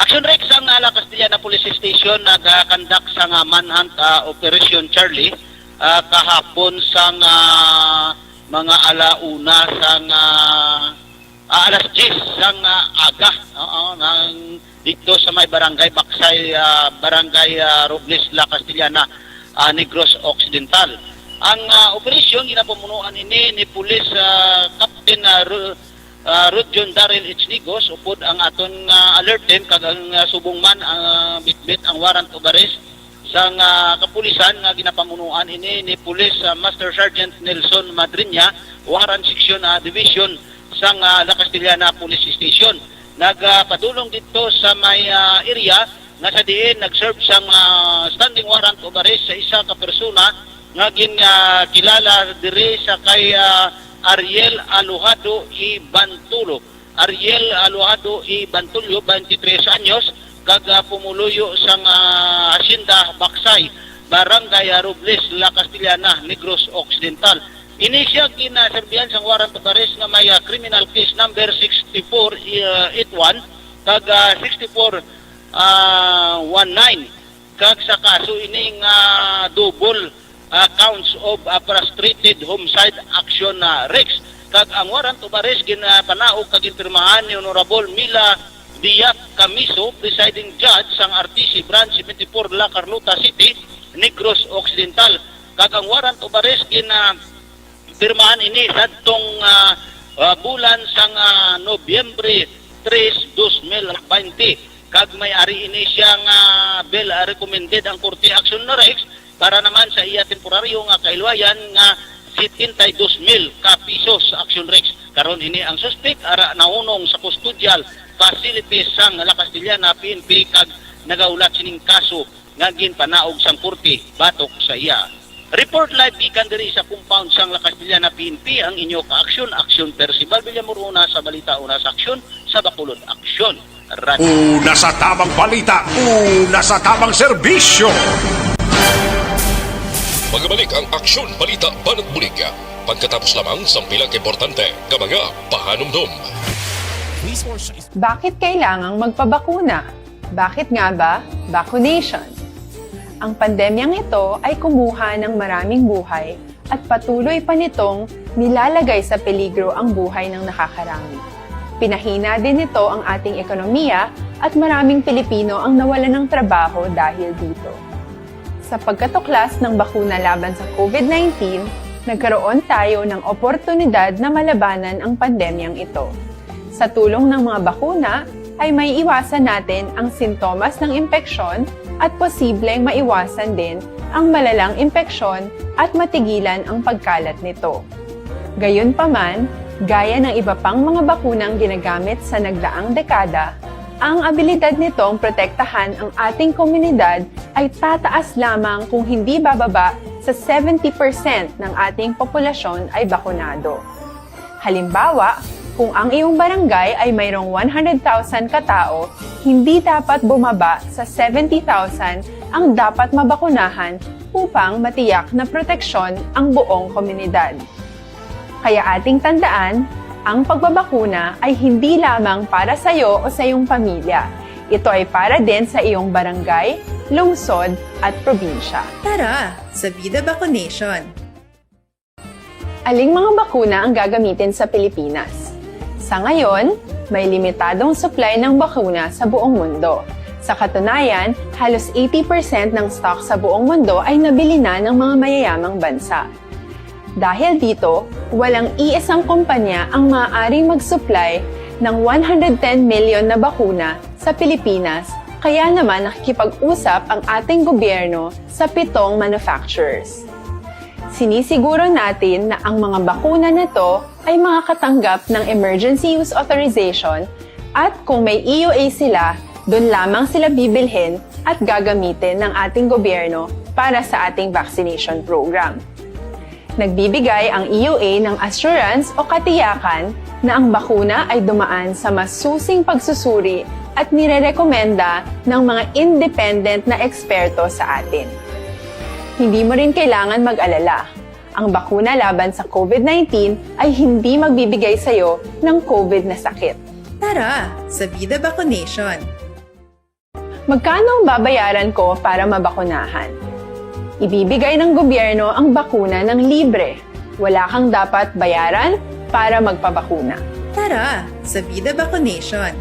Action Rex, ang, ah, La Castellana Police Station nag-conduct sa nga manhunt, ah, Operation Charlie, ah, kahapon sa nga mga alauna sa nga ah, alas diyes sang, ah, aga, oo, nang dito sa may barangay Baksay, ah, barangay, ah, Robles, La Castellana, ah, Negros Occidental. Ang, ah, operasyon ginapamunuan ini ni Police, ah, Captain, ah, Ru-, ah, Rudjon Daryl H. Nigos, upod ang aton, ah, alert team kag ang, ah, subong man ang, ah, bitbit ang warrant of arrest sang, ah, kapulisan nga ginapamunuan ini ni Police, ah, Master Sergeant Nelson Madriña, Warrant Section, ah, Division sang, ah, La Castellana Police Station. nagapadulong didto sa may, ah, area nga sa diin nag-serve sang, ah, standing warrant of arrest sa isa ka persona nga gin, ah, kilala diri sa kay, ah, Ariel Alojado Ibantulo. Ariel Alojado Ibantulio, twenty-three anyos, kag, ah, pumuluyo sang, ah, Hacienda Baksay, Barangay, ah, Robles, La Castellana, Negros Occidental. Ini siya ginaserbihan sang warrant of arrest nga may, ah, criminal case number six four, ah, eight one kag, ah, six four, ah, one nine, kag sa kaso ini nga double, ah, counts of, ah, frustrated homicide action, ah, Rex. Kag ang warrant of arrest ginapanaog kag ginpirmahan ni Honorable Mila Diak Camiso, presiding judge sang R T C Branch seventy-four, La Carlota City, Negros Occidental. Kag ang warrant of arrest gin, ah, pirmahan ini sadtong, ah, ah, bulan sang, ah, Nobyembre tres, dos mil baynte. Kag may ari ini siya nga bail, ah, recommended ang korte action na Rex para naman sa iya temporaryo nga kahilwayan nga setenta y dos mil ka pisos action Rex. Karon ini ang suspek ara nahunong sa custodial facilities sang La Castellana P N P kag nagahulat sining kaso nga ginpanaog sang korte batok sa iya. Report live gikan diri sa compound sang La Castellana P N P ang inyo ka-aksyon, Aksyon Percival Villamor, una sa balita, una sa aksyon, sa Bacolod Aksyon. Radyo. Una sa tamang balita, una sa tamang serbisyo. Magabalik ang Aksyon Balita Banat Bulig. Pagkatapos lamang sang pila ka importante nga mga pahanumdom. Bakit kailangang magpabakuna? Bakit nga ba vaccination? Ang pandemyang ito ay kumuha ng maraming buhay at patuloy pa nitong nilalagay sa peligro ang buhay ng nakakarami. Pinahina din nito ang ating ekonomiya at maraming Pilipino ang nawalan ng trabaho dahil dito. Sa pagkatuklas ng bakuna laban sa COVID nineteen, nagkaroon tayo ng oportunidad na malabanan ang pandemyang ito. Sa tulong ng mga bakuna, ay maiiwasan natin ang sintomas ng impeksyon at posibleng maiwasan din ang malalang impeksyon at matigilan ang pagkalat nito. Gayunpaman, gaya ng iba pang mga bakunang ginagamit sa nagdaang dekada, ang abilidad nitong protektahan ang ating komunidad ay tataas lamang kung hindi bababa sa seventy percent ng ating populasyon ay bakunado. Halimbawa, kung ang iyong barangay ay mayroong one hundred thousand ka tawo, hindi dapat bumaba sa seventy thousand ang dapat mabakunahan upang matiyak na proteksyon ang buong komunidad. Kaya ating tandaan, ang pagbabakuna ay hindi lamang para sa iyo o sa iyong pamilya. Ito ay para din sa iyong barangay, lungsod, at probinsya. Tara, sa Vida Vaccination! Aling mga bakuna ang gagamitin sa Pilipinas? Sa ngayon, may limitadong supply ng bakuna sa buong mundo. Sa katunayan, halos eighty percent ng stock sa buong mundo ay nabili na ng mga mayayamang bansa. Dahil dito, walang iisang kumpanya ang maaaring mag-supply ng one hundred ten million na bakuna sa Pilipinas, kaya naman nakikipag-usap ang ating gobyerno sa pitong manufacturers. Sinisiguro natin na ang mga bakuna na to ay makakatanggap ng emergency use authorization at kung may E U A sila, doon lamang sila bibilhin at gagamitin ng ating gobyerno para sa ating vaccination program. Nagbibigay ang E U A ng assurance o katiyakan na ang bakuna ay dumaan sa masusing pagsusuri at nirerekomenda ng mga independent na eksperto sa atin. Hindi mo rin kailangan mag-alala. Ang bakuna laban sa COVID nineteen ay hindi magbibigay sa iyo ng COVID na sakit. Tara, sa Vida Vaccination! Magkano ang babayaran ko para mabakunahan? Ibibigay ng gobyerno ang bakuna ng libre. Wala kang dapat bayaran para magpabakuna. Tara, sa Vida Vaccination!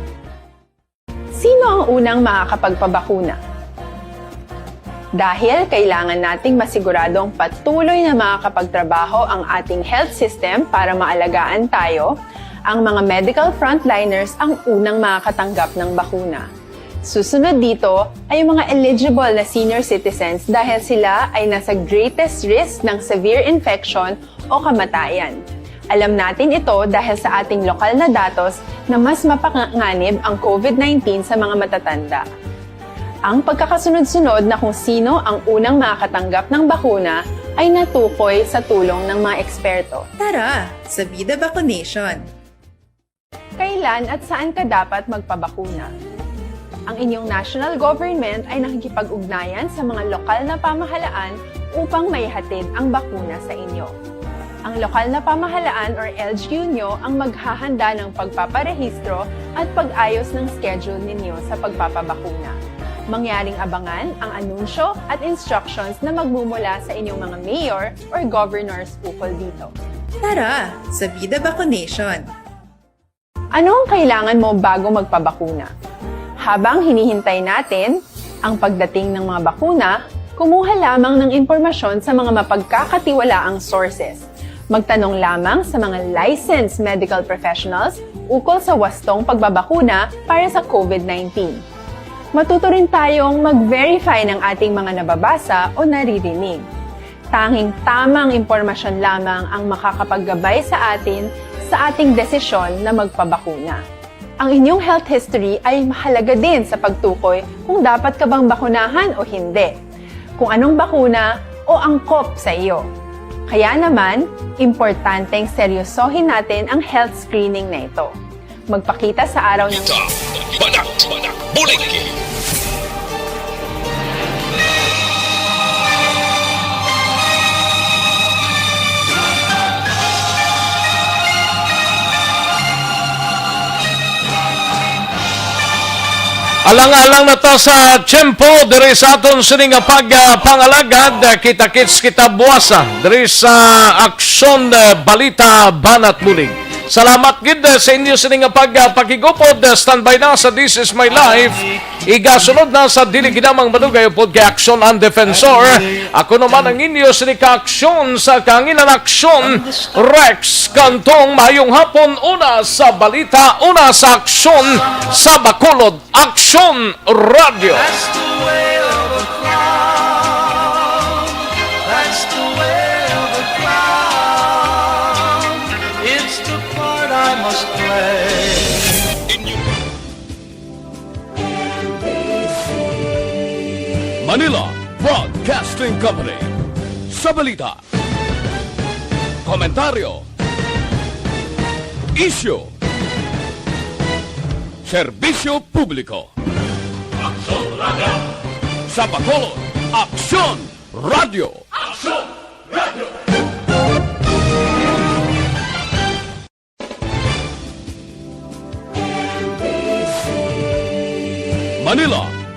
Sino ang unang makakapagpabakuna? Dahil kailangan nating masiguradong patuloy na makakapagtrabaho ang ating health system para maalagaan tayo, ang mga medical frontliners ang unang makakatanggap ng bakuna. Susunod dito ay ang mga eligible na senior citizens dahil sila ay nasa greatest risk ng severe infection o kamatayan. Alam natin ito dahil sa ating lokal na datos na mas mapanganib ang COVID nineteen sa mga matatanda. Ang pagkakasunod-sunod na kung sino ang unang makakatanggap ng bakuna ay natukoy sa tulong ng mga eksperto. Tara, sa Vida Vaccination! Kailan at saan ka dapat magpabakuna? Ang inyong national government ay nakikipag-ugnayan sa mga lokal na pamahalaan upang maihatid ang bakuna sa inyo. Ang lokal na pamahalaan or L G U nyo ang maghahanda ng pagpaparehistro at pag-ayos ng schedule ninyo sa pagpapabakuna. Mangyaring abangan ang anunsyo at instructions na magmumula sa inyong mga mayor or governors ukol dito. Tara, sa Vida Vaccination! Ano ang kailangan mo bago magpabakuna? Habang hinihintay natin ang pagdating ng mga bakuna, kumuha lamang ng impormasyon sa mga mapagkakatiwalaang sources. Magtanong lamang sa mga licensed medical professionals ukol sa wastong pagbabakuna para sa COVID nineteen. Matuto rin tayong mag-verify ng ating mga nababasa o naririnig. Tanging tamang impormasyon lamang ang makakapaggabay sa atin sa ating desisyon na magpabakuna. Ang inyong health history ay mahalaga din sa pagtukoy kung dapat ka bang bakunahan o hindi, kung anong bakuna o angkop sa iyo. Kaya naman, importanteng seryosohin natin ang health screening na ito. Magpakita sa araw ng Balita, balita, bulig. Alang-alang na ta sa tiyempo diri sa aton sini nga pag, ah, pangalagad. Kita-kits kita buwasa diri sa Aksyon, ah, Balita, Banat Bulig. Salamat gid, ah, sa inyo sini nga pag, ah, pakigupod. Ah, standby na sa This Is My Life. Igasunod na sa dili ginamang madugay upod kay Aksyon ang Defensor. Ako naman ang inyo sini ka Aksyon sa kahanginan, Aksyon Rex Cantong. Mayong hapon, una sa balita, una sa aksyon sa Bacolod, Aksyon Radyo. That's the way of the clown. That's the way of the clown. It's the part I must play. Manila Broadcasting Company. Sa balita, komentaryo, isyu, serbisyo publiko. Aksyon Radyo. Sa Bacolod, Aksyon Radyo. Aksyon Radyo. Manila